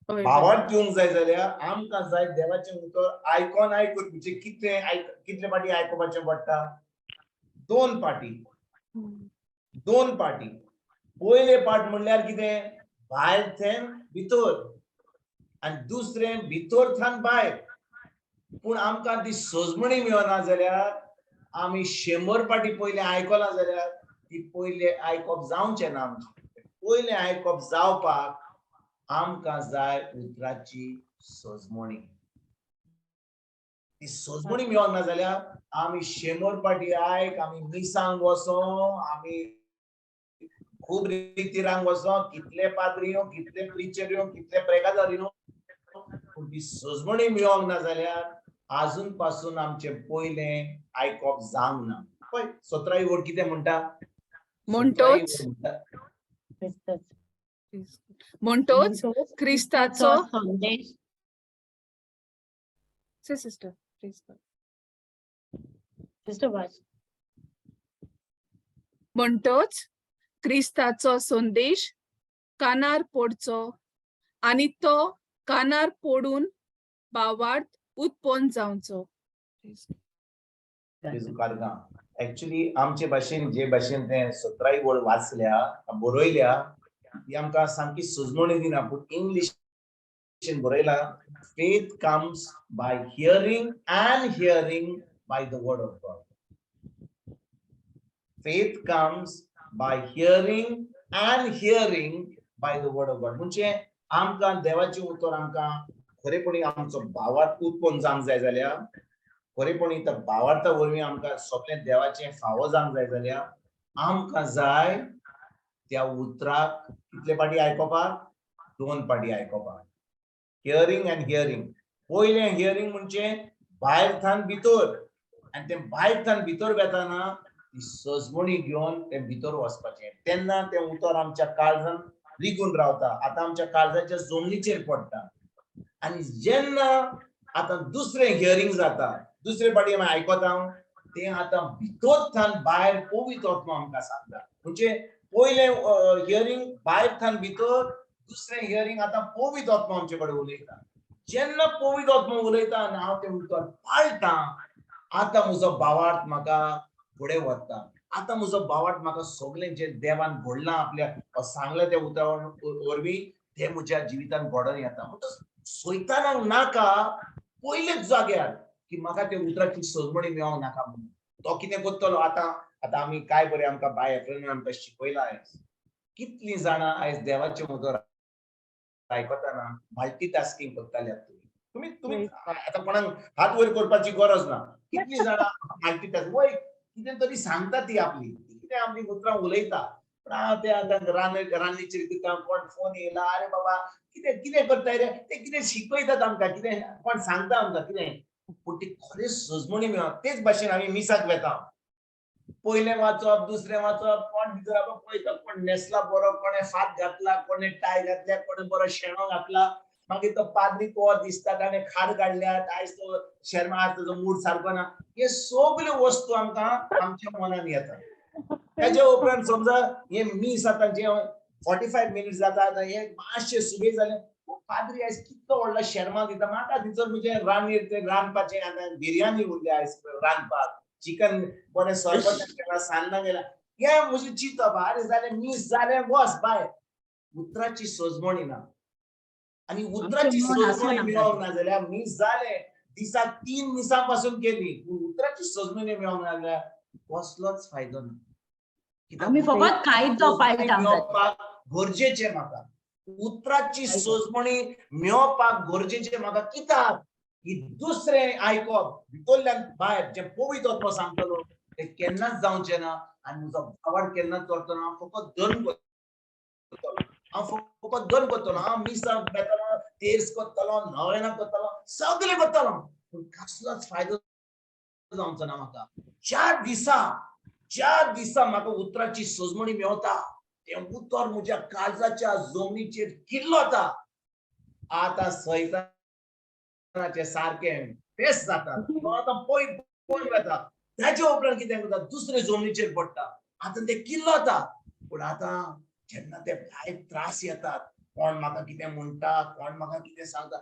हय. भावार्थ येवंक जाय जाल्यार आमकां जाय देवाचें उतर आयकोन आयकून. म्हणजे कितले कितले पाटी आयकुपाचें पडटा? दोन पाटी. दोन पाटी. पयले पाट म्हणल्यार कितें? भायर थेन भितर, आनी दुसरें भितर थान भायर. पूण आमकां ती सजमणी मेळना जाल्यार, आमी 100 पाटी पयलें आयकलां जाल्यार ती पयलें आयकप जावचें ना आमचें. पयलें आयकप जावपाक आमकां जाय उतराची सजमणी. ती सजमणी मेळना जाल्यार आमी 100 पाटी आयक, आमी मिसांक वचों, आमी खूब रितीरांक वचों, कितले पाद्री यो, कितले प्रिचर यो, कितले प्रेगादार यो, पूण ती सजमणी मेळोंक ना जाल्यार आजून पासून आमचें पयलें आयकप जावंक ना. पळय 17 वड कितें म्हणटा? म्हणटोच म्हणटोच क्रिस्ताचो संदेश. Sister, please. Sister वाच. म्हणटोच क्रिस्ताचो संदेश कानार पडचो आनी तो कानार पडून भावार्थ उत्पन्न जावचो. एक्चुअली आमचे भाशेन जे भाशेन ते 17 वळ वाचल्या बरयल्या ती आमकां सामकी सुजमणी दिना, पूण इंग्लिशीन बरयला, faith comes by hearing and hearing by the word of God. Faith comes by hearing and hearing by the word of God. म्हणजे आमकां देवाचें उतर आमकां खरेपणी आमचो भावार्थ उत्पन्न जावंक जाय जाल्यार, खरेपणी त्या भावार्था वरवीं आमकां सगळें देवाचें फावो जावंक जाय जाल्यार आमकां जाय त्या उतराक कितले पाटी आयकोपाक? दोन पाटी आयकोपाक. Hearing and hearing. पयलें हियरींग म्हणजे भायर थान भितर, आनी तें भायर थान भितर वेताना ती सजमणी घेवन तें भितर वचपाचें. तेन्ना तें उतर आमच्या काळजान रिगून रावता, आतां आमच्या काळजाच्या जमनीचेर पडटा. आनी जेन्ना आतां दुसरें हियरींग जाता, दुसरे पाटी आमी आयकता, तें आतां भितर थान भायर पवित्र आत्मा आमकां सांगता. म्हणजे पयलें हियरींग भायर थान भितर, दुसरें हियरींग आतां पवित्र आत्मा आमचे कडेन उलयता. जेन्ना पवित्र आत्मा उलयता आनी हांव तें उतर पाळटां, आतां म्हजो भावार्थ म्हाका फुडें व्हरता. आतां म्हजो भावार्थ म्हाका सगळें जें देवान घडलां आपल्या सांगलें त्या उतरा वरवीं तें म्हज्या जिवितान घडोवन येता. म्हणटच सैतानाक नाका पयलेच जाग्यार की म्हाका त्या उतराची सजमणी मेळोंक नाका म्हणून. तो कितें करतलो आतां? आतां आमी काय बरें आमकां बाय एफ्रेमान आमकां शिकयलां आयज. कितलीं जाणां आयज देवाचें उतर आयकतना मल्टीटास्कींग करताले. तुमी तुमी आतां कोणाक हात वयर करपाची गरज ना. कितलीं जाणां मल्टीटास्क, वय कितें तरी सांगता ती आपली, कितें आपली उतरां उलयता, पण हांव ते आतां रान्नीचेर कितें कोण फोन येयला, अरे बाबा कितें कितें करताय रे, ते कितें शिकयतात आमकां, कितें कोण सांगता आमकां कितें, पूण ती खरेंच सजमणी मेळना. तेच भाशेन आमी मिसाक वेता, पयलें वाचप दुसरें वाचप, कोण भितर आतां पळयता कोण न्हेसला बरो, कोणें फात घातला, कोणें टाय घातल्या, कोणें बरो शेणो घातला, मागीर तो पाद्री को दिसता ताणें खाड काडल्यात, आयज तो शर्मा आज ताजो मूड सारको ना. हे सगल्यो वस्तू आमकां आमच्या मनान येता. तेच्या उपरांत समजा हे मीस आतां जे 45 मिनिट्स जाता, आतां हे मातशें सुबेज जालें, पाद्री आयज कितलो व्हडलो शर्मा दिता म्हाका, भितर म्हणजे रांदीर तें रांदपाचें आतां बिरयानी उरली आयज रांदपाक, चिकन बरें सरबत केलां, सान्नां केलां, हें म्हजें चिंतप. आरे जालें मीस जालें वच बाय. उतराची सजमणी ना. आनी उतराची सजमणी मेळोंक ना जाल्यार मीस जालें, दिसाक 3 मिसां पासून केली, पूण उतराची सजमणी मेळोंक ना जाल्यार कसलोच फायदो ना. आमी फकत कायदो पाळटा. मेळोवपाक गरजेचें म्हाका उतराची सजमणी मेळोवपाक गरजेचें म्हाका, कित्याक की दुसरें आयकप भितरल्यान भायर जें पवित्र आत्मो सांगतलो तें केन्नाच जावचें ना. आनी म्हजो भावार्थ केन्नाच चडचो ना. हांव फकत धर्म करतलो, हांव फकत धर्म करतलो, हांव मिसाक वेतलो, तेर्स करतलो, नवेनां करतलो, सगळें करतलो, पूण कसलोच फायदो जावचो ना म्हाका. 4 दिसा म्हाका उतराची सजमणी मेवता, तें उतर म्हज्या काळजाच्या जमनीचेर किल्लता. आतां सैतानाचें सारकें पेस जाता, तो आतां पयर पयर वता. ताच्या उपरांत कितें करता, दुसरे जमनीचेर पडटा, आतां तें किल्लता. पूण आतां जेन्ना ते भायर त्रास येतात, कोण म्हाका कितें म्हणटा, कोण म्हाका कितें सांगता,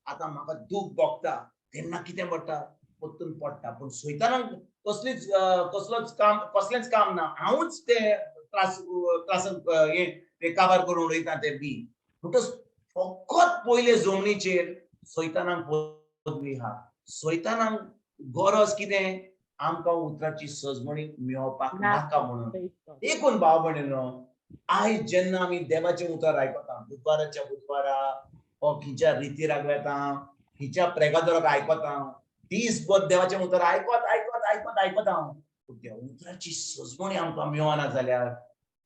आतां म्हाका दूख भोगता, तेन्ना कितें पडटा, परतून पडटा. पूण सैतानाक कसलीच कसलोच काम, कसलेंच काम ना, हांवूच ते त्रास त्रासान हे ते काबार करून उडयता ते बी. म्हणटच फकत पयले जमनीचेर सैतानाक पदवी आहा. सैतानाक गरज कितें, आमकां उतराची सजमणी मेळोवपाक नाका म्हणून. देखून भाव भयणीनो, आयज जेन्ना आमी देवाचें उतर आयकता, बुधवाराच्या बुधवारा ओ खंयच्या रितीराक वेता, खंयच्या प्रेगादोराक आयकता, दीसभर देवाचें उतर आयकत आयकत आयकत आयकता, पूण त्या उतराची सजमणी आमकां मेळना जाल्यार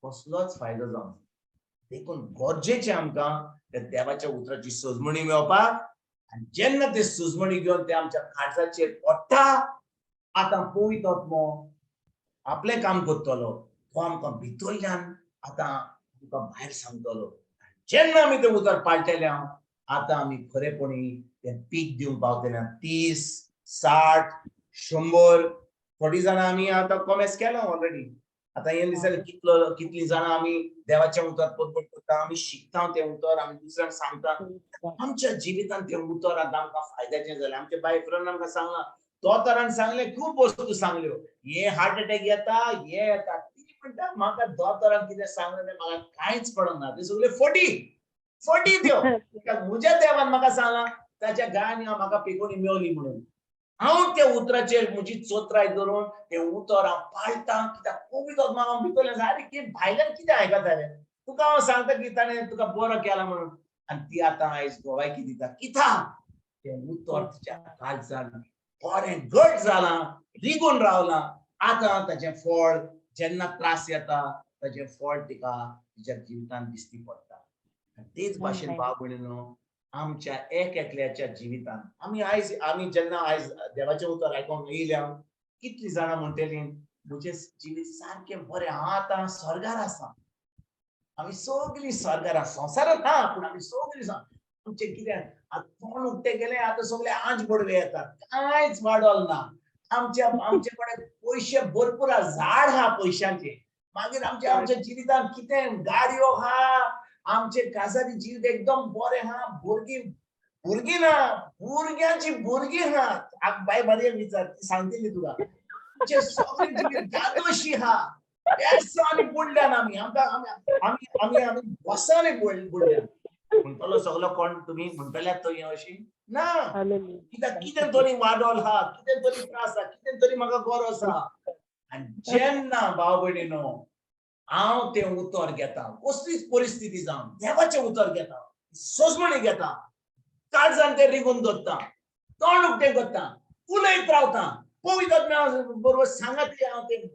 कसलोच फायदो जावना. देखून गरजेचें आमकां त्या देवाच्या उतराची सजमणी मेळोवपाक. आनी जेन्ना ते सजमणी घेवन ते आमच्या काळजाचेर पडटा, आतां पवित्र आत्मो आपलें काम करतलो, तो आमकां भितरल्यान आतां आमकां भायर सांगतलो. जेन्ना आमी तें उतर पाळटेले, आतां आमी खरेपणी तें पीक दिवंक पावतले, 30, 60, 100. थोडीं जाणां आमी आतां कॉमेस केला ऑलरेडी. आतां हे दिसा कितलो कितलीं जाणां आमी देवाचें उतर परगट करता, आमी शिकता तें उतर, आमी दुसऱ्यांक सांगता. आमच्या जिवितांत तें उतर आतां आमकां फायद्याचें जालें. आमच्या बाय फ्रेंड आमकां सांगलां, दोतोरान सांगलें, खूब वस्तू सांगल्यो, हे हार्ट अटॅक येता, हे येता. ती म्हणटा म्हाका दोतोरान कितें सांगलें तें म्हाका कांयच कळना, ते सगळे फटी फटी त्यो. म्हज्या देवान म्हाका सांगलां, ताच्या गायन म्हाका पिकोणी मेवली म्हणून. हांव त्या उतराचेर म्हजी चोत्राय धरून तें उतर हांव पाळटां. कित्याक पवित्र आत्मा भितरल्यान, आरे की भायल्यान कितें आयकता रे, तुका हांव सांगता की ताणें तुका बरो केला म्हणून. आनी ती आतां आयज गोवायकी दिता, कित्याक तें उतर तिच्या काळजान बरें घट जालां, रिगून रावलां. आतां ताचें फळ जेन्ना त्रास येता, ताचें फळ तिका तिच्या जिवितांत दिसती पडटा. तेच भाशेन भाव भयणीनो, आमच्या एक एकल्याच्या जिवितांत आमी आयज, आमी जेन्ना आयज देवाचें उतर आयकोंक येयल्या, कितलीं जाणां म्हणटलीं म्हजें जिवीत सारकें बरें, हांव आतां स्वर्गार आसा. आमी सगळीं स्वर्गार आसा, संवसारांत ना, पूण आमी सगळीं. आमचें कितें आतां तोंड उक्तें केलें, आतां सगळे आंज बडवे येतात, कांयच वाडोल ना. आमच्या आमचे कडेन पयशे भरपूर आहा, झाड आहा पयशांचे. मागीर आमच्या आमच्या जिवितांत कितें गाडयो आहा, आमचे काजारी जिवीत एकदम बरें आहा, भुरगीं भुरगीं ना, भुरग्यांची भुरगीं आहा. बाय बारयेक विचार, ती सांगतली तुका. आमचे सगळें जिवीत जादोशी आहा, पेसांनी बुडल्यान आमी, आमकां आमी आमी आमी बसांनी बुडल्यान. म्हणटलो सगलो कोण तुमी म्हणटल्यात तो अशी ना, कित्याक कितें तरी वाडोल आहा, कितें तरी त्रास आहा, कितें तरी म्हाका गरज आहा. आनी जेन्ना भाव भयणीनो हांव तें उतर घेता, कसलीच परिस्थिती जावन देवाचें उतर घेता, सजमणी घेता, काळजान तें रिगून दवरता, तोंड उक्तें करता, उलयत रावता, पवित्र आत्म्या बरोबर सांगात हांव तें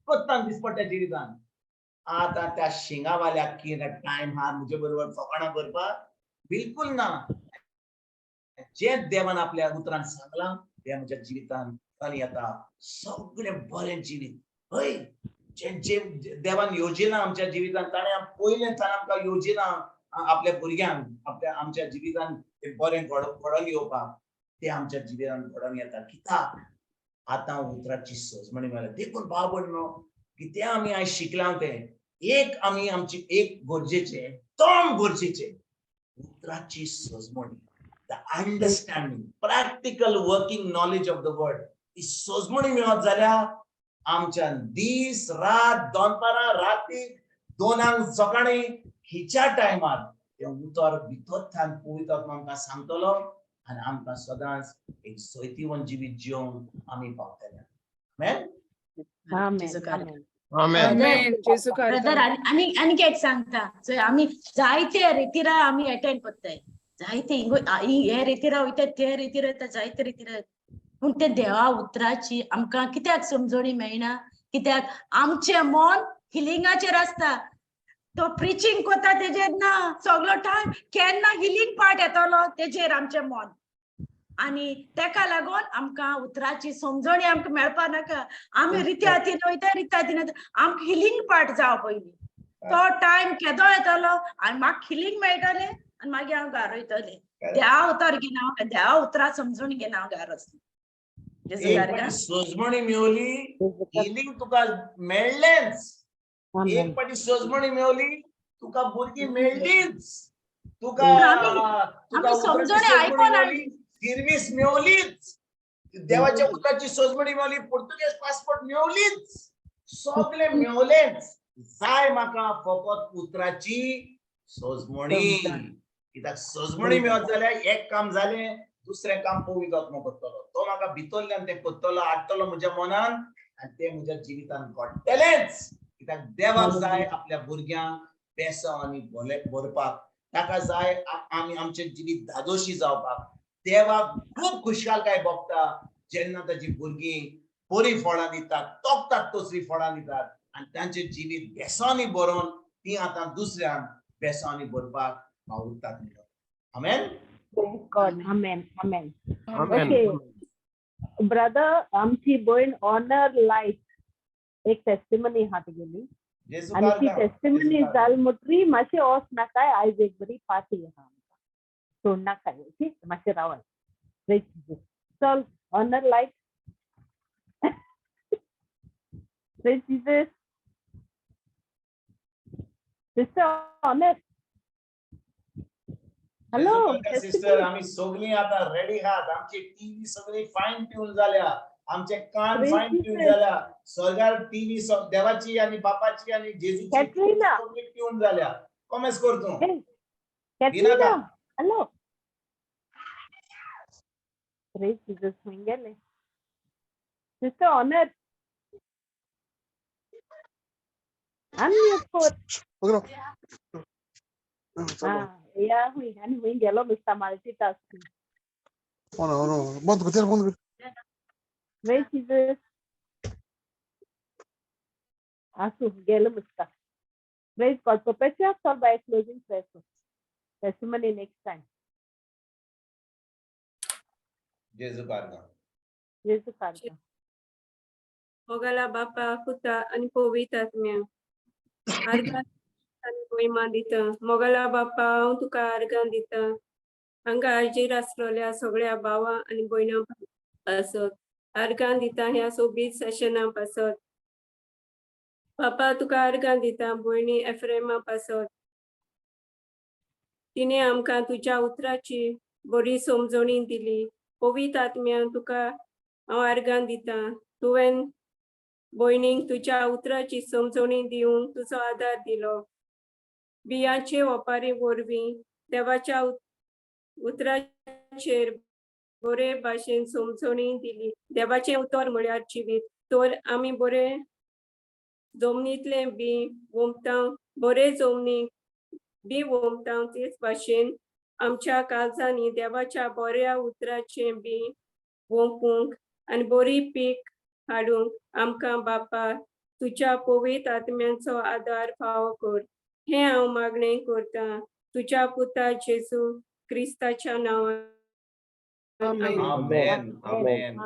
करता दिसपट्ट्या जिवितान. आतां त्या शिंगावाल्याक कितें टायम आहा म्हजे बरोबर फकाणां करपाक? बिलकुल ना. जें देवान आपल्या उतरान सांगलां तें म्हज्या जिवितान येता, सगळें बरें जिवीत. हय, जें जें देवान योजिलां आमच्या जिवितान, ताणें पयलें ताणें आमकां योजिलां आपल्या भुरग्यांक, आपल्या आमच्या जिवितान तें बरें घडोवन येवपाक, तें आमच्या जिवितान घडोवन येता. कित्याक आतां उतराची सजमणी मेळ्ळ्या. देखून भाव भयणीनो, कितें आमी आयज शिकलां तें एक आमी आमची एक गरजेचें, एकदम गरजेचें उतराची सजमणी, the understanding, practical working knowledge of the word. ती सजमणी मेळत जाल्यार आमच्या दीस रात, दनपारां, राती 2 सकाळीं, खंयच्या टायमार तें उतर भितरल्यान पवित्र आत्मा आमकां सांगतलो आनी आमकां सदांच एक सैतीवन जिवीत जिवंक आमी पावतले. आमेन. आमेन. ब्रदर, आनी आनी एक सांगता, आमी जायते रितीरा आमी अटेंड करताय, जायते हे रितीरा वयता, ते रितीरा वयता, जायते रितीरा, पूण ते देवा उतराची आमकां कित्याक समजणी मेळना? कित्याक आमचें मन हिलिंगाचेर आसता. तो प्रिचींग करता तेजेर ना, सगलो टायम केन्ना हिलिंग पार्ट येतलो तेजेर आमचें मन. आनी तेका लागून आमकां उतराची समजणी आमकां मेळपा नाका. आमी रित्या हातीन वयता, रित्या हातीन वयता, आमकां हिलिंग पार्ट जावं पयलीं. तो टायम केदो येतलो आनी म्हाका हिलिंग मेळटलें आनी मागीर हांव घरा वयतलें. देवा उतर घेना हांव, देवा उतरां समजून घेना हांव घरा वचून. सजमणी मेवली, हिलिंग तुका मेळ्ळेंच. एक पाटी सजमणी मेवली तुका भुरगीं मेळ्ळीच, तुका तुका समजणे आयकोन सिर्वीस मेवलीच, देवाच्या उतराची सजमणी मेवली, पुर्तुगेज पासपोर्ट मेवलीच, सगळे मेवलेच. जाय म्हाका फकत उतराची सजमणी. कित्याक सजमणी मेळत जाल्यार एक काम जालें, दुसरें काम पवित्र आत्मो करतलो. तो म्हाका भितरल्यान तें करतलो, हाडटलो म्हज्या मनान आनी तें म्हज्या जिवितान घडटलेंच. कित्याक देवाक जाय आपल्या भुरग्यांक बेसांव आनी भरपाक, ताका जाय आमी आमचें जिवीत धादोशी जावपाक. देवाक खूब खुशालकाय भोगता जेन्ना ताजी भुरगीं बरीं फळां दितात, तोखतात तसलीं फळां दितात आनी तांचें जिवीत बेसांनी भरोन ती आतां दुसऱ्यांक बेसांनी भरपाक वावुरतात. आमेन. आमेन. आमेन. ओके ब्रदर, आमची भयण ऑनर लायफ एक टेस्टिमनी आहा तुगेली आनी ती टेस्टिमनी जाल म्हणटरी मातशें वच नाकाय. आयज एक बरी पार्टी आहा आमकां, सोडनाकाय. ओके, मातशें रावाय. चल honour life. Praise Jesus. Sister Honor. Hello sister, आमी सगळीं आतां रेडी आहात. आमची टीव्ही सगळी फायन ट्यून जाल्या, आमचे कान फायन ट्यून जाल्या, स्वर्गार टीव्ही देवाची आनी बापाची आनी जेजूची सगळी ट्यून जाल्या. कॉमेस कर तूं. कॅटरीना, हॅलो. प्रेज जीसस. गेले सिस्टर ऑनर. Unmute कर. या हुई आनी हुई गेलो मिस्टर मल्टीटास्किंग. बंद कर, बंद कर. Praise Jesus. आसूं, गेलो mister. Praise God. Perpetua call by closing prayer. Testimony next time. जेजू कारगा. जेजू कारगा. मोगाला बापा, पुता आनी पवित्र आत्म्या आर्गां आनी मोहिमा दिता. मोगाला बापा, हांव तुका आर्गां दिता. हांगा आर्जेर आसलोल्या सगळ्या भावां आनी भयणां पासत आर्गां दिता. ह्या सोबीत सेशना पासत बापा तुका आर्गां दिता. भयणी एफ्रेमा पासत, तिणें आमकां तुज्या उतराची बरी समजणी दिली. पवित्र आत्म्या तुका हांव आर्गां दिता. तुवें भयणीक तुज्या उतराची समजणी दिवंक तुजो आदार दिलो. बियांचे ओपारी वरवीं देवाच्या उतराचेर बरे भाशेन समजणी दिली. देवाचें उतर म्हळ्यार जिवीत. तर आमी बरे जमनींतलें बी वोमता, बरे जमनीक बी वोमता, तेच भाशेन आमच्या काळजांनी देवाच्या बऱ्या उतराचें बी वोंपूंक आनी बरी पीक हाडूंक आमकां बापा तुज्या पवित्र आत्म्यांचो आदार फावो कर. हें हांव मागणें करता तुज्या पुता जेजू क्रिस्ताच्या नांवान. आमेन. आमेन.